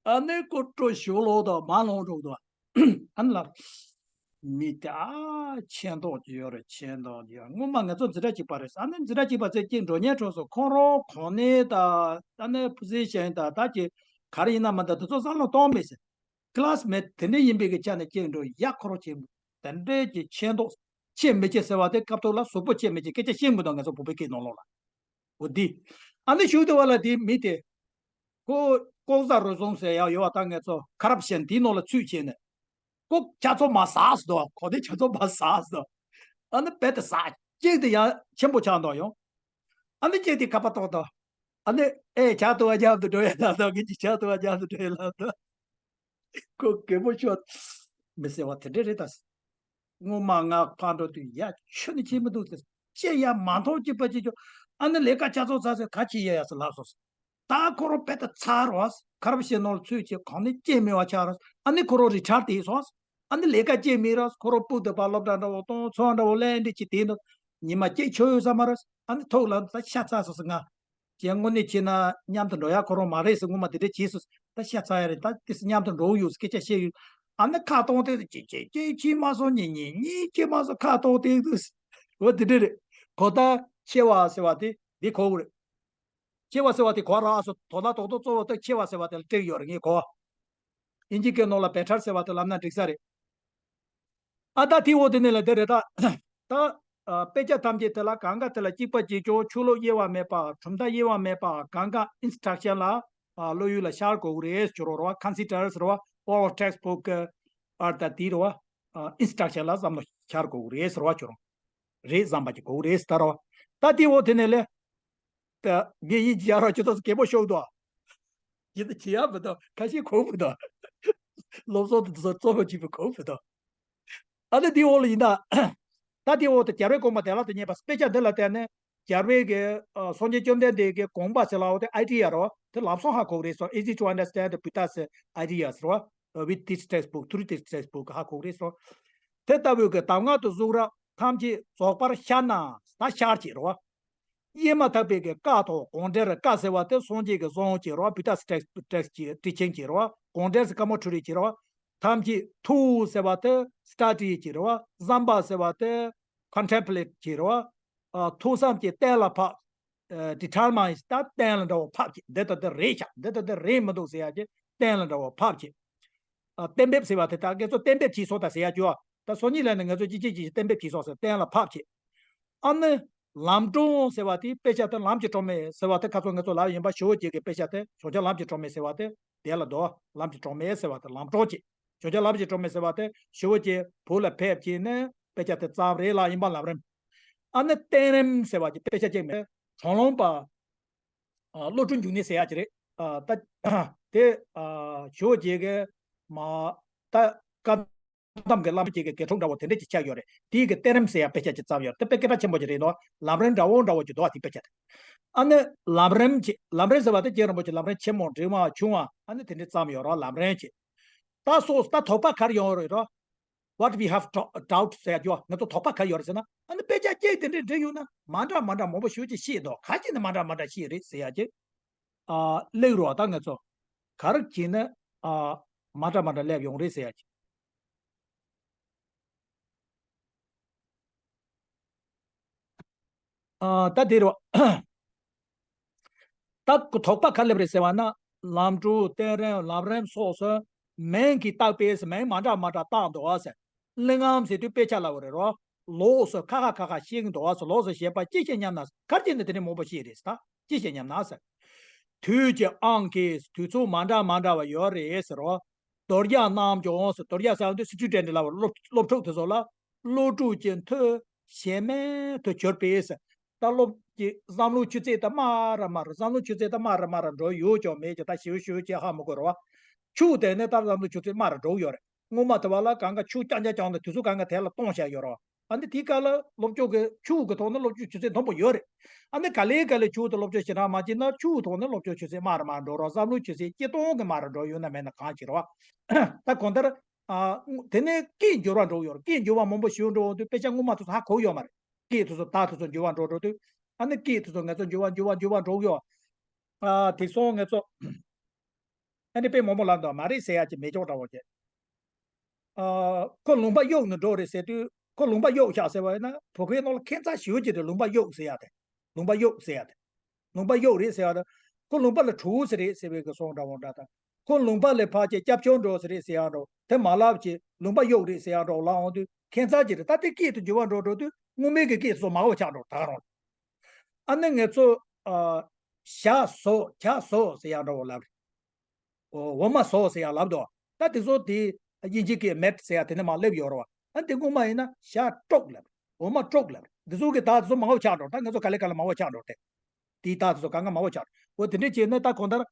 ཨ་ནི་ཀོ་ཀྲོ་ཞོ་ལོ་དང་མ་ལོང་འགྲོ་དོ། ཨ་ནི་ལ། མི་དེ་ཨ་ཆེན་ཏོག་ཅིག་ཡོད་རེད་ཆེན་ཏོག་ཅིག་ཡོད། སྔོན་མ་ང་ཚོ་འཛིན་གྲྭ་གཅིག་པ་རེད། ཨ་ནི་འཛིན་གྲྭ་གཅིག་པ་ཚོས་གཅིག་འགྲོ་ཉན་འགྲོ་སོང་ཁོང་རང་གོ་གནས་དང་ཨ་ནི་position དང་ད་ཅིག་ག་རེ་ཡིན་ན་མ་འདྲ་དེ་ཚོ་བསམ་བློ་གཏོང་མེད་ཟེར། Classmate དེ་འདྲ་ཡིན་པའི་གི་ཆ་ནས་སྐྱེས་འགྲོ་ཡག་ཁོ་རོ་ཆེན་པོ་དེ་འདྲའི་གི་ཆེ་མདོག་ཆེ་མི་ཆེ་ཟེར་བ་དེ་སྐབས་ཐོག་ལ་གཟུགས་པོ་ཆེ་མི་ཆེ་སྐད་ཆ་བཤད་མི་འདུག་ང་ཚོ་བོད་པའི་སྐད་ནང་ལོགས་ལ། འོ་འདི། ཨ་ནི་གཞུག་དེ་བ་ལ་དེ་མི་དེ། ཁོ་ལྐོག་ཟ་རུལ་སུངས་ཟེར་ཡག་ཡོད་བ་ད་ང་ཚོ་corruption དེའི་ནང་ལ་ཚུད་བྱས་ནས། ཁོ་ཁྱ་ཚོ་མ་ཟག་སྡོ་ཁོ་དེ་ཁྱ་ཚོ་མ་ཟག་སྡོ། ཨ་ནི་བེད་དེ་ཟག་གཅིག་དེ་ཡང་ཆེན་པོ་ཆགས་འདུག་ཡོང་། ཨ་ནི་ཁྱེད་དེ་ཁ་པར་གཏོང་དང་། ཨ་ནི་ཨེ་ཇ་དུ་བ་རྒྱབ་ཏུ་འགྲོ་ཡ་ལབ་དང་། ངེད་ཀྱི་ཇ་དུ་བ་རྒྱབ་ཏུ་འགྲོ་ཡ་ལབ་དང་། ཁོ་གད་མོ་ཤོར། མི་ཟེར་བ་དེ་འདྲས་རེད་ད། སྔོན་མ་ང་ཕར་འགྲོ་དུས་ཡ་ཁྱོད་ནི་ཁྱེད་མི་འདུག་ཟེར། ཅེས་ཡ་མ་མཐོང་གཅིག་པ་གཅིག་ཀྱང་ཨ་ནི་ལས་ཀ་ཆ་ཚང་ཚར་ཟེར་ག་ཅི་ཡ་ཡ་ཟེར་ལབ་སོང་ཟེར། ད་ཁོ་རང་དཔེ་ད་ཚར་བ་ཁར་བ་ཤེས་ནོར་ཚུད་ཅེས་གང་ནས་སྐྱེ་མེད་བ་ཆགས་ར། ཨ་ནི་ཁོ་རང་རི་ཁྲར་དེ་སོང་ཟེར། ཨ་ནི་ལས་ཀ་སྐྱེ་མེད་ར། ཁོ་རང་སྤུ་དུ་པ་སློབ་གྲྭ་འདྲ་བོ་གཏོང་ཚོང་འདྲ་བོ་ལས་འདྲི་ཅི་དེ་འདུག་ཉི་མ་སྐྱེ་ཆོག་ཡོད་ས་མ་ར། ཨ་ནི་ཐོག་ལ་ད་ཤ་ཚ་སོང་ཟེར་ང་། ཀྱེ་དངོས་གནས་བྱས་ན་མཉམ་དུ་འགྲོ་ཡ་ཁོ་རང་མ་རེད་ཟེར། ངོ་མ་དེ་འདྲ་བྱས་སོང་། ད་ཤ་ཚ་ཡ་རེད། ད་དེ་སུ་མཉམ་དུ་འགྲོ་ཡོད་ཟེར་སྐད་ཆ་བཤད་ཡོད། ཨ་ནི་ཁ་གཏོང་དེ་ཅི་ཅི་ཅི་ཅི་མ་སོང་ཉི་ཉི་ཉི་ཅི་མ་སོང་ཁ་གཏོང་དེ་འདུག་འོ་དེ་འདྲ་རེད། གོ་ད་ཆེ་བ་ཟེར་བ་དེ་འདི་གོ་གི་རེད། ཆེ་བ་ཟེར་བ་དེ་གོ་ར་སོ་དོ་ན་དོག་དོ་གཙོ་བོ་ད་ཆེ་བ་ཟེར་བ་དེ་ལ་སྤྲད་ཡོད་རེད་ངས་གོ། ཨིན་ཇི་སྐད་ནང་ལ་བེ་ཊར་ཟེར་བ་དེ་ལབ་ན་འགྲིག་ས་རེད། ཨ་ད་དེ་འོ་དེ་ནས་ལ་དེ་རེད་ད། ད་ཨ་དཔེ་ཆ་ཐམས་ཅད་དེ་ལ་གང་ག་དེ་ལ་གཅིག་པ་གཅིག་རྐྱང་ཆུ་ལོག་དབྱེ་བ་མེད་པ་གྲུབ་མཐའ་དབྱེ་བ་མེད་པ་གང་ག་ཨིན་སི་ཊྲག་ཤན་ལ་ཨ་བློ་ཡུལ་ལ་ཤར་དགོས་ཀྱི་རེད་ཟེར་རོ་ར་བ། ཀོན་སི་ཊར་ཟེར་རོ་བ། ཨོ་ཊེག་སི་བུག་གི་ཨར་ད་དེ་རོ་བ། ཨིན་སི་ཊྲག་ཤན་ལ་བསམ་བློ་ཤར་དགོས་ཀྱི་རེད་ཟེར་བ་ཁྱོད་རང་། རེད་བསམ་པ་གཅིག་དགོས་ཀྱི་རེད་ཟེར་ད་རོ་བ། ད་དེ་འོ་དེ་ནས་ལས། ད་ངས་ཡིན་གྱི་ཡ་རོགས་ཁྱོད་ཚོ་གད་མོ་ཤོར་འདུག་ཡིན་ད་བྱེད་ཡ་མི་འདུག་ཁ་ཤས་གོ་མི་འདུག་སློབ་གསོ་དེ་ཚོ་གཙོ་བོ་གཅིག་པུ་གོ་མི་འདུག་ཨ་ནི་འདི་འོག་ལ་ཡིན་ད། ད་འདི་འོག་ཏུ་རྒྱལ་བའི་དགོངས་པ་བདེ་བླག་ཏུ་རྙེད་པ་དཔེ་ཆ་འདི་ལ་བརྟེན་ནས་རྒྱལ་བའི་གི་ཨ་སངས་རྒྱས་བཅོམ་ལྡན་འདས་ཀྱི་དགོངས་པ་ཟེར་ལ་འོ་དེ་ཨའི་ཌི་ཡ་རོ་དེ་ལམ་སང་ཧ་གོ་གི་རེད་སོ། Easy to understand the Buddha's idea ཟེར་བ། With this textbook, through this textbook ཧ་གོ་གི་རེད་སོ། དེ་ལྟ་བུའི་གི་གདམས་ངག་ཏུ་གཟུགས་རབ་ཐམས་ཅད་རྫོགས་པར་ཤར་ན་ད་ཤར་གྱི་རོ། དབྱེ་མ་ཐག་པའི་གི་བཀའ་དང་དགོངས་འགྲེལ། བཀའ་ཟེར་བ་དེ་སངས་རྒྱས་ཀྱི་གསུང་གཅིག་རོ། བུདྡྷ་ཊེག་ཊེག་སི་ཊི་ཊི་ཆིང་གཅིག་རོ། དགོངས་འགྲེལ་ཟེར་ཀ་མ་ཊ་རི་གཅིག་རོ། ཐམས་ཅད། ཐུགས་ཟེར་བ་དེ་སི་ཊ་ཌི་གཅིག་རོ། བསམ་པ་ཟེར་བ་དེ་ཀོན་ཊེམ་པ་ལེཊ་གཅིག་རོ། ཨ་ཐུགས་བསམ་གྱིས་གཏན་ལ་ཕབ། ཨ་ཌི་ཊར་མའིན་ད་གཏན་ལ་འདྲ་བོ་ཕབ་གཅིག་འདི་ལྟ་འདི་རེད་ཤག་འདི་ལྟ་འདི་རེད་མི་འདུག་ཟེར་ཡ་གཅིག་གཏན་ལ་འདྲ་བོ་ཕབ་གཅིག་ཨ་གཏན་འབེབས་ཟེར་བ་དེ་ད་ངེད་ཚོ་གཏན་འབེབས་བྱས་སོང་ད་ཟེར་ཡ་ཅོ། ད་སང་ཉིན་ལ་ནི་ངེད་ཚོ་ཅི་ཅི་ཅི་གཏན་འབེབས་བྱས་སོང་ཟེར་གཏན་ལ་ཕབ་བྱེད། ཨ་ནི། ལམ་སྒྲོན་ཟེར་བ་དེ་དཔེ་ཆ་དེ་ལམ་གྱི་སྒྲོན་མེ་ཟེར་བ་དེ་ཁ་ཚོ་ངེད་ཚོ་ལབ་ཡིན་པ་ཞུ་བོ་རྗེ་གི་དཔེ་ཆ་དེ་བྱང་ཆུབ་ལམ་གྱི་སྒྲོན་མེ་ཟེར་བ་དེ་དེ་ལ་དོ་ལམ་གྱི་སྒྲོན་མེ་ཟེར་བ་དེ་ལམ་སྒྲོན་བྱེད། བྱང་ཆུབ་ལམ་གྱི་སྒྲོན་མེ་ཟེར་བ་དེ་ཞུ་བོ་རྗེ་བོད་ལ་ཕེབས་ཀྱིན་ནི་དཔེ་ཆ་དེ་བརྩམས་རེད་ལབ་ཡིན་པ་ལམ་རིམ། ཨ་ནི་གཏན་རིམ་ཟེར་བ་ཀྱི་དཔེ་ཆ་གཅིག་མེད། གྲོང་ལུང་པ། ཨ་བློ་གྲོས་འབྱུང་གནས་ཟེར་ཡག་ཅིག་རེད། ཨ་ད་དེ་ཨ་ཞུ་བོ་རྗེ་གི་མ་ད་བཀའ་གདམས་ཀྱི་བླ་མ་རྗེ་གི་དགེ་ཕྲུག་འདྲ་བོ་དེ་འདྲ་ཅིག་ཆགས་ཡོད་རེད། དེའི་གི་གཏན་རིམ་ཟེར་ཡག་དཔེ་ཆ་ཅིག་བརྩམས་ཡོད་རེད། དེ་དཔེ་སྐད་གྲགས་ཆེན་པོ་ཅིག་རེད་འདུག་ལམ་རིམ་འདྲ་བོ་འདྲ་བོ་ཅིག་འདུག་བ་དེའི་དཔེ་ཆ་དེ། ཨ་ནི་ལམ་རིམ་ཅིག་ལམ་རིམ་ཟེར་བ་དེ་རྗེ་རིན་པོ་ཆེ་ལམ་རིམ་ཆེན་མོ་འབྲིང་བ་ཆུང་བ་ཨ་ནི་དེ་འདྲ་བརྩམས་ཡོད་རེད་ལམ་རིམ་ཅིག་ད་སོ་ད་དོགས་པ་ག་རེ་ཡོང་རེད་རོ། What we have to- doubt ཟེར་ཡ་ཅོ། ང་ཚོ་དོགས་པ་ག་ཡོད་རེད་ཟེར་ན། ཨ་ནི་དཔེ་ཆ་གཅིག་དེ་འདྲས་འབྲི་ཡོང་ན་མ་འདྲ་མ་འདྲ་མང་པོ་ཞེ་པོ་ཅིག་ཤེས་འདུག་ག་ཅི་ནས་མ་འདྲ་མ་འདྲ་ཤེས་རེད་ཟེར་ཡ་ཅིག་ཨ་སླེབས་རོགས་ད་ང་ཚོ་ག་རེ་བྱས་ན་ཨ་མ་འདྲ་མ་འདྲ་སླེབས་ཡོང་རེད་ཟེར་ཡ་ཅིག་ཨ་ད་དེ་རེད་བ། ད་དོགས་པ་ག་སླེབས་རེད་ཟེར་བ་ན། ལམ་སྒྲོན་གཏན་རིམ་ལམ་རིམ་སོགས་སུ་མིང་གིས་བཏགས་པས་མིང་མ་འདྲ་མ་འདྲ་བཏགས་འདུག་ཟེར། གླེང་ངམ་ཟེར་དུས་དཔེ་ཆ་ལབ་པ་རེད་རོ། ལོགས་སུ་ཁ་ཁ་ཁ་ཁ་བཤད་ཀྱི་འདུག་ཟེར། ལོགས་སུ་བཤད་པ་ཅི་བྱེད་སྙམ་ན་ག་རེ་བྱས་ནས་དེ་འདྲ་མང་པོ་བཤད་རེད་ཟེར། ད་ཅི་བྱེད་སྙམ་ན་ཟེར། དུས་ཀྱི་དབང་གིས་དུས་ཚོད་མ་འདྲ་མ་འདྲ་བ་ཡོད་རེད་ཟེར་རོ། དོལ་རྒྱལ་རྣམས་ཀྱང་ཟེར། དོལ་རྒྱལ་ཟེར་བ་འདི་སི་ཊུ་ཌེན་ཊི་ལབ་པ་སློབ་སློབ་ཕྲུག་དེ་ཚོ་ལ་བློ་དཀྲུག་གི་མཐུ་གཞན་མེད་དུ་གྱུར་པས་ཟེར། ད་སློབ་ཀྱི་བསམ་བློ་ཆུ་ཚད་ད་དམའ་ར་དམའ་ར་བསམ་བློ་ཆུ་ཚད་ད་དམའ་ར་དམའ་ར་འགྲོ་ཡོད་ཀྱང་མེད་ཀྱང་ད་ཞེ་པོ་ཞེ་པོ་ཅིག་ཧ་མི་གོ་ར་བ། ཆུ་དེ་ནས་ད་བསམ་བློ་ཆུ་ཚད་དམའ་ར་འགྲོ་ཡོད་རེད། སྔོན་མ་དེ་བ་ལ་གང་ག་ཆུ་རྐྱང་རྐྱང་རྐྱང་ནས་དུས་ཚོད་གང་ག་དེ་ལ་གཏོང་བཞག་ཡོད་ར་བ། ཨ་ནི་དེའི་སྐབས་ལ་སློབ་སྦྱོང་གི་ཆུ་གི་ཐོག་ནས་སློབ་སྦྱོང་ཆུ་ཚད་མཐོན་པོ་ཡོད་རེད། ཨ་ནི་ག་ལེ་ག་ལེ་ཆུ་དེ་སློབ་སྦྱོང་ཞེ་དྲག་མ་བྱས་ན་ཆུ་ཐོག་ནས་སློབ་སྦྱོང་ཆུ་ཚད་དམའ་རུ་དམའ་རུ་འགྲོ་རོགས། བསམ་བློ་ཆུ་ཚད་སྐྱེ་སྟོང་གི་དམའ་རུ་འགྲོ་ཡོད་ན་མེད་ན་གང་བྱེད་རོགས། ད་གང་ལྟར་ཨ་དེ་ནས་སྐད་འགྱུར་བ་འགྲོ་ཡོད་རེད། སྐད་འགྱུར་བ་མང་པོ་ཞིག་འགྲོ་འོང་དུས་དཔེ་ཆ་སྔོན་མ་དེ་ཚོ་ཧ་གོ་ཡོད་མ་རེད། སྐད་དེ་ཚོ་ད་དེ་ཚོ་འགྱུར་བ་འགྲོ་འགྲོ་དུས་ཨ་ནི་སྐད་དེ་ཚོ་ང་ཚོ་འགྱུར་བ་འགྱུར་བ་འགྱུར་བ་འགྲོ་གི་ཡོད། ཨ་དེ་སོང་ང་ཚོ། ཨ་ནི་དཔེ་མང་པོ་ལབ་འདུག་མ་རེད་ཟེར་ཡ་ཅིག་མེད་ཀྱོག་འདྲ་བོ་ཅིག་ཨ་ཁོ་ལུང་པ་གཡུག་ནས་འགྲོ་རེད་ཟེར་དུས་ཁོ་ལུང་པ་གཡུག་ཤག་ཟེར་བ་ཡིན་ན་བོད་སྐད་ནང་ལ་ཁྱད་མཚར་ཞེ་པོ་ཅིག་རེད། ལུང་པ་གཡུག་ཟེར་ཡ་དེ། ལུང་པ་གཡུག་ཟེར་ཡ་དེ། ལུང་པ་གཡུག་རེད་ཟེར་ཡ་དེ། ཁོ་ལུང་པ་ལ་གྲུ་ཟེར་རེད་ཟེར་བའི་གི་སོང་འདྲ་བོ་འདྲ་དང་། ཁོ་ལུང་པ་ལ་ཕར་ཅིག་སྐྱབས་བཅོལ་འགྲོ་ཟེར་རེད་ཟེར་ཡ་འདྲ་བོ་དེ་མ་ལབ་ཅིག་ལུང་པ་གཡུག་རེད་ཟེར་ཡ་འདྲ་བོ་ལབ་འོང་དུས་ཁྱད་མཚར་ཅིག་རེད། ད་དེ་སྐད་དེ་འགྱུར་བ་འགྲོ་འགྲོ་དུས་སྔོན་མའི་གི་སྐད་དེ་ཚོ་མང་པོ་ཆགས་འགྲོ་ད་ག་རང་རེད། ཨ་ནི་ང་ཚོ་ཨ་ཞྭ་ཟོ་ཇ་ཟོ་ཟེར་ཡ་འདྲ་བོ་ལབ་རེད། འོ་འོ་མ་ཟོ་ཟེར་ཡ་ལབ་འདུག་ད་དེ་ཚོ་དེ་དབྱིན་ཇི་སྐད་མེད་ཟེར་ཡ་དེ་ནས་མར་སླེབས་ཡོད་རེད་བ། ཨ་དེ་སྔོན་མ་ཡིན་ན་ཞྭ་ཀྲོག་ལབ་རེད། འོ་མ་ཀྲོག་ལབ་རེད། འདི་ཚོ་གི་ད་དེ་ཚོ་མང་པོ་ཆགས་འགྲོ། ད་ང་ཚོ་ག་ལེ་ག་ལེ་མང་པོ་ཆགས་འགྲོ་དེ། དེའི་རྟགས་དེ་ཚོ་གང་ག་མང་པོ་ཆགས། འོ་དེ་འདྲ་བྱས་ནས་ད་གང་ལྟར་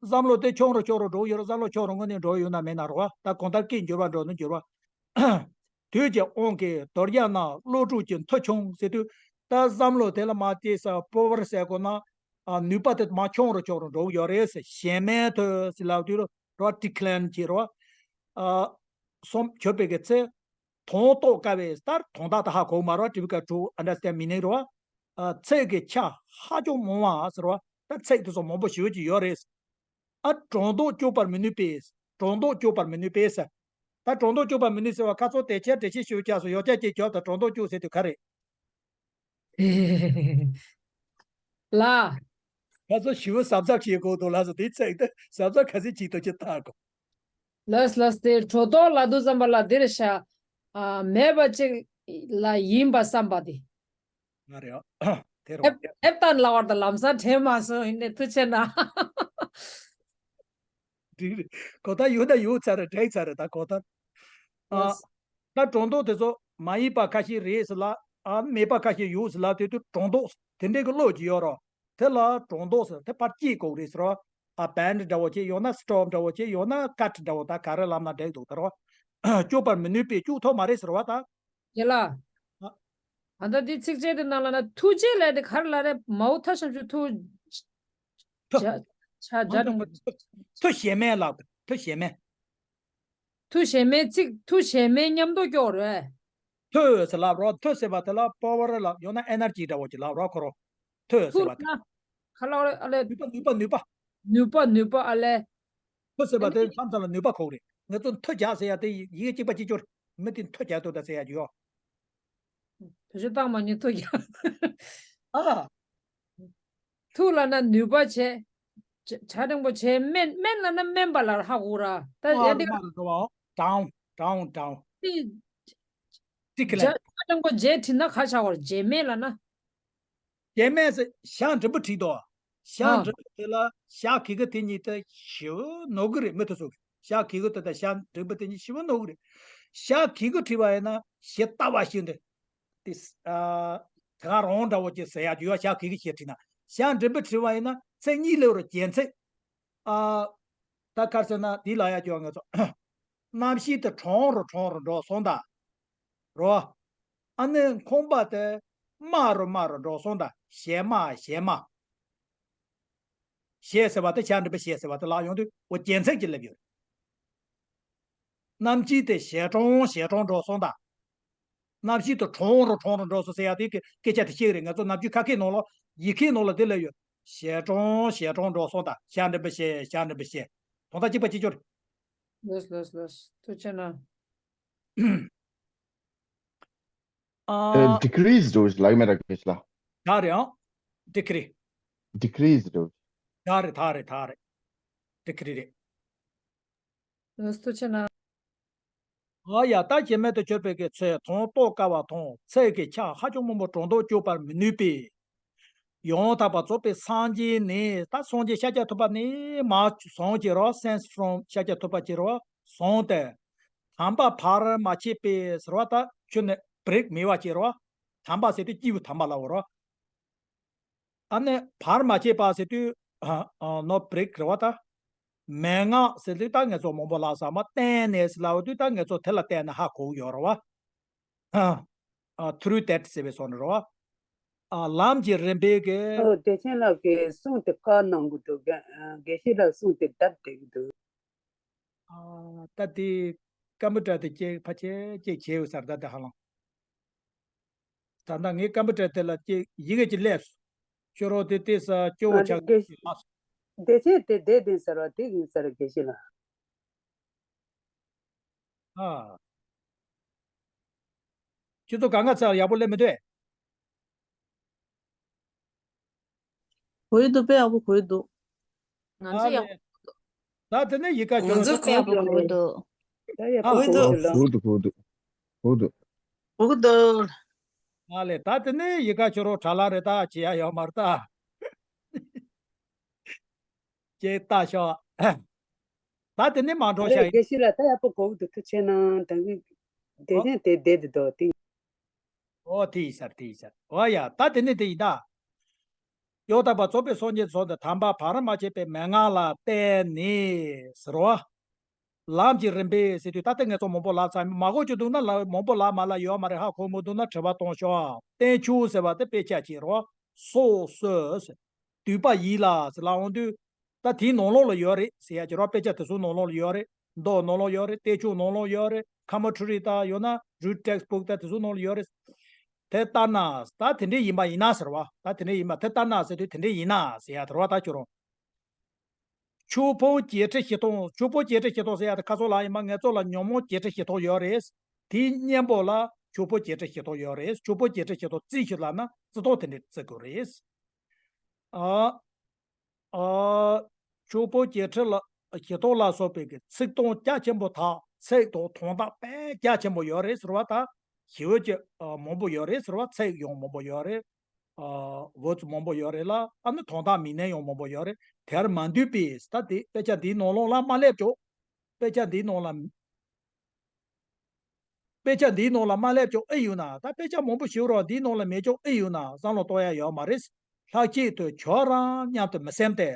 བསམ་བློ་དེ་ཆུང་རུ་ཆུང་རུ་འགྲོ་ཡོད་ར། བསམ་བློ་ཆུང་རུ་དངོས་གནས་འགྲོ་ཡོད་ན་མེད་ན་རེད་བ། ད་གང་ལྟར་སྐད་འགྱུར་བ་འགྲོ་ནི་འགྱུར་བ། དུས་ཀྱི་དབང་གིས་དོལ་རྒྱལ་རྣམས་བློ་གྲོས་ཀྱི་མཐུ་ཆུང་ཟེར་དུས། ད་བསམ་བློ་དེ་ལ་མ་བལྟས་ས་པོ་ཝར་ཟེར་དགོས་ན། ཨ་ནུས་པ་དེ་མར་ཆུང་རུ་ཆུང་རུ་འགྲོ་གི་ཡོད་རེད་ཟེར། ཞན་མའི་མཐུ་ཟེར་ལབ་དུས་རོ་ཌི་ཀི་ལའིན་གྱི་རོ། ཨ་སོམ་ཁྱོད་པའི་གི་ཚེ། དོན་རྟོགས་དཀའ་བའི་ལྟར། དོན་དག་དེ་ཧ་གོ་མ་རོ། ཏི་པི་ཀལ་ཊུ་ཨན་ཌར་སི་ཊེན་ཌ་མི་ནིང་རོ། ཨ་ཚིག་གི་ཆ་ཧ་ཅང་མང་བ་ཟེར་བ། ད་ཚིག་དེ་ཚོ་མང་པོ་ཞེ་པོ་ཅིག་ཡོད་རེད། ཨ་སྒྲོ་འདོགས་གཅོད་པར་མི་ནུས་པས། སྒྲོ་འདོགས་གཅོད་པར་མི་ནུས་པས་ཟེར། ད་སྒྲོ་འདོགས་གཅོད་པར་མི་ནུས་ཟེར་བ་ཁ་ཚོ་དེ་ཆ་འགྲེལ་བཤད་ཞུ་རྒྱག་སོ། ཡོ་ཅག་ཅིག་གྱོབ་དང་སྒྲོ་འདོགས་གཅོད་ཟེར་དུས་ག་རེད། ལ། ཁ་ཚོ་ཞུ་བ་གཟབ་གཟབ་བྱེད་དགོས་འདུག་ལ་སོ། དེ་ཚེག་དེ་གཟབ་གཟབ་ག་ཚོད་བྱེད་ཐུབ་ཀྱི་ཐག་གོ། ལགས་ལགས། དེ་སྒྲོ་འདོགས་ལ་དུས་ཙམ་པ་ལ་འདིར་བཞག་ཨ་མེད་པ་ཅིག་ལ་ཡིན་པ་བསམ་པ་དེ། ང་རེད་ཨ། དེ་རེད་ཨེབ་ཨེབ་ཏན་ལ་བར་དུ་ལམ་སང་དྲན་མ་སོང་། ཡིན་ནའི་ཐུགས་ཆེ་གནང་། འགྲིག་རེད། གོ་ད་ཡོད་ད་ཡོད་ཚར་རེད། འགྲིག་ཚར་རེད། ད་གོ་ད། ཨ་ལགས། ད་སྒྲོ་འདོགས་དེ་ཚོ་མ་ཡིན་པ་ཁ་ཤས་རེད་ཟེར་ལ། ཨ་མེད་པ་ཁ་ཤས་ཡོད་ཟེར་ལ། དེ་དུས་སྒྲོ་འདོགས་དེ་འདྲའི་གི་བློ་ཅིག་ཡོད་རོ། དེ་ལ་སྒྲོ་འདོགས་ཟེར། དེ་ཕར་བསྐྱེད་དགོས་རེད་ཟེར་བ། ཨ་བེན་ཌི་འདྲ་བོ་ཅིག་ཡོད་ན། སི་ཊོབ་འདྲ་བོ་ཅིག་ཡོད་ན། ཀཊ་འདྲ་བོ་ད་ག་རེ་ལབ་ན་འགྲིག་འདུག་ད་རོ། གཅོད་པར་མི་ནུས་པས། གཅོད་ཐུབ་མ་རེད་ཟེར་བ་ད། རྒན་ལགས། ཨ་ད་འདི་ཚིགས་བཅད་དེ་ནང་ལ་ན་མཐུ་ཆེ་ལབ་དེ་ག་རེ་ལབ་རེད། མའོ་ཐ་ཤམ་ཤུ་མཐུ། མཐུ། ཇ་ཇ་ཇ་དང་པོ། མཐུ་ཞན་མའི་ལབ། མཐུ་ཞན་མའི། མཐུ་ཞན་མའི་ཚིག་མཐུ་ཞན་མའི་མཉམ་དུ་སྐྱོར་རེད། མཐུ་ཟེར་ལབ་རོ། མཐུ་ཟེར་བ་དེ་ལ་པོ་ཝར་ལབ། ཡང་ན་ཨེ་ནར་ཇི་འདྲ་བོ་ཅིག་ལབ་རོ། ཁོ་རོ། མཐུ་ཟེར་བ་དེ། མཐུ་ལ་ག་ལབ་རེད། ཨ་ལས། ནུས་པ་ནུས་པ་ནུས་པ། ནུས་པ་ནུས་པ་ཨ་ལས། མཐུ་ཟེར་བ་དེ་མཚམས་མཚམས་ལ་ནུས་པ་གོ་གི་རེད། ང་ཚོ་མཐུ་རྒྱག་ཟེར་ཡ་དེ་ཡི་གེ་གཅིག་པ་གཅིག་གྱུར། མི་དེ་མཐུ་རྒྱག་འདུག་ད་ཟེར་ཡ་ཅིག་ཡོད། བེད་སྤྱོད་བཏང་མ་མྱོང་མཐུ་རྒྱག་ཨ། མཐུ་ལབ་ན་ནུས་པ་བྱས། བྱ་བྱ་འགྲེང་པོ་བྱས། དམན་དམན་ལབ་ན་དམན་པ་ལ་ཧ་གོ་ར། ད་ཡ་དམའ་འདི་རུ་དམའ་རུ་འགྲོ་བའོ། ཌའོན་ཌའོན་ཌའོན། ཏི། ཊི་ཀི་ལན། བྱ་བྱ་འགྲེང་པོ་བྱས་བྲིས་ན་ག་ཆགས་པ་རེད། བྱས་དམན་ལབ་ན། བྱས་དམན་ཟེར་ཞབས་འགྲེང་བུ་བྲིས་དོ། ཞབས་ཨ། འགྲེང་བུ་དེ་ལ་ཞབས་གི་གུ་དེ་གཉིས་དེ་ཞེ་པོ་ནོར་གི་རེད། མི་དེ་ཚོ་གི་ཞབས་གི་གུ་དེ་དང་ཞབས་འགྲེང་བུ་དེ་གཉིས་ཞེ་པོ་ནོར་གི་རེད། ཞབས་གི་གུ་བྲིས་པ་ཡིན་ན་ཞེ་ལྟ་བ་ཞིག་འདི། དེ་ཨ་དེ་ག་རང་འདྲ་བོ་ཅིག་ཟེར་ཡ་ཡོད། ཞབས་གི་གུ་ཞེས་བྲིས་ན། ཞབས་འགྲེང་བུ་བྲིས་པ་ཡིན་ན་ཚིག་གཉིས་ལེའུ་རུ་རྒྱན་ཚིག་ཨ། ད་ག་རེ་ཟེར་ན་དེ་ལ་ཡ་ཅོ་ང་ཚོ། རྣམ་ཤེས་དེ་གྲང་རུ་གྲང་རུ་འགྲོ་སོང་ད། རོ། ཨ་ནི་ཁང་པ་དེ་དམའ་རུ་དམའ་རུ་འགྲོ་སོང་ད། ཞལ་དམའ་ཞལ་དམའ། ཞལ་ཟེར་བ་དེ་ཞབས་འགྲེང་བུ་ཞལ་ཟེར་བ་དེ་ལ་ཡོང་དུས་འོ་རྒྱན་ཚིག་ཅིག་སླེབས་ཡོད། རྣམ་ཤེས་དེ་ཞལ་གྲང་ཞལ་གྲང་འགྲོ་སོང་ད། རྣམ་ཤེས་དེ་གྲང་རུ་གྲང་རུ་འགྲོ་སོང་ཟེར་ཡ་དེ་སྐད་ཆ་དེ་བཤད་ཀྱི་རེད། ང་ཚོ་ནམ་རྒྱུན་ཁ་སྐད་ནང་ལ་ཡིག་སྐད་ནང་ལ་དེ་སླེབས་ཡོད། ཞལ་གྲང་ཞལ་གྲང་འགྲོ་སོང་ད། ཞབས་འགྲེང་བུ་ཞལ་ཞབས་འགྲེང་བུ་ཞལ། དོན་དག་གཅིག་པ་གཅིག་གྱུར། ལགས་ལགས་ལགས། ཐུགས་རྗེ་གནང་། ཨ། ཨ་ཌི་ཀི་རིས་འགྲོ་ལགས་མེད་ར་གེ་ལ། ད་རེད་ཨང་། ཌི་ཀི་རི། ཌི་ཀི་རིས་འགྲོ། ད་རེད་ད་རེད་ད་རེད། ཌི་ཀི་རི་རེད། ལགས་ཐུགས་རྗེ་གནང་། ཨ་ཡ། ད་བྱེ་སྨྲ་དུ་གྱུར་པའི་གི་ཚེ་དོན་རྟོགས་དཀའ་བ་དང་། ཚིག་གི་ཆ་ཧ་ཅང་མང་པོ་སྒྲོ་འདོགས་གཅོད་པར་མི་ནུས་པས། ཡང་དག་པར་རྫོགས་པའི་སངས་རྒྱས་ནི། ད་སངས་རྒྱས་ཤཱཀྱ་ཐུབ་པ་ནི་མར་བཟུང་བྱས་རོ། སེནས་ཕོརམ་ཤཱཀྱ་ཐུབ་པ་བྱས་རོ། བཟུང་སྟེ། དམ་པ་བར་མ་ཆད་པའི་ཟེར་བ་ད་ཁྱོད་ནི་བྲེག་མེད་པ་བྱས་རོ། དམ་པ་ཟེར་དུས་སྐྱེས་བུ་དམ་པ་ལ་འོ་རོ། ཨ་ནི་བར་མ་ཆད་པ་ཟེར་དུས་ཨ་ཨ་ནོ་བྲེག་རེད་བ་ད། མན་ངག་ཟེར་དུས་ད་ངེད་ཚོ་མང་པོ་ལ་ཟ་མ་བརྟེན་ནས་ཟེར་ལབ་དུས་ད་ངེད་ཚོ་དེ་ལ་བརྟེན་ནས་ཧ་གོ་གི་ཡོད་རེད་བ། ཨ་ཨ་ཐུ་རུ་དེཊ་ཟེར་བའི་སོ་ནི་རེད་བ། ཨ་ལམ་གྱི་རིམ་པའི་གི། ཨོ་བདེ་ཆེན་ལགས་ཀྱིས་གསུང་དེ་བཀའ་གནང་གི་འདུག་དགེ་བཤེས་ལགས་གསུང་དེ་བརྡབ་བསྡད་ཀྱི་འདུག་ཨ་ད་དེ་ཀམ་པུ་ཊར་དེ་ཅིག་ཕལ་ཆེར་ཅིག་བྱས་ཡོད་ས་རེད། ད་དེ་ཧ་ལམ། ད་ལྟ་ངའི་ཀམ་པུ་ཊར་དེ་ལ་ཅིག་ཡི་གེ་ཅིག་སླེབས་སོང་། ཁྱོད་རང་དེ་བལྟས་ས་སྐྱོ་བོ་ཆགས་ཀྱི་ལགས་སོ། བདེ་ཆེན་དེ་བསྡད་བསྡད་ས་རེད་བ། དེ་ཡིན་ས་རེད་དགེ་བཤེས་ལགས། ཨ། ཁྱོད་ཚོ་གང་ག་ཚར་ཡག་པོ་སླེབས་མི་འདུག་གོ་ཡི་འདུག་དཔེ་ཡག་པོ་གོ་ཡི་འདུག་ང་ཚོ་ཡག་པོ་གོ་འདུག་ད་དེ་ནས་ཡི་ག་ང་ཚོ་དཔེ་ཡག་པོ་གོ་ཡི་འདུག་ད་ཡག་པོ་ཨ། གོ་གི་འདུག་གོ་གི་འདུག་གོ་གི་འདུག་གོ་གི་འདུག་ཨ་ལས། ད་དེ་ནས་ཡི་ག་ཁྱོད་རང་དྲ་ལམ་རེད། ད་བྱེད་ཡ་ཡོད་མ་རེད་ད། ཅེས་ལྟ་ཤོག་ད་དེ་ནས་མ་འགྲོ་ཨ་ཤ་ལས་ཡིན། དགེ་བཤེས་ལགས། ད་ཡག་པོ་གོ་གི་འདུག་ཐུགས་རྗེ་གནང་། ད་གི་བདེ་ཨོ། ཆེན་དེ་བསྡད་དེ་འདུག་དེ། ཨོ་དེ་ཡིན་ས་རེད། དེ་ཡིན་ས་རེད། ཨོ་ཡ། ད་དེ་ནས་དེ་ཡིན་ད། ཡང་དག་པར་རྫོགས་པའི་སངས་རྒྱས་ཚོགས་འདི་དམ་པ་བར་མ་ཆད་པའི་མན་ངག་ལ་བརྟེན་ནས་ཟེར་བ། ལམ་གྱི་རིམ་པས་ཟེར་དུས་ད་ལྟ་ངས་ཚོ་མང་པོ་ལབ་ཚར། མ་གོ་རྒྱུ་འདུག་ན་ལབ། མང་པོ་ལབ་མ་ལབ་ཡོད་མ་རེད། ཧ་གོ་མི་འདུག་ན་དྲི་བ་གཏོང་ཤོག། བསྟན་བཅོས་ཟེར་བ་དེ་དཔེ་ཆ་གཅིག་རེད། སོ་སོས་བསྡུས་པ་ཡིན་ལ་ཟེར་ལབ་འོང་དུས། ད་དེའི་ནང་ལོགས་ལ་ཡོད་རེད་ཟེར་ཡ་ཅིག་རེད། དཔེ་ཆ་དེ་ཚོའི་ནང་ལོགས་ལ་ཡོད་རེད། མདོ་ནང་ལོགས་ཡོད་རེད། བསྟན་བཅོས་ནང་ལོགས་ཡོད་རེད། ཁ་མ་ཁྲུ་རི་ད་ཡོད་ན་རུ་ཊེག་སི་བུག་ད་དེ་ཚོའི་ནང་ལ་ཡོད་རེད། དེ་ལྟར་ན་ད་དེ་འདྲ་ཡིན་པ་ཡིན་ན་ཟེར་བ། ད་དེ་འདྲ་ཡིན་པ་དེ་ལྟར་ན་ཟེར་དུས་དེ་འདྲ་ཡིན་ན་ཟེར་ཡ་དེ་རེད་བ། ད་ཁྱོད་རང་ཆོས་ཕུང་བརྒྱད་ཁྲི་བཞི་སྟོང་། ཆོས་ཕུང་བརྒྱད་ཁྲི་བཞི་སྟོང་ཟེར་ཡ་དེ་ཁ་སང་ལ་ཡིན་པ་ངས་ཚོ་ལ་ཉོན་མོངས་བརྒྱད་ཁྲི་བཞི་སྟོང་ཡོད་རེད། དེའི་གཉེན་པོ་ལ་ཆོས་ཕུང་བརྒྱད་ཁྲི་བཞི་སྟོང་ཡོད་རེད། ཆོས་ཕུང་བརྒྱད་ཁྲི་བཞི་སྟོང་བརྩི་ཞིག་ལབ་ན་བརྩི་སྟངས་དེ་འདྲ་བརྩི་དགོས་རེད། ཨ། ཨ། ཆོས་ཕུང་བརྒྱད་ཁྲི་ལ་བཞི་སྟོང་ལ་སོགས་པའི་གི་ཚིག་དོན་རྒྱ་ཆེན་པོ་དག། ཚིག་དང་དོན་དག་དཔེ་རྒྱ་ཆེན་པོ་ཡོད་རེད་ཟེར་བ་དང་། ཞི་བའི་ཆོས་མང་པོ་ཡོད་རེད་ཟེར་བ། ཚིག་ཡང་མང་པོ་ཡོད་རེད། ཨ། ཝར་ཌི་སི་མང་པོ་ཡོད་རེད་ལ། ཨ་ནི་དོན་དག་མིང་ནས་ཡང་མང་པོ་ཡོད་རེད། དེར་མ་འདུས་པས། ད་དེ་དཔེ་ཆ་འདིའི་ནང་ལོགས་ལ་མ་སླེབས་ཀྱང་། དཔེ་ཆ་འདིའི་ནང་ལ། དཔེ་ཆ་འདིའི་ནང་ལ་མ་སླེབས་ཀྱང་ཨེ་ཡོད་ན། ད་དཔེ་ཆ་མང་པོ་ཞིག་རོགས་འདིའི་ནང་ལ་མེད་ཀྱང་ཨེ་ཡོད་ན་བསམ་བློ་གཏོང་ཡ་ཡོད་མ་རེད། ལྷག་ཆད་དུ་ཁྱོད་རང་སྙམ་དུ་མི་སེམས་ཏེ།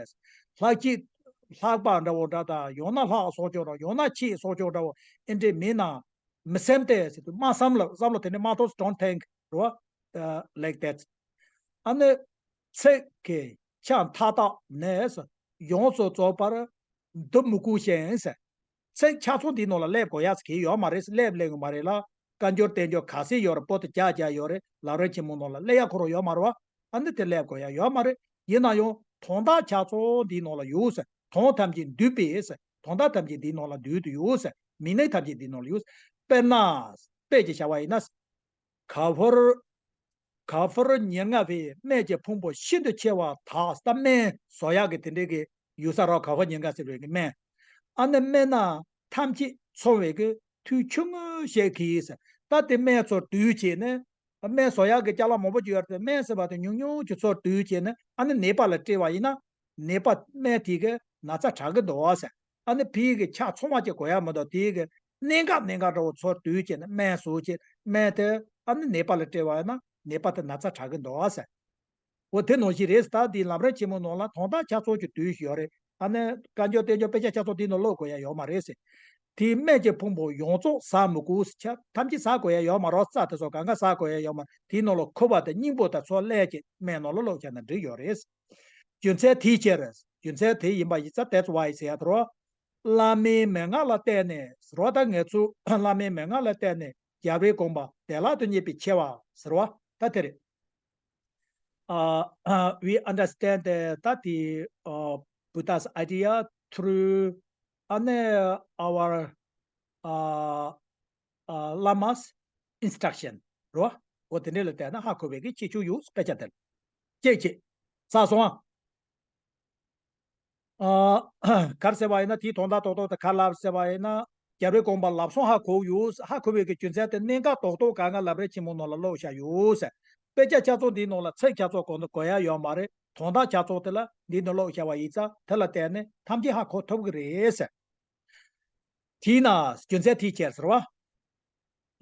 ལྷག་ཆད། ལྷག་པ་འདྲ་བོ་འདྲ་དང་། ཡང་ན་ལྷག་སོགས་ཀྱང་འདྲ། ཡང་ན་ཆད་སོགས་ཀྱང་འདྲ་བོ་ཨེ་འདྲས་མིན་ན་མི་སེམས་ཏེ་ཟེར་དུས། མ་བསམ་ལ། བསམ་བློ་དེ་འདྲས་མ་གཏོང་། don't think རོ། like that། ཨ་ནི་ཚིག་གི་ཆ་མཐའ་དག་ནས་ཡོངས་སུ་རྫོགས་པར་འདུ་མི་དགོས་ཤིང་ཟེར། ཚིག་ཆ་ཚང་འདིའི་ནང་ལ་སླེབས་དགོས་ཡ་ཟེར་གྱི་ཡོད་མ་རེད། སླེབས་སླེབས་ཡོད་མ་རེད་ལ། བཀའ་འགྱུར་བསྟན་འགྱུར་ག་ཚད་ཡོད་རེད། པོ་ཏི་བརྒྱ་བརྒྱ་ཡོད་རེད། ལམ་རིམ་ཆེན་མོའི་ནང་ལ་སླེབས་ཡ་ཁོ་རང་ཡོད་མ་རེད་བ། ཨ་ནི་དེ་སླེབས་དགོས་ཡ་ཡོད་མ་རེད། ཡིན་ན་ཡང་དོན་དག་ཆ་ཚང་འདིའི་ནང་ལ་ཡོད་ཟེར། དོན་ཐམས་ཅད་འདུས་པས་ཟེར། དོན་དག་ཐམས་ཅད་འདིའི་ནང་ལ་འདུས་ཏེ་ཡོད་ཟེར། མིང་ནི་ཐམས་ཅད་འདིའི་ནང་ལ་ཡོད་ཟེར། དཔེར་ན། དཔེ་ཅིག་བྱ་བ་ཡིན་ན། ག་ཕར། ག་ཕར་ཉེར་ལྔ་པའི་སྨན་གྱི་ཕུང་པོ་ཤིན་ཏུ་ཆེ་བ་དག། ད་སྨན་བཟོ་ཡག་གི་དེ་འདྲའི་གི་ཡོད་ས་རོ། ག་ཕར་ཉེར་ལྔ་ཟེར་བའི་གི་སྨན། ཨ་ནི་སྨན་སྣ་ཐམས་ཅད་ཚང་བའི་གི་དུས་ཆུང་ངུ་ཞིག་གིས། ད་དེ་སྨན་ཚོ་བསྡུས་བྱས་ནས། སྨན་བཟོ་ཡག་གི་ཅ་ལག་མང་པོ་ཅིག་ཡོད་རེད་དེ། སྨན་ཟེར་བ་དེ་ཉུང་ཉུང་ཅིག་ཚོ་བསྡུས་བྱས་ནས་ཨ་ནི་ནད་པ་ལ་སྤྲད་པ་ཡིན་ན། ནད་པ་སྨན་དེ་གི་ན་ཚ་དྲག་གི་འདུག་ཟེར། ཨ་ནི་ཕིའི་གི་ཆ་ཚང་བ་ཅིག་དགོས་ཡ་མི་འདུག། དེའི་གི་གནད་འགག་གནད་འགག་འདྲ་བོ་ཚོ་བསྡུས་བྱས་ནས་སྨན་བཟོ་བྱས། སྨན་དེ་ཨ་ནི་ནད་པ་ལ་སྤྲད་པ་ཡིན་ན་ནད་པ་དེ་ན་ཚ་དྲག་གི་འདུག་ཟེར། འོ་དེ་ནང་བཞིན་རེད། ད་འདི་ལམ་རིམ་ཆེན་མོའི་ནང་ལ་དོན་དག་ཆ་ཚང་ཅིག་བསྡུས་ཤིག་ཡོད་རེད། ཨ་ནི་བཀའ་འགྱུར་བསྟན་འགྱུར་དཔེ་ཆ་ཆ་ཚང་འདི་ནང་ཀློག་དགོས་ཡ་ཡོད་མ་རེད་ཟེར། དེའི་སྨན་གྱི་ཕུང་པོ་ཡོངས་རྫོགས་ཟ་མི་དགོས། ཆ་ཐམས་ཅད་ཟ་དགོས་ཡ་ཡོད་མ་རེད། རྩ་དེ་ཚོ་གང་ག་ཟ་དགོས་ཡ་ཡོད་མ་རེད། དེའི་ནང་ལ་ཁུ་བ་དང་སྙིང་པོ་དང་ཚོ་ལས་ཀྱི་སྨན་ནང་ལ་ཀློག་བྱས་ན་འགྲིག་ཡོད་རེད། རྒྱུ་མཚན་དེའི་ཕྱིར། རྒྱུ་མཚན་དེ་ཡིན་པ་ཡིན་ཙང་that's why ཟེར་ཡ་དེ་རོ། བླ་མའི་མན་ངག་ལ་བརྟེན་ནས་ཟེར་བ། ད་ངས་ཚོ་བླ་མའི་མན་ངག་ལ་བརྟེན་ནས་རྒྱལ་བའི་དགོངས་པ་བདེ་བླག་ཏུ་རྙེད་པའི་ཆེ་བ་ཟེར་བ་ད་དེ་རེད། Uh, we understand that, that the uh, Buddha's idea through, uh, our uh, uh, Lama's instruction རོ། འོ་དེ་འདྲ་ལ་བལྟས་ན་ཧ་གོ་བའི་གི་ཁྱད་ཆོས་ཡོད། དཔེ་ཆ་དེར་ཅེས་ཅེས་ས་སོང་ཨ། ག་རེ་ཟེར་བ་ཡིན་ན། དེའི་དོན་དག་རྡོག་རྡོག་དེ་ག་ལབ་ཟེར་བ་ཡིན་ན། རྒྱལ་བའི་དགོངས་པ་ལམ་སང་ཧ་གོ་ཡོད། ཧ་གོ་བའི་གི་རྒྱུ་མཚན་དེ་གནད་འགག་རྡོག་རྡོག་གང་ག་ལམ་རིམ་ཆེན་མོའི་ནང་ལ་ཀློག་བཞག་ཡོད་ཟེར། དཔེ་ཆ་ཆ་ཚང་འདིའི་ནང་ལ་ཚིག་ཆ་ཚང་གོ་ན་གོ་ཡ་ཡོད་མ་རེད། དོན་དག་ཆ་ཚང་དེ་ལ་འདིའི་ནང་ཀློག་བཞག་པ་ཡིན་ཙང་དེ་ལ་བལྟས་ནས་ཐམས་ཅད་ཧ་གོ་ཐུབ་གི་རེད་ཟེར། དེས་ན་རྒྱུ་མཚན་དེའི་ཕྱིར་ཟེར་བ།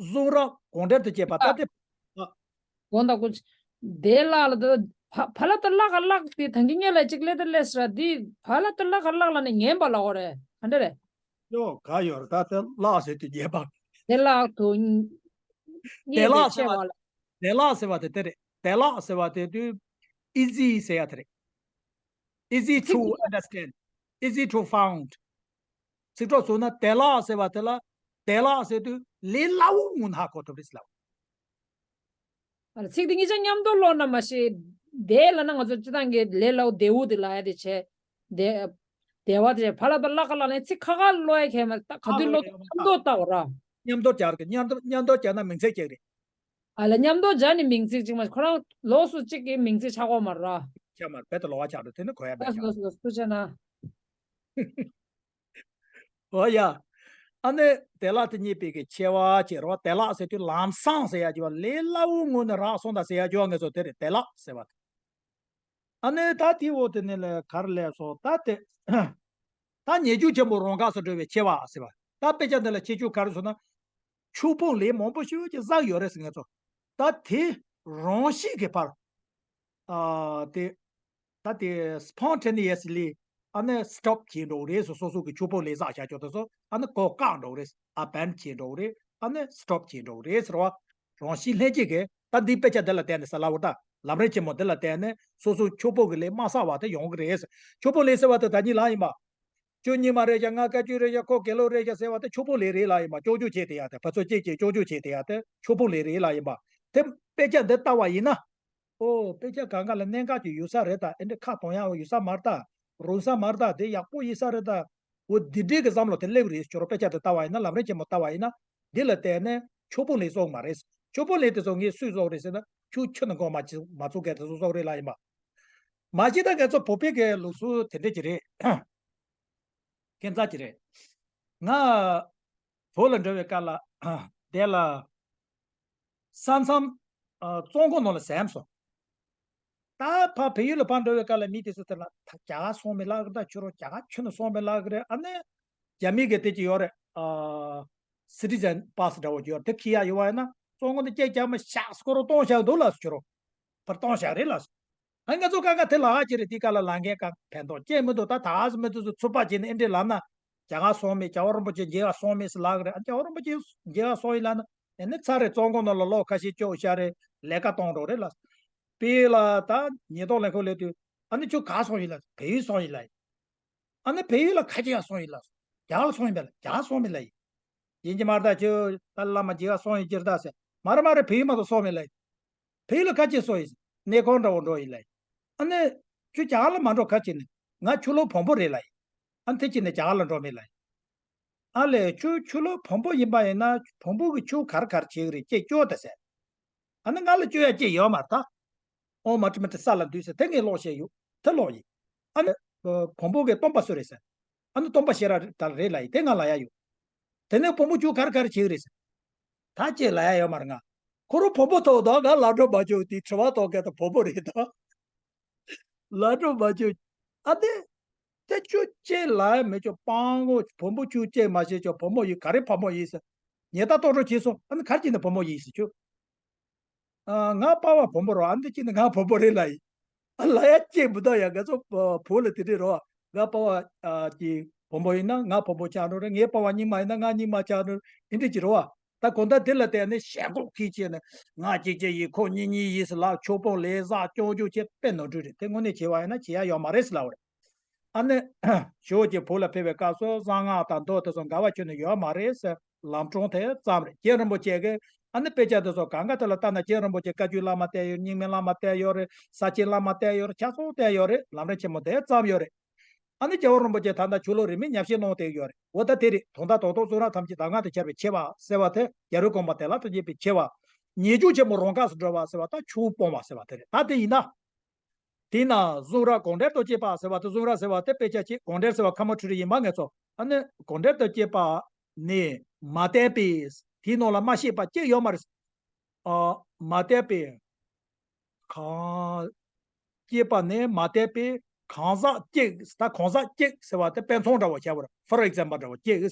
གཟུངས་རབ་གང་འགྲེལ་དུ་བྱས་པ་ལྟ་སྟེ། དགོངས་དག་སྐུ། དེ་ལ་ལ་དེ་ཕ་ཕ་ལ་ཏི་ལ་ག་ལག་དེ་ཐང་གི་ཉེ་ལ་ཅིག་ལེ་ཏི་ལེ་སྲ་དེ་ཕ་ལ་ཏི་ལ་ག་ལག་ལ་ནི་ངན་པ་ལ་འོ་རེད། ག་འདྲ་རེད། ཡོ་ག་ཡོར་ད་དེ་ལག་ཟེར་དུས་ཉེས་པ། དེ་ལག་ཏུ་ཉེ་དེ་ལག་ཟེར་བ། དེ་ལག་ཟེར་བ་དེ་དེ་རེད། དེ་ལག་ཟེར་བ་དེ་དུས་easy ཟེར་ཡ་དེ་རེད། Easy to understand, easy to found. ཚིག་གྲོགས་སུ་ན་དེ་ལག་ཟེར་བ་དེ་ལ། དེ་ལག་ཟེར་དུས་ལས་སླ་བོ་ངོ་ན་ཧ་གོ་ཐུབ་རེད་ཟེར་ལ། ཨ་ཚིག་དེ་གཉིས་ཆ་མཉམ་དུ་ཀློག་ན་མ་ཤེས། དེ་ལ་ན་ང་ཚོ་སྤྱི་བཏང་གི་ལས་སླ་བོ་དེའུ་དེ་ལ་ཡ་དེ་བྱས། དེ་དེ་བ་དེ་བྱས་ཕ་ལ་དང་ལ་ཁ་ལ་ནས་ཚིག་ཁ་ཁ་ཀློག་ཡ་ཁྱད་མ་རེད། ད་ག་དུས་ཀློག་མཉམ་དུ་ལྟ་བ་ར། མཉམ་དུ་སྦྱར་གི། མཉམ་དུ་མཉམ་དུ་སྦྱར་ན་མིང་ཚིག་ཅིག་རེད། ཨ་ལ་མཉམ་དུ་སྦྱར་ནས་མིང་ཚིག་ཅིག་མ་ཁོ་རང་ལོགས་སུ་གཅིག་གི་མིང་ཚིག་ཆགས་ཀྱི་མ་རེད་ར། ཆགས་མ་རེད། བེད་དུ་ལོག་པ་ཆགས་འགྲོ། དེ་ནི་གོ་ཡ་མེད་ལོགས་ཀྱང་། ལོགས་ལོགས་ཐུགས་རྗེ་གནང་། འོ་ཡ། ཨ་ནི་དེ་ལ་དེ་རྙེད་པའི་གི་ཆེ་བ་ཅེས་རོ། དེ་ལ་ཟེར་དུས་ལམ་སང་ཟེར་ཡ་ཅིག་བ། ལས་སླ་བོ་ངོ་ནས་རག་སོང་ད་ཟེར་ཡ་ཅིག་བ། ངེད་ཚོ་དེ་རེད། དེ་ལ་ཟེར་བ་དེ། ཨ་ནི་ད་དེའི་འོག་དེ་ནས་ལས་ག་རེ་ལས་སོ། ད་དེ་ད་ཉེས་སྤྱོད་ཆེན་པོ་རང་འགགས་སུ་འགྲོ་བའི་ཆེ་བ་ཟེར་བ། ད་དཔེ་ཆ་འདི་ལ་ཁྱད་ཆོས་ག་རེ་སོང་ན། ཆོས་ཕུང་ལས་མང་པོ་ཞིག་ཅིག་བསགས་ཡོད་རེད་ཟེར། ངེད་ཚོ་ད་དེ་རང་བཞིན་གྱི་ཕར། ཨ་དེ་ ད་དེ་spontaneously ཨ་ནི་stop བྱེད་འགྲོ་གི་རེད་ཟེར། སོ་སོ་གི་ཆོས་པོ་ལས་བསགས་བྱ་ཆོག་དེ་ཚོ་ཨ་ནི་གོ་བཀག་འགྲོ་གི་རེད། abandon བྱེད་འགྲོ་གི་རེད། ཨ་ནི་stop བྱེད་འགྲོ་གི་རེད་ཟེར་བ། རང་བཞིན་ལྷན་སྐྱེས་ཀྱི་ད་འདིའི་དཔེ་ཆ་འདི་ལ་བརྟེན་ནས་ཟེར་ལབ་པ་ད། ལམ་རིམ་ཆེན་མོ་འདི་ལ་བརྟེན་ནས་སོ་སོ་ཆོས་པོ་གི་ལས་མ་བསགས་པ་དེ་ཡོང་གི་རེད་ཟེར། ཆོས་པོ་ལས་ཟེར་བ་དེ་ད་གཉིས་ལ་ཡིན་པ། ཁྱོད་རྙིང་མ་རེད་ཀྱང་ང་བཀའ་བརྒྱུད་རེད་ཀྱང་ཁོ་དགེ་སློང་རེད་ཀྱང་ཟེར་བ་དེ་ཆོས་པོ་ལས་རེད་ལ་ཡིན་པ། སྐྱོན་བརྗོད་བྱེད་དེ་ཡ་དེ་ཕར་ཚུར་གཅིག་གིས་སྐྱོན་བརྗོད་བྱེད་དེ་ཡ་དེ་ཆོས་པོ་ལས་རེད་ལ་ཡིན་པ། དེ་དཔེ་ཆ་འདི་ལྟ་བ་ཡིན་ན། ཨོ་དཔེ་ཆ་གང་ག་ལ་གནད་འགག་ཅིག་ཡོད་ས་རེད་ད། ཨེ་འདྲ་ཁ་གཏོང་ཡག་ཡོད་ས་མ་རེད་ད། རུང་ས་མ་རེད་ད། དེ་ཡག་པོ་ཡིན་ས་རེད་ད། འོ་འདི་འདྲའི་གི་བསམ་བློ་དེ་སླེབས་རེད། ཁྱོད་རང་དཔེ་ཆ་དེ་ལྟ་བ་ཡིན་ན། ལམ་རིམ་ཆེན་མོ་ལྟ་བ་ཡིན་ན། འདི་ལ་བརྟེན་ནས་ཆོས་པོ་ལས་བསགས་མ་རེད། ཆོས་པོ་ལས་དེ་ཚོ་ངས་སུས་བསགས་རེད་ཟེར་ན། ཁྱོད་ཁྱོད་ནི་མགོ་མ་ཚོས་མཁན་དེ་ཚོ་བསགས་རེད་ལ་ཡིན་པ། མ་གཞི་ད་ང་ཚོ་བོད་པའི་གི་ལུགས་སྲོལ་དེ་འདྲ་ཅིག་རེད། ཁྱད་མཚར་ཅིག་རེད། ང་བོད་ལ་འགྲོ་བའི་སྐབས་ལ་དེ་ལ་ས་མཚམས་ཨ་བཙོན་ཁང་ནང་ལ་ཟིན་སོང་། ད་ཕར་བལ་ཡུལ་ལ་ཕར་འགྲོ་བའི་སྐབས་ལ་མི་དེ་ཚོ་དེ་ལ་ད་རྒྱ་གར་སོང་མི་ལབ་གི་རེད། ད་ཁྱོད་རང་རྒྱ་གར་ཁྱོན་ནས་སོང་མི་ལབ་གི་རེད། ཨ་ནི་རྒྱ་མི་གི་དེ་ཅིག་ཡོད་རེད། ཨ་citizen pass འདྲ་བོ་ཅིག་ཡོད་རེད། དེ་འཁྱེར་ཡག་ཡོད་པ་ཡིན་ན་བཙོན་ཁང་དུ་སྐད་རྒྱག་མི་ཤག་སྐོར་བཏང་བཞག་འདུག་ལབ་སོང་། ཁྱོད་རང་ཕར་བཏང་བཞག་རེད་ལབ་སོང་། ཨ་ང་ཚོ་ཀ་ཀ་དེ་ལ་ཨ་ཅེ་རེད། དེ་ཀ་ལ་ལ་འགན་ཀ་ཕན་ཐོགས་ཅེས་མི་འདུག་ད་ད་ཨ་སི་མི་དེ་ཚོ་ཚུར་ཕར་བྱས་ནས་ཨེ་འདྲས་ལབ་ན། རྒྱ་གར་སོང་མེད། རྒྱལ་བ་རིན་པོ་ཆེ་མཇལ་བ་སོང་མེད་ཟེར་ལབ་གི་རེད། ཨ་རྒྱལ་བ་རིན་པོ་ཆེ་མཇལ་བ་སོང་ཡིན་ལབ་ན། ཨེ་ནི་ཚར་རེད། བཙོན་ཁང་ནང་ལ་ལོ་ཁ་ཤས་བཅུག་བཞག་རེད། ལས་ཀ་གཏོང་འགྲོ་རེད་ལབ། དཔེ་ལ་ད་ཉེན་རྟོག་ལས་ཁུངས་སླེབས་དུས་ཨ་ནི་ཁྱོད་ག་སོང་ཡིན་ལབ། བལ་ཡུལ་སོང་ཡིན་ལབ་ཡིན། ཨ་ནི་བལ་ཡུལ་ལ་ག་ཅི་ཡང་སོང་ཡིན་ལབ། རྒྱ་གར་ལ་སོང་ཡིན་པས་ལ། རྒྱ་གར་སོང་མེད་ལབ་ཡིན། ཡིན་གྱི་མ་རེད་ད། ཁྱོད་ད་བླ་མ་མཇལ་བ་སོང་ཡིན་གྱི་རེད་ད་ཟེར། མ་རེད་མ་རེད། བལ་ཡུལ་མ་གཏོགས་སོང་མེད་ལབ་ཡིན། བལ་ཡུལ་ལ་ག་ཅི་སོང་ཡིན། གནས་ཁང་འདྲ་བོ་འགྲོ་ཡིན་ལབ་ཡིན། ཨ་ནི་ཁྱོད་རྒྱ་གར་ལ་མ་འགྲོ་ག་ཅི་ནས། ང་ཆོས་ལུགས་བོན་པོ་རེད་ལབ་ཡིན། ཨ་ནི་དེ་ཅི་ནས་རྒྱ་གར་ལ་འགྲོ་མེད་ལབ་ཡིན། ཨ་ལས་ཁྱོད་ཆོས་ལུགས་བོན་པོ་ཡིན་པ་ཡིན་ན་བོན་པོ་གི་ཆོས་ག་རེ་ག་རེ་བྱེད་ཀྱི་རེད། ཅིག་སྐྱོར་དང་ཟེར། ཨ་ནི་ང་ལ་སྐྱོར་ཡག་ཅིག་ཡོད་མ་རེད་ད། ཨོཾ་ཨ་ཏི་མ་ཏི་ས་ལ་འདུས་ཟེར་དེ་ངས་ཀློག་བཤད་ཡོད། དེ་ཀློག་ཡིན། ཨ་ནི་བོན་པོ་གི་སྟོན་པ་སུ་རེད་ཟེར། ཨ་ནི་སྟོན་པ་ཤེས་རབ་ད་རེད་ལབ་ཡིན། དེ་ང་ལབ་ཡག་ཡོད། དེ་ནས་བོན་པོ་ཆོས་ག་རེ་ག་རེ་བྱེད་ཀྱི་རེད་ཟེར། ད་ཅིག་ལབ་ཡག་ཡོད་མ་རེད་ང་། ཁོ་རང་བོན་པོ་ཐོག་ད་ང་ལབ་འགྲོ་མ་བྱུང་། དེ་དྲི་བ་གཏོང་མཁན་ད་བོན་པོ་རེད་ད། ལབ་འགྲོ་མ་བྱུང་། ཨ་དེ། དེ་ཁྱོད་ཅིག་ལབ་ཡག་མེད། ཁྱོད་སྤྲང་པོ་བོན་པོ་ཆོས་ཅིག་མ་ཤེས། ཁྱོད་བོན་པོ་ཡིན་ག་རེ་བོན་པོ་ཡིན་ཟེར། ཉེས་རྡུང་གཏོང་རོགས་བྱས་སོང་། ཨ་ནི་ག་རེ་བྱས་ནས་བོན་པོ་ཡིན་ཟེར་ཁྱོད། ཨ་ང་པ་ཕ་བོན་པོ་རེད། ཨ་འདི་ཅིག་ནི་ང་བོན་པོ་རེད་ལབ་ཡིན། ཨ་ལབ་ཡག་ཅིག་མི་འདུག་ཡ། ང་ཚོ་བོད་ལ་དེ་འདྲས་རེད་བ། ང་པ་ཕ་ཨ་ཅིག་བོན་པོ་ཡིན་ན་ང་བོན་པོ་ཆགས་འགྲོ་རེད། ངའི་པ་ཕ་རྙིང་མ་ཡིན་ན་ང་རྙིང་མ་ཆགས་འགྲོ་རེད། ཨེ་འདྲས་ཅིག་རེད་བ། ད་གང་ལྟར་དེ་ལ་བརྟེན་ནས་ཞེན་ཁོག་གིས་བྱས་ནས་ང་གཅིག་གཅིག་ཡིན། ཁོ་གཉིས་གཉིས་ཡིན་ཟེར་ལབ། ཆོས་པོ་ལས་བསགས་སྐྱོན་བརྗོད་བྱས་དཔེ་ནོར་འཁྲུལ་རེད། དེ་དངོས་གནས་བྱས་པ་ཡིན་ན་བྱེད་ཡག་ཡོད་མ་རེད་ཟེར་ལབ་པ་རེད། ཨ་ནི་ཞོགས་ཀྱི་བོད་ལ་ཕེབས་པའི་སྐབས་སུ་གསང་སྔགས་དང་མདོ་དེ་ཚོ་འགལ་བ་ཁྱོན་ནས་ཡོད་མ་རེད་ཟེར། ལམ་སྲོལ་དེ་ཙམ་རེད། རྗེ་རིན་པོ་ཆེ་གིས་ཨ་ནི་དཔེ་ཆ་དེ་ཚོ་གང་ག་དེ་ལ་ལྟ་ན། རྗེ་རིན་པོ་ཆེ་བཀའ་བརྒྱུད་བླ་མ་བསྟེན་ཡོད། རྙིང་མའི་བླ་མ་བསྟེན་ཡོད་རེད། ས་སྐྱའི་བླ་མ་བསྟེན་ཡོད་རེད། ཆ་ཚང་བསྟེན་ཡོད་རེད། ལམ་རིམ་ཆེན་མོ་དེ་ཙམ་ཡོད་རེད། ཨ་ནི་རྒྱལ་བ་རིན་པོ་ཆེ་ད་ལྟ་ཆོས་ལུགས་རིས་མེད་ཉམས་བཞེས་གནང་བསྡད་ཡོད་རེད། འོ་ད་དེ་རེད། དོན་དག་རྡོག་རྡོག་གཙུག་རགས་ཐམས་ཅད་གདམས་ངག་ཏུ་ཁྱབ་པའི་ཆེ་བ་ཟེར་བ་དེ། རྒྱལ་བའི་དགོངས་པ་དེ་ལ་ཐམས་ཅད་པའི་ཆེ་བ། ཉེས་སྤྱོད་ཆེན་མོ་རང་འགགས་སུ་འགྲོ་བ་ཟེར་བ་དང་ཆོས་སྤོང་བ་ཟེར་བ་དེ་རེད། ད་དེ་ཡིན་ན། དེས་ན་གཟུང་རབ་དགོངས་འགྲེལ་དང་བཅས་པ་ཟེར་བ་དེ། གཟུང་རབ་ཟེར་བ་དེ་དཔེ་ཆ་ཅིག་དགོངས་འགྲེལ་ཟེར་བ་ཁ་མ་འཁྲུལ་རེ་ཡིན་པ་ངེས་སོ། ཨ་ནི་དགོངས་འགྲེལ་དང་བཅས་པ་ནི་མ་བསྟན་པའི། དེའི་ནང་ལ་མ་བཤད་པ་གཅིག་ཡོད་མ་རེད། ཨ་མ་བསྟན་པའི། གང་། བཅས་པ་ནི་མ་བསྟན་པའི་གང་ཟག་གཅིག་ད་གང་ཟག་གཅིག་ཟེར་བ་དེ་དཔེ་མཚོན་འདྲ་བོ་བྱས་པ་རེད། for example འདྲ་བོ་གཅིག་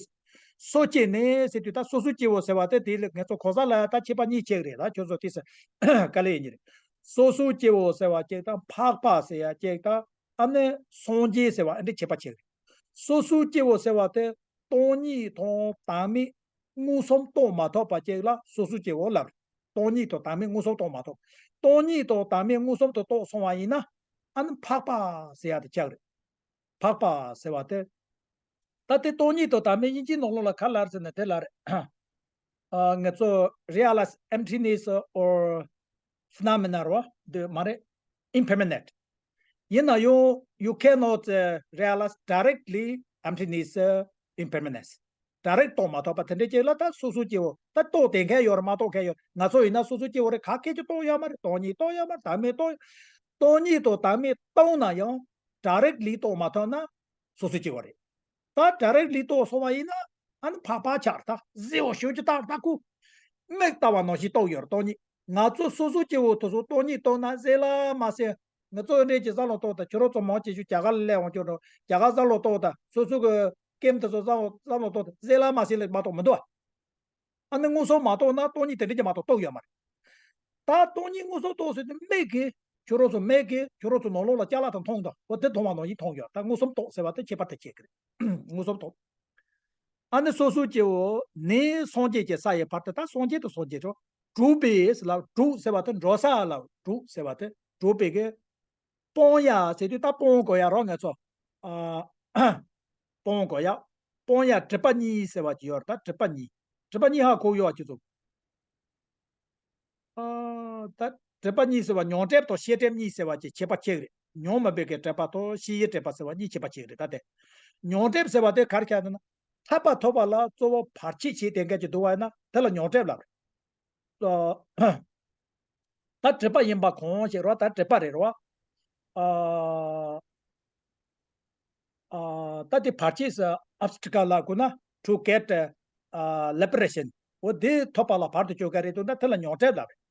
སོ་སྐྱེ་ནི་ཟེར་དུས་ད་སོ་སོ་སྐྱེ་བོ་ཟེར་བ་དེ། དེ་ལ་ངེད་ཚོ་གང་ཟག་ལ་ད་ཁྱད་པར་གཉིས་ཕྱེ་གི་རེད། ད་ཁྱོད་ཚོ་དེ་ཟེར་དཀའ་ལས་ཡིན་གྱི་རེད། སོ་སོ་སྐྱེ་བོ་ཟེར་བ་གཅིག་དང་། འཕགས་པ་ཟེར་ཡ་གཅིག་དང་། ཨ་ནི་སངས་རྒྱས་ཟེར་བ་ཨེ་འདྲ་ཁྱད་པར་ཕྱེ་གི་རེད། སོ་སོའི་སྐྱེ་བོ་ཟེར་བ་དེ་སྟོང་ཉིད་དང་བདག་མེད་མངོན་སུམ་རྟོགས་མ་ཐུབ་པ་ཅིག་ལ་སོ་སོའི་སྐྱེ་བོ་ལབ་རེད། སྟོང་ཉིད་དང་བདག་མེད་མངོན་སུམ་རྟོགས་མ་ཐུབ། སྟོང་ཉིད་དང་བདག་མེད་མངོན་སུམ་དུ་རྟོགས་སོང་བ་ཡིན་ན། ཨ་ནི་འཕགས་པ་ཟེར་ཡ་དེ་ཆགས་རེད། འཕགས་པ་ཟེར་བ་དེ། ད་དེ་སྟོང་ཉིད་དང་བདག་མེད་དབྱིན་ཇིའི་ནང་ལོགས་ལ་ག་ལབ་རེད་ཟེར་ན་དེ་ལབ་རེད། ཨ་ང་ཚོ་realize emptiness or phenomena རེད་བ། འདི་མ་རེད། impermanent ཡིན་ན་ཡང་། you cannot uh, realize directly emptiness uh, impermanence. direct རྟོགས་མ་ཐུབ་པ་དེ་འདྲ་ཅིག་ལ་ད་སོ་སོ་སྐྱེ་བོ་ད་རྟོགས་བསྡད་མཁན་ཡོད་རེད། མ་རྟོགས་མཁན་ཡོད། ང་ཚོ་ཡིན་ན་སོ་སོ་སྐྱེ་བོ་རེད། ག་སྐད་ཅིག་རྟོགས་ཡོད་མ་རེད། སྟོང་ཉིད་རྟོགས་ཡོད་མ་རེད། བདག་མེད་རྟོགས། སྟོང་ཉིད་དང་བདག་མེད་རྟོགས་ན་ཡང་། directly རྟོགས་མ་ཐུབ་ན་སོ་སོ་སྐྱེ་བོ་རེད། ད་directly རྟོགས་སོང་བ་ཡིན་ན་ཨ་ནི་འཕགས་པ་ཆགས་རེད། ད་གཟི་འོག་ཞོལ་གྱི་སྟག་ལྟ་ཁུ། མིག་ལྟ་བ་ནང་བཞིན་རྟོགས་ཡོད་རེད། སྟོང་ཉིད། ང་ཚོ་སོ་སོ་སྐྱེ་བོ་དེ་ཚོ་སྟོང་ཉིད་རྟོགས་ན་ཟེར་ལ་མ་ཟེར། ང་ཚོ་འདྲས་ཀྱི་བསམ་བློ་གཏོང་དང་། ཁྱོད་རང་ཚོ་མང་ཆེ་ཤོས་རྒྱ་གར་ལ་སླེབས་འོང་ཁྱོད་རང་རྒྱ་གར་བསམ་བློ་གཏོང་དང་། སོ་སོ་གི་ཀེམ་དེ་ཚོ་བསམ་བློ་བསམ་བློ་གཏོང་དང་ཟེར་ལ་མ་ཟེར་ལ་མ་གཏོགས་མི་འདུག་ཨ་ནི་མངོན་སུམ་མ་རྟོགས་ན་སྟོང་ཉིད་དེ་འདྲས་ཀྱི་མ་གཏོགས་རྟོགས་ཡོད་མ་རེད། ད་སྟོང་ཉིད་མངོན་སུམ་རྟོགས་ཟེར་དུས་མིག་གིས་ ཁྱོད་རང་ཚོ་མིག་གིས་ཁྱོད་རང་ཚོ་ནང་ལོགས་ལ་ཅ་ལག་དང་མཐོང་དང་། འོ་དེ་མཐོང་བ་ནང་བཞིན་མཐོང་ཡོད། ད་མངོན་སུམ་རྟོགས་ཟེར་བ་དེ་ཁྱད་པར་དེ་ཁྱད་གི་རེད། མངོན་སུམ་རྟོགས། ཨ་ནི་སོ་སོའི་སྐྱེ་བོ་ནི་སངས་རྒྱས་ཀྱི་ས་ཡི་བར་དུ། ད་སངས་རྒྱས་དང་སངས་རྒྱས་རོ། གྲུབ་པའི་ལ་གྲུབ་ཟེར་བ་དེ་འགྲོ་ས་ལ་གྲུབ་ཟེར་བ་དེ། གྲུབ་པའི་གི་སྤང་ཡ་ཟེར་དུས་ད་སྤང་དགོས་ཡ་རོ། ང་ཚོ་ཨ་སྤང་དགོས་ཡ། སྤང་ཡ་སྒྲིབ་པ་གཉིས་ཟེར་བ་ཅིག་ཡོད་རེད། ད་སྒྲིབ་པ་གཉིས། སྒྲིབ་པ་གཉིས་ཧ་གོ་ཡོད་ཅི་ཚོ། ཨ་ད་སྒྲིབ་པ་གཉིས་ཟེར་བ་མྱོང་སྒྲིབ་དང་ཤེས་སྒྲིབ་གཉིས་ཟེར་བ་ཅིག་ཁྱད་པར་ཕྱེ་གི་རེད། མྱོང་མ་འབད་ཀྱི་སྒྲིབ་པ་དང་ཤེས་ཡུལ་སྒྲིབ་པ་ཟེར་བ་གཉིས་ཁྱད་པར་ཕྱེ་གི་རེད། ད་དེ་མྱོང་སྒྲིབ་ཟེར་བ་དེ་ག་རེ་ཁྱད་ཟེར་ན། ཐར་པ་ཐོབ་པ་ལ་གཙོ་བོ་བར་ཆད་བྱེད་དེ་འགལ་གྱི་འདུག་བ་ཡིན་ན་དེ་ལ་མྱོང་སྒྲིབ་ལབ་རེད། ཨ་ད་སྒྲིབ་པ་ཡིན་པ་གང་ཞིག་རོ། ད་སྒྲིབ་པ་རེད་རོ། ཨ་ཨ་ད་དེ་བར་ཆད་ཟེར། obstacle ལབ་དགོས་ན་to get ཨ་liberation འོ་དེ་ཐོབ་པ་ལ་བར་དུ་གཅོད་མཁན་རེད་འདུག་ན་དེ་ལ་མྱོང་སྒྲིབ་ལབ་རེད།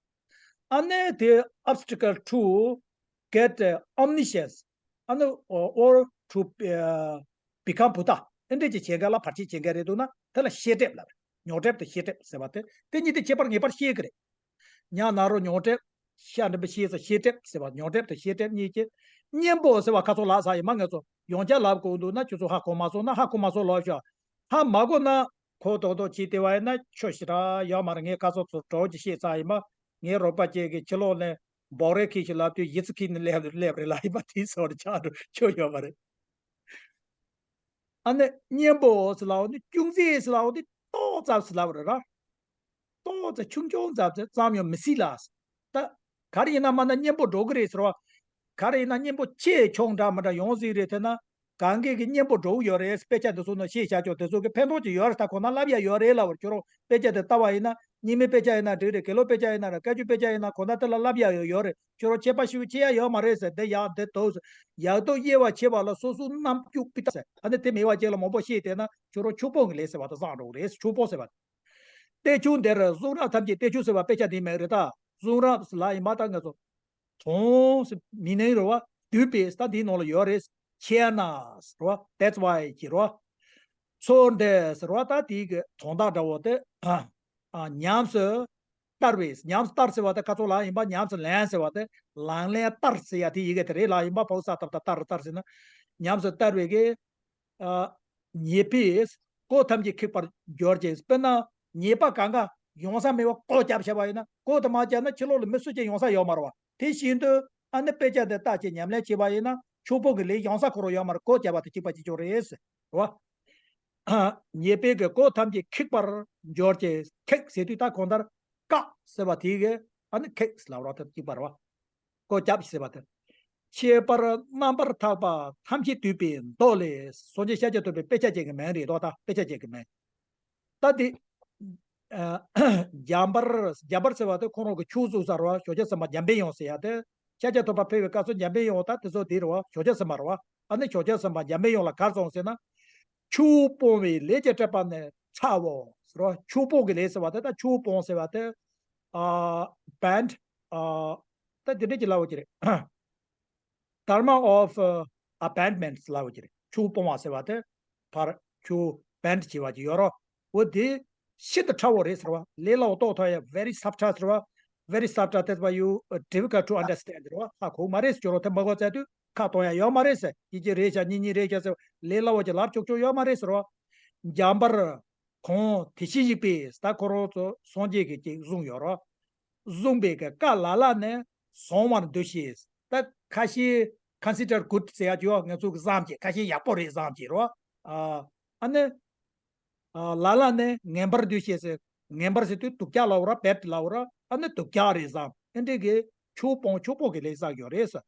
ཨ་ནི་དེ་obstacle to get omniscience ཨ་ནི་or to become Buddha ཨེ་འདྲས་ཀྱི་བྱེད་མཁན་ལ་བར་ཆད་བྱེད་མཁན་རེད་འདུག་ན་དེ་ལ་ཤེས་སྒྲིབ་ལབ་རེད། མྱོང་སྒྲིབ་དང་ཤེས་སྒྲིབ་ཟེར་བ་དེ་དེ་གཉིས་དེ་ཁྱད་པར་ངེས་པར་ཤེས་ཀྱི་རེད། ཉ་ན་རོ་མྱོང་སྒྲིབ། ཤ་འགྲེང་བུ་ཤེས་སོ་ཤེས་སྒྲིབ་ཟེར་བ། མྱོང་སྒྲིབ་དང་ཤེས་སྒྲིབ་གཉིས་ཀྱི་གཉེན་པོ་ཟེར་བ་ཁ་ཚོ་ལག་ས་ཡིན་མ། ང་ཚོ་ཡང་བསྐྱར་ལབ་དགོས་འདུག་ན་ཁྱོད་ཚོ་ཧ་གོ་མ་སོང་ན་ཧ་གོ་མ་སོང་ལབ་ཤོག་ཧ་མ་གོ་ན་ཁོ་ཏོག་ཏོག་བྱས་བལྟས་པ་ཡིན་ན་ཆོ་ཞེ་དྲག་ཡོད་མ་རེད། ངས་ཁ་ཚོ་ཚོ་གྲོགས་ཀྱི་བཤད་ཚར་ཡིན་མ། ངའི་རོགས་པ་ཅིག་གིས་ཕྱི་ལོགས་ནས་འབོག་རས་ཁྱེར་ཞིག་ལབ་དུས་ཡི་ཙི་ཁྱེར་ནས་སླེབས་སླེབས་རེད་ལབ་ཡིན་མ། དེའི་སོར་ཆགས་འགྲོ་ཆོ་ཡོད་མ་རེད། ཨ་ནི་གཉེན་པོ་ཟེར་ལབ་པ་ནི་ཅུང་ཟད་ཟེར་ལབ་པ་ནི་ཏོག་ཙམ་ཟེར་ལབ་པ་རེད་ར། ཏོག་ཙམ་ཆུང་ཆུང་ཙམ་ཙམ་ཙམ་ཡང་མི་སྲིད་ལ། ད་ག་རེ་ཡིན་ན་མ་ན་གཉེན་པོ་འགྲོ་གི་རེད་ཟེར་བ། ག་རེ་ཡིན་ན་གཉེན་པོ་ཆེ་ཆུང་འདྲ་མི་འདྲ་ཡོང་སྲིད་རེད། དེ་ན་གང་གས་ཀྱི་གཉེན་པོ་འགྲོ་གི་ཡོད་རེད། དཔེ་ཆ་འདི་ཚོ་ནང་བཤད་བཞག་ཆོག་དེ་ཚོ་གི་ཕན་ཐོགས་ཀྱི་ཡོད་རེད། ད་ཁོ་ན་བསླབ་ཡ་ཡོད་རེད་ལབ་པར་ཁྱོད་རང་དཔེ་ཆ་དེ་ལྟ་བ་ཡིན་ན། རྙིང་མའི་དཔེ་ཆ་ཡིན་ན་འགྲིག་རེད། དགེ་ལུགས་དཔེ་ཆ་ཡིན་ན་རེད། བཀའ་བརྒྱུད་དཔེ་ཆ་ཡིན་ན་ཁོ་ན་དེ་ལ་བསླབ་ཡ་ཡོད་རེད། ཁྱོད་རང་ཁྱད་པར་ཞིག་ཕྱེ་ཡ་ཡོད་མ་རེད་ཟེར། འདི་ཡག་འདི་སྡུག་ཟེར། ཡག་སྡུག་དབྱེ་བ་ཕྱེ་བ་ལ་སོ་སོའི་རྣམ་འགྱུར་སྤུས་དག་ཟེར། ཨ་ནི་དེ་མེད་པ་ཅིག་ལ་མང་པོ་བཤད་བསྡད་ན་ཁྱོད་རང་ཆོས་སྤོང་གི་ལས་ཟེར་བ་དེ་བཟང་འགྲོ་གི་རེད། ཆོས་སྤོང་ཟེར་བ་དེ། བསྟན་བཅོས་འདིར་གཟུངས་རབ་ཐམས་ཅད། བསྟན་བཅོས་ཟེར་བ་དཔེ་ཆ་འདི་མེད་རེད་ད། གཟུངས་རབ་ལ་ཡིན་པ་ད་ང་ཚོ་དོན་ཟེར་མི་ནིང་རེད་བ། བསྡུས་པའི་ད་འདིའི་ནང་ལ་ཡོད་རེད། ཆེ་ན་ཟེར་བ། That's why ཀྱི་རེད་བ། ཚུལ་འདི་ཟེར་བ་ད་དེའི་གི་དོན་དག་འདྲ་བོ་དེ། ཨ་ཨ་ཉམས་སུ་བསྟར་བས། ཉམས་སུ་བསྟར་ཟེར་བ་དེ་ཁ་ཚོ་ལ་ཡིན་པ། ཉམས་སུ་ལེན་ཟེར་བ་དེ་ལག་ལེན་བསྟར་ཟེར་ཡ་དེ་ཡི་གེ་དེ་རེད་ལ་ཡིན་པ། ཕོ་ས་ཏབ་ཏ་བསྟར་བསྟར་ཟེར་ན། ཉམས་སུ་བསྟར་བས་ཀྱི། ཨ་ཉེས་པས་གོས་ཐམས་ཅད་ཁེགས་པར་འགྱུར་ཅིང་། དཔེར་ན་ཉེས་པ་གང་ག་ཡོང་ས་མེད་པ་གོས་བརྒྱབ་བྱས་པ་ཡིན་ན། གོས་དེ་མ་བརྒྱབ་ན་ཕྱི་ལོགས་ལ་མི་སུ་གཅིག་ཡོང་ས་ཡོད་མ་རེད་བ། དེ་བཞིན་དུ་ཨ་ནི་དཔེ་ཆ་འདི་བལྟས་བྱས་ཉམས་ལེན་བྱས་པ་ཡིན་ན་ཆོས་སྤོང་གི་ལས་ཡོང་ས་ཁོ་རང་ཡོད་མ་རེད། གོས་བརྒྱབ་པ་དང་གཅིག་པ་གཅིག་རྐྱང་རེད་ཟེར་བ། ཉེས་པས་ཀྱི་གོས་ཐམས་ཅད་ཁེགས་པར་འགྱུར་ཅིང་། ཁེགས་ཟེར་དུས་ད་གང་ལྟར་བཀག་ཟེར་བ་དེ་གི་ཨ་ནི་ཁེགས་ལབ་རོགས་ཐབས་གཅིག་པ་རེད་བ། གོས་བརྒྱབ་ཟེར་བ་དེ། ཁྱད་པར་རྣམ་པར་ཐར་པ་ཐམས་ཅད་བསྡུས་པའི་མདོ་ལས། སངས་རྒྱས་ཤཱཀྱ་ཐུབ་པའི་དཔེ་ཆ་ཅན་གྱི་མིང་རེད་དོ། ད་དཔེ་ཆ་ཅན་གྱི་མིང་། ད་དེ། ཨ་འཇམ་དཔལ། འཇམ་དཔལ་ཟེར་བ་དེ་ཁོང་རང་གི་ཆོས་གསུངས་ས་རེད་བ། ཞོགས་ཇ་སེམས་དཔའ་འཇམ་པའི་དབྱངས་ཟེར་ཡ་དེ། ཤཱཀྱ་ཐུབ་པ་ཕེབས་པའི་སྐབས་སུ་འཇམ་པའི་དབྱངས་ད་དེ་ཚོ་དེ་རེད་བ། ཞོགས་ཇ་སེམས་དཔའ་རེད་བ། ཨ་ནི་ཞོགས་ཇ་སེམས་དཔའ་འཇམ་པའི་དབྱངས་ལ་ག་རེ་གསུངས་ཟེར་ན། ཆོས་སྤོང་བའི་ལས་ཀྱི་སྒྲིབ་པ་ནི་ཕྲའོ་ཟེར་བ། ཆོས་སྤོང་གི་ལས་ཟེར་བ་དེ། ད་ཆོས་སྤོང་ཟེར་བ་དེ། ཨ་བན་ཨ་ད་དེ་འདྲ་ཅིག་ལབ་པ་ཅིག་རེད། Dharma of ཨ་abandonment ལབ་པ་ཅིག་རེད། ཆོས་སྤོང་བ་ཟེར་བ་དེ་ཕར་ཆོས་བན་བྱེད་པ་ཅིག་ཡོད་རོ། འོ་དེ་ཤིན་ཏུ་ཕྲ་བོ་རེད་ཟེར་བ། ལས་སླ་བོ་རྟོགས་ཐུབ་ཡ། very subtle ཟེར་བ། very subtle that's why you difficult to understand ཟེར་བ། ཧ་གོ་མ་རེད་ཟེར། ཁྱོད་རང་དེ་མ་གོ་ཚར་དུས་ཁ་གཏོང་ཡ་ཡོད་མ་རེད་ཟེར། ཡིན་གཅིག་རེད་ཤག་ཡིན་གཉིས་རེད་ཤག་ཟེར་བ་ལས་སླ་བོ་ཅིག་ལབ་ཆོག་ཆོག་ཡོད་མ་རེད་ཟེར་བ། འཇམ་དཔལ་ཁོང་དེ་བཞིན་གཤེགས་པས། ད་ཁོ་རང་ཚོ་སངས་རྒྱས་ཀྱི་ཅིག་གསུངས་ཡོད་རོ། གསུངས་པའི་གི་བཀའ་ལ་ལ་ནི་བཟང་བར་འདུ་ཤེས། ད་ཁ་ཤས་consider good ཟེར་ཡ་ཅིག་ཡོད། ང་ཚོ་གི་བསམ་གྱི་ཁ་ཤས་ཡག་པོ་རེད་བསམ་གྱི་རོ། ཨ་ཨ་ནི་ཨ་ལ་ལ་ནི་ངན་པར་འདུ་ཤེས་ཟེར། ངན་པར་ཟེར་དུས་སྡུག་ཅག་ལབ་ར། bad ལབ་ར། ཨ་ནི་སྡུག་ཅག་རེད་བསམ། ཨེ་འདྲས་གི་ཆོས་སྤོང་ཆོས་སྤོང་གི་ལས་བསགས་ཡོད་རེད་ཟེར།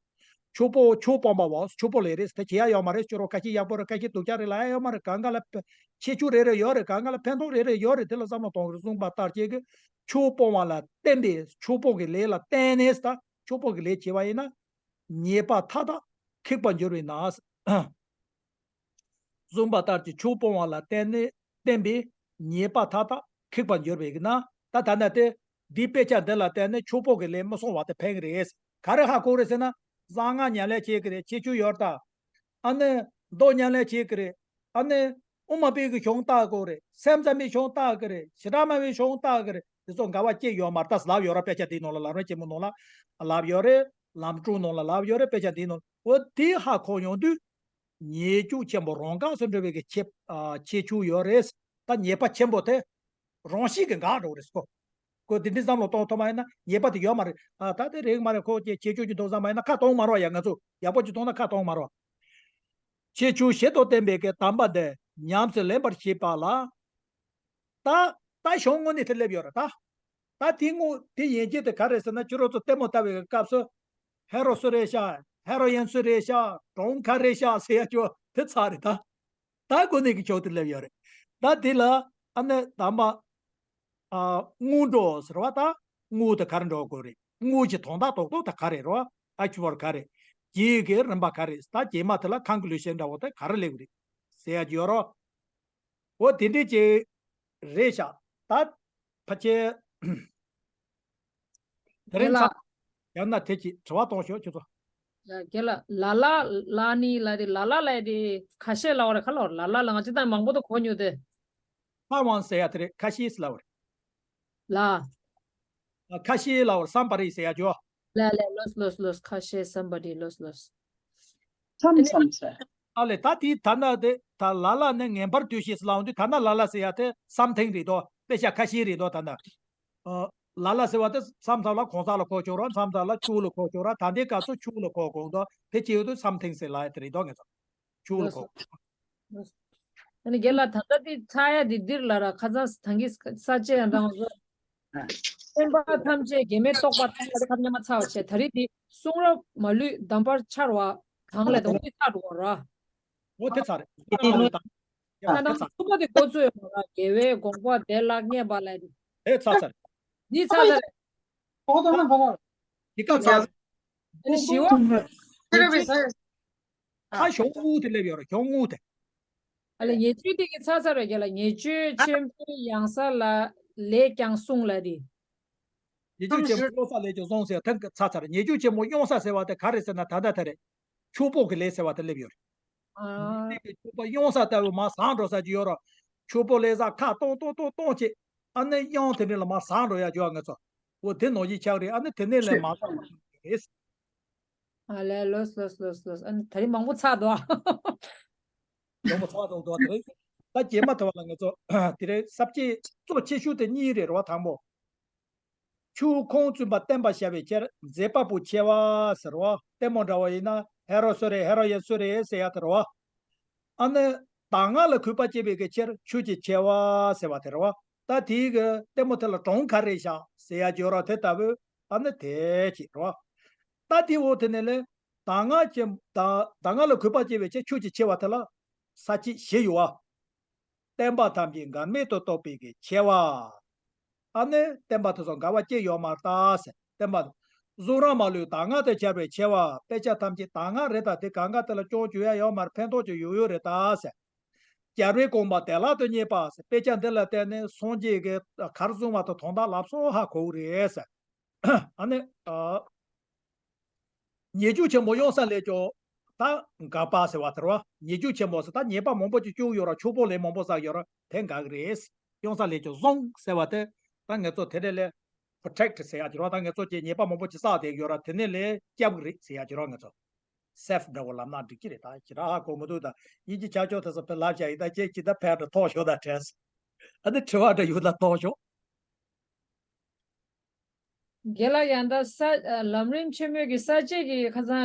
ཆོས་པོ་ཆོས་སྤོང་བ་བ་ཆོས་པོ་ལས་རེད་ཟེར། ད་བྱེད་ཡ་ཡོད་མ་རེད། ཁྱོད་རང་ཁ་ཤས་ཡག་པོ་རེད། ཁ་ཤས་སྡུག་ཅག་རེད་ལབ་ཡ་ཡོད་མ་རེད། གང་ག་ལ་ཕ་ཁྱད་ཆོས་རེ་རེ་ཡོད་རེད། གང་ག་ལ་ཕན་ཐོགས་རེ་རེ་ཡོད་རེད། དེ་ལ་བསམ་བློ་གཏོང་དགོས་རེད། གསུངས་པ་ལྟར་བྱས་ཀྱི་ཆོས་སྤོང་བ་ལ་བརྟེན་པའི་ཆོས་པོ་གི་ལས་ལ་བརྟེན་ནས་ད་ཆོས་པོ་གི་ལས་བྱས་པ་ཡིན་ན་ཉེས་པ་མཐའ་དག་ཁེགས་པར་འགྱུར་བས་ན། གསུངས་པ་ལྟར་གྱི་ཆོས་སྤོང་བ་ལ་བརྟེན་ནས་བརྟེན་པའི་ཉེས་པ་མཐའ་དག་ཁེགས་པར་འགྱུར་བས་ཀྱི་ན། ད་ད་ནི་དེ་འདིའི་དཔེ་ཆ་འདི་ལ་བརྟེན་ནས་ཆོས་པོ་གི་ལས་མི་སྲུང་བ་དེ་ཕན་གི་རེད། ག་རེ་ཧ་གོ་རེད་ཟེར་ན། གསང་སྔགས་ཉམས་ལེན་བྱེད་ཀྱི་རེད། ཁྱད་ཆོས་ཡོད་ད། ཨ་ནི་མདོ་ཉམས་ལེན་བྱེད་ཀྱི་རེད། ཨ་ནི་དབུ་མ་པའི་གི་གཞུང་ལྟ་དགོས་རེད། སེམས་ཙམ་པའི་གཞུང་ལྟ་གི་རེད། ཞེ་དྲག་སྨྲ་བའི་གཞུང་ལྟ་གི་རེད། དེ་ཚོ་འགལ་བ་གཅིག་ཡོད་མ་རེད། ད་ལབ་ཡོད་ར། དཔེ་ཆ་དེའི་ནང་ལ་ལམ་རིམ་ཆེན་མོ་ནང་ལ་ལབ་ཡོད་རེད། ལམ་སྲོལ་ནང་ལ་ལབ་ཡོད་རེད། དཔེ་ཆ་འདིའི་ནང་འོ་དེ་ཧ་གོ་ཡོང་དུས། ཉེས་འགྱུར་ཆེན་པོ་རང་འགགས་སུ་འགྲོ་བའི་གི་ཁྱད་ཨ་ཁྱད་ཆོས་ཡོད་རེད། ད་ཉེས་པ་ཆེན་པོ་དེ་རང་བཞིན་གྱིས་འགག་འགྲོ་གི་རེད་ཟེར་གོ། ཁོ་དེ་འདྲའི་བསམ་བློ་གཏོང་ཐུབ་མ་ཡིན་ན་ཉེས་པ་དེ་ཡོད་མ་རེད། ཨ་ད་དེ་རེད་མ་རེད། ཁོ་ཁྱད་ཁྱད་ཆོས་ཀྱི་འདུག་བསམ་མ་ཡིན་ན་ཁ་གཏོང་མ་རོགས་ཡ། ང་ཚོ་ཡག་པོ་ཅིག་གཏོང་ན་ཁ་གཏོང་མ་རོགས། ཁྱད་ཆོས་བཞི་དང་ལྡན་པའི་གི་དམ་པ་འདི་ཉམས་སུ་ལེན་པར་བྱེད་པ་ལ། ད་ད་གཞུང་དངོས་གནས་དེ་སླེབས་ཡོད་རེད་ད། ད་དེ་དངོས་དེ་ཡན་ཆད་དེ་ག་རེད་ཟེར་ན། ཁྱོད་རང་ཚོ་ལྟད་མོ་ལྟ་བའི་སྐབས་སུ། ཧེ་རོ་སུ་རེད་ཤག་ཧེ་རོ་ཡན་སུ་རེད་ཤག་གྲོང་ཁ་རེད་ཤག་ཟེར་ཡ་ཅོ་དེ་ཚ་རེད་ད། ད་དངོས་གནས་ཀྱི་ཕྱོགས་དེ་སླེབས་ཡོད་རེད། ད་དེ་ལ་ཨ་ནི་དམ་པ་ཨ་དངོས་འགྲོ་ཟེར་བ་ད་དངོས་དེ་ག་རེ་འགྲོ་དགོས་རེད། དངོས་ཀྱི་དོན་དག་རྡོག་རྡོག་དེ་ག་རེད་རོ། ཨ་ཁྱུ་བར་ག་རེད། རྗེས་ཀྱི་རིམ་པ་ག་རེད། ད་རྗེས་མ་དེ་ལ་ཁང་གི་ལུས་ཤེས་འདྲ་བོ་དེ་ག་རེ་སླེབས་རེད་ཟེར་ཡ་ཅིག་ཡོད་རོ། འོ་དེ་འདྲས་ཅིག་རེད་ཤག་ད་ཕལ་ཆེར། དེ་རིང་རྒན་ལགས། ཚ་ཡང་ན་དེ་ཅིག་དྲི་བ་གཏོང་ཤོག་ཁྱོད་ཚོ། རྒན་ལགས། ལ་ལ་ལ་ནི་ལ་དེ་ལ་ལ་ལ་དེ་ཁ་ཤས་ལ་བ་རེད། ག་ལ་བ་རེད། ལ་ལ་ལ་ང་ཅི་ད་མང་པོ་དུ་གོ་མྱོང་དེ། ལྷ་དབང་ཟེར་ཡ་དེ་རེད། ཁ་ཤས་ལ་བ་རེད། ལ། ཁ་ཤས་ལ་བ་རེད། བསམ་པ་རེད་ཟེར་ཡ་ཅོ། ལ་ལ་ལོས་ལོས་ལོས། ཁ་ཤས་བསམ་པ་རེད། ལོས་ལོས། བསམ་བསམ་ཟེར། ཨ་ལས་ད་དེའི་ད་ན་དེ་ད་ལ་ལ་ནི་ངེས་པར་དུ་ཞེས་ལ་འོང་དུས། ད་ན་ལ་ལ་ཟེར་ཡ་དེ་བསམ་ཐེངས་རེད་དོ། དཔེ་ཆ་ཁ་ཤས་རེད་དོ། ད་ན། ཨ་ལ་ལ་ཟེར་བ་དེ་མཚམས་མཚམས་ལ་གང་ཟག་ལ་གོ་ཆོག་ར། མཚམས་མཚམས་ལ་ཁྱུ་ལ་གོ་ཆོག་ར། ད་ལྟའི་སྐབས་སུ་ཁྱུ་ལ་གོ་དགོས་དོ། དེ་བྱེད་ཡོད་དུས་བསམ་ཐེངས་ཟེར་ལ་ཡ་དེ་རེད་དོ། ངེས་སོ། ཁྱུ་ལ་གོ། ཨ་ནི་རྒན་ལགས། ད་ལྟ་དེ་ཚ་ཡ་དེ་འདིར་ལ་ར་ཁ་སང་ད་གིན་ས་བཅད་ཡང་དང་བཟོ། བསྟན་པ་ཐམས་ཅད་གེགས་མེད་རྟོགས་པ་དང་ལ་ཁ་མཉམ་མ་ཚར་བ་བྱས། ད་རེས་དེ་གསུང་རབ་མ་ལུས་གདམས་པར་འཆར་བ་དང་ལས་དང་པོ་དེ་ཚར་འགྲོ་བ་ར། འོ་དེ་ཚར་རེད། ད་ལྟ་གསུམ་པ་དེ་འགོ་ཚུགས་ཡོད་མ་ར། རྒྱལ་བའི་དགོངས་པ་བདེ་བླག་བརྙེས་པ་ལ་དེ། དེ་ཚར་ཚར་རེད། འདི་ཚར་ཚར་རེད། འོ་ད་ན་ཕ་ལ། དེ་ག་ཚར་རེད། ཨ་ནི་བཞི་བ། ད་གཞུང་དངུལ་དེ་སླེབས་ཡོད་རེད། གཞུང་དངུལ་དེ། ཨ་ལས་ཉེས་སྤྱོད་དེ་གི་ཚར་ཚར་རེད། རྒན་ལགས། ཉེས་སྤྱོད་ཆེན་པོའི་གཡང་ས་ལ་ལས་ཀྱང་གསུངས་ལ་དེ། ཉེས་སྤྱོད་ཆེན་པོ་གཡང་ས་ལས་ཀྱང་གསུངས་ཟེར་ཐེངས་ཚར་ཚར་རེད། ཉེས་སྤྱོད་ཆེན་པོ་གཡང་ས་ཟེར་བ་དེ་ག་རེ་ཟེར་ན། ད་ལྟ་དེ་རེད། ཆོས་སྤོང་གི་ལས་ཟེར་བ་དེ་སླེབས་ཡོད་རེད། ཨ། ཉེས་སྤྱོད་ཀྱི་ཆོས་སྤོང་གཡང་ས་ལྟ་བུ་མར་ཟག་འགྲོ་ས་ཅིག་ཡོད་རེད། ཆོས་སྤོང་ལས་ས་ཁ་གཏོང་གཏོང་གཏོང་གཏོང་བྱེད། ཨ་ནི་གཡང་དེ་འདྲ་ལ་མར་ཟག་འགྲོ་ཡ་ཅོ་ང་ཚོ། འོ་དེ་ནང་བཞིན་ཆགས་རེད། ཨ་ནི་དེ་ནས་ལས་མ་ཟག་རེད། ཨ་ལས་ལོས་ལོས་ལོས་ལོས། ཨ་ནི་ད་རིང་མང་པོ་ཚར་འདུག་ཨ། མང་པོ་ཚར་འདུག་འདུག་དེ་རེད། ད་རྗེས་མ་དེ་བ་ལ་ང་ཚོ་དེ་རིང་ས་བཅད་གཙོ་ཆེ་ཤོས་དེ་གཉིས་རེད་རོ། དང་པོ། ཆོས་ཁུངས་བཙུན་པ་བསྟན་པར་བྱ་བའི་ཕྱིར་མཛད་པ་པོ་ཆེ་བ་ཟེར་བ། ལྟད་མོ་འདྲ་བ་ཡིན་ན་ཧེ་རོ་སུ་རེད། ཧེ་རོ་ཡན་སུ་རེད་ཟེར་ཡ་དེ་རེད་བ། ཨ་ནི་གདམས་ངག་ལ་གུས་པ་བསྐྱེད་པའི་གི་ཕྱིར་ཆོས་ཀྱི་ཆེ་བ་ཟེར་བ་དེ་རེད་བ། ད་དེའི་གི་ལྟད་མོ་དེ་ལ་གྲངས་ག་རེ་བཞག་ཟེར་ཡ་བརྗོད་རོགས་དེ་ལྟ་བུ། ཨ་ནི་དེ་ཅིག་རེད་བ། ད་དེའི་འོག་དེ་ནས་ལས་གདམས་ངག་ཅེས་གདམས་ངག་ལ་གུས་པ་བསྐྱེད་པའི་ཕྱིར་ཆོས་ཀྱི་ཆེ་བ་དེ་ལ་ས་བཅད་བཞི་ཡོད་བ། བསྟན་པ་ཐམས་ཅད་འགལ་མེད་དུ་རྟོགས་པའི་གི་ཆེ་བ། ཨ་ནི་བསྟན་པ་དེ་ཚོ་འགལ་བ་ཅི་ཡོད་མ་རེད་ད་ཟེར། བསྟན་པ་གཟུགས་རབ་མ་ལུས་གདམས་ངག་ཏུ་སྦྱར་བའི་ཆེ་བ། དཔེ་ཆ་ཐམས་ཅད་གདམས་ངག་རེད་ད། དེ་གང་ག་དེ་ལ་སྐྱོན་བརྗོད་ཡ་ཡོད་མ་རེད། ཕན་ཐོགས་ཀྱི་ཡོད་ཡོད་རེད་ད་ཟེར། རྒྱལ་བའི་དགོངས་པ་བདེ་བླག་ཏུ་བརྙེས་པ་ཟེར། དཔེ་ཆ་འདི་ལ་བརྟེན་ནས་སངས་རྒྱས་ཀྱིས་ག་རེ་གསུངས་པ་དང་དོན་དག་ལ་སོགས་ཧ་གོ་གི་རེད་ཟེར། ཨ་ནི་ཨ། ཉེས་སྤྱོད་ཆེན་པོ་གཡང་ས་ལས་ཀྱང་ད་འགག་པ་ཟེར་བ་དེ་རེད་བ། ཉེས་སྤྱོད་ཆེན་པོ་ཟེར་ད་ཉེས་པ་མང་པོ་ཅིག་བཅོས་ཡོད་ར། ཆོས་སྤོང་ལས་མང་པོ་བསགས་ཡོད་ར། དེ་འགག་གི་རེད། གཡང་ས་ལས་ཀྱང་བཟང་ཟེར་བ་དེ། ད་ང་ཚོ་དེ་འདྲ་ལས་པྲོ་ཊེག་ཊི་ཟེར་ཡ་ཅིག་རེད་བ། ད་ང་ཚོ་ཀྱི་ཉེས་པ་མང་པོ་ཅིག་བསགས་བསྡད་ཡོད་ར། དེ་ནས་ལས་སྐྱོབ་གི་རེད་ཟེར་ཡ་ཅིག་རེད་བ། ང་ཚོ་སེབ་འདྲ་བོ་ལབ་ན་འགྲིག་གི་རེད། ད་ཞེ་དྲག་ཧ་གོ་མི་འདུག་ད་དབྱིན་ཇི་ཆ་ཆོག་དེ་ཚོ་ཕར་ལབ་བཞག་ཡིན། ད་ཁྱེད་ཀྱིས་ད་ཕར་དུ་ཐོག་ཤོག་ད་དྲན། ཨ་ནི་དྲི་བ་འདྲ་ཡོད་ན་ཐོག་ཤོག་རྒན་ལགས། ཡང་ད་ས་ལམ་རིམ་ཆེན་མོའི་གི་ས་བཅད་ཀྱི་ཁ་སང་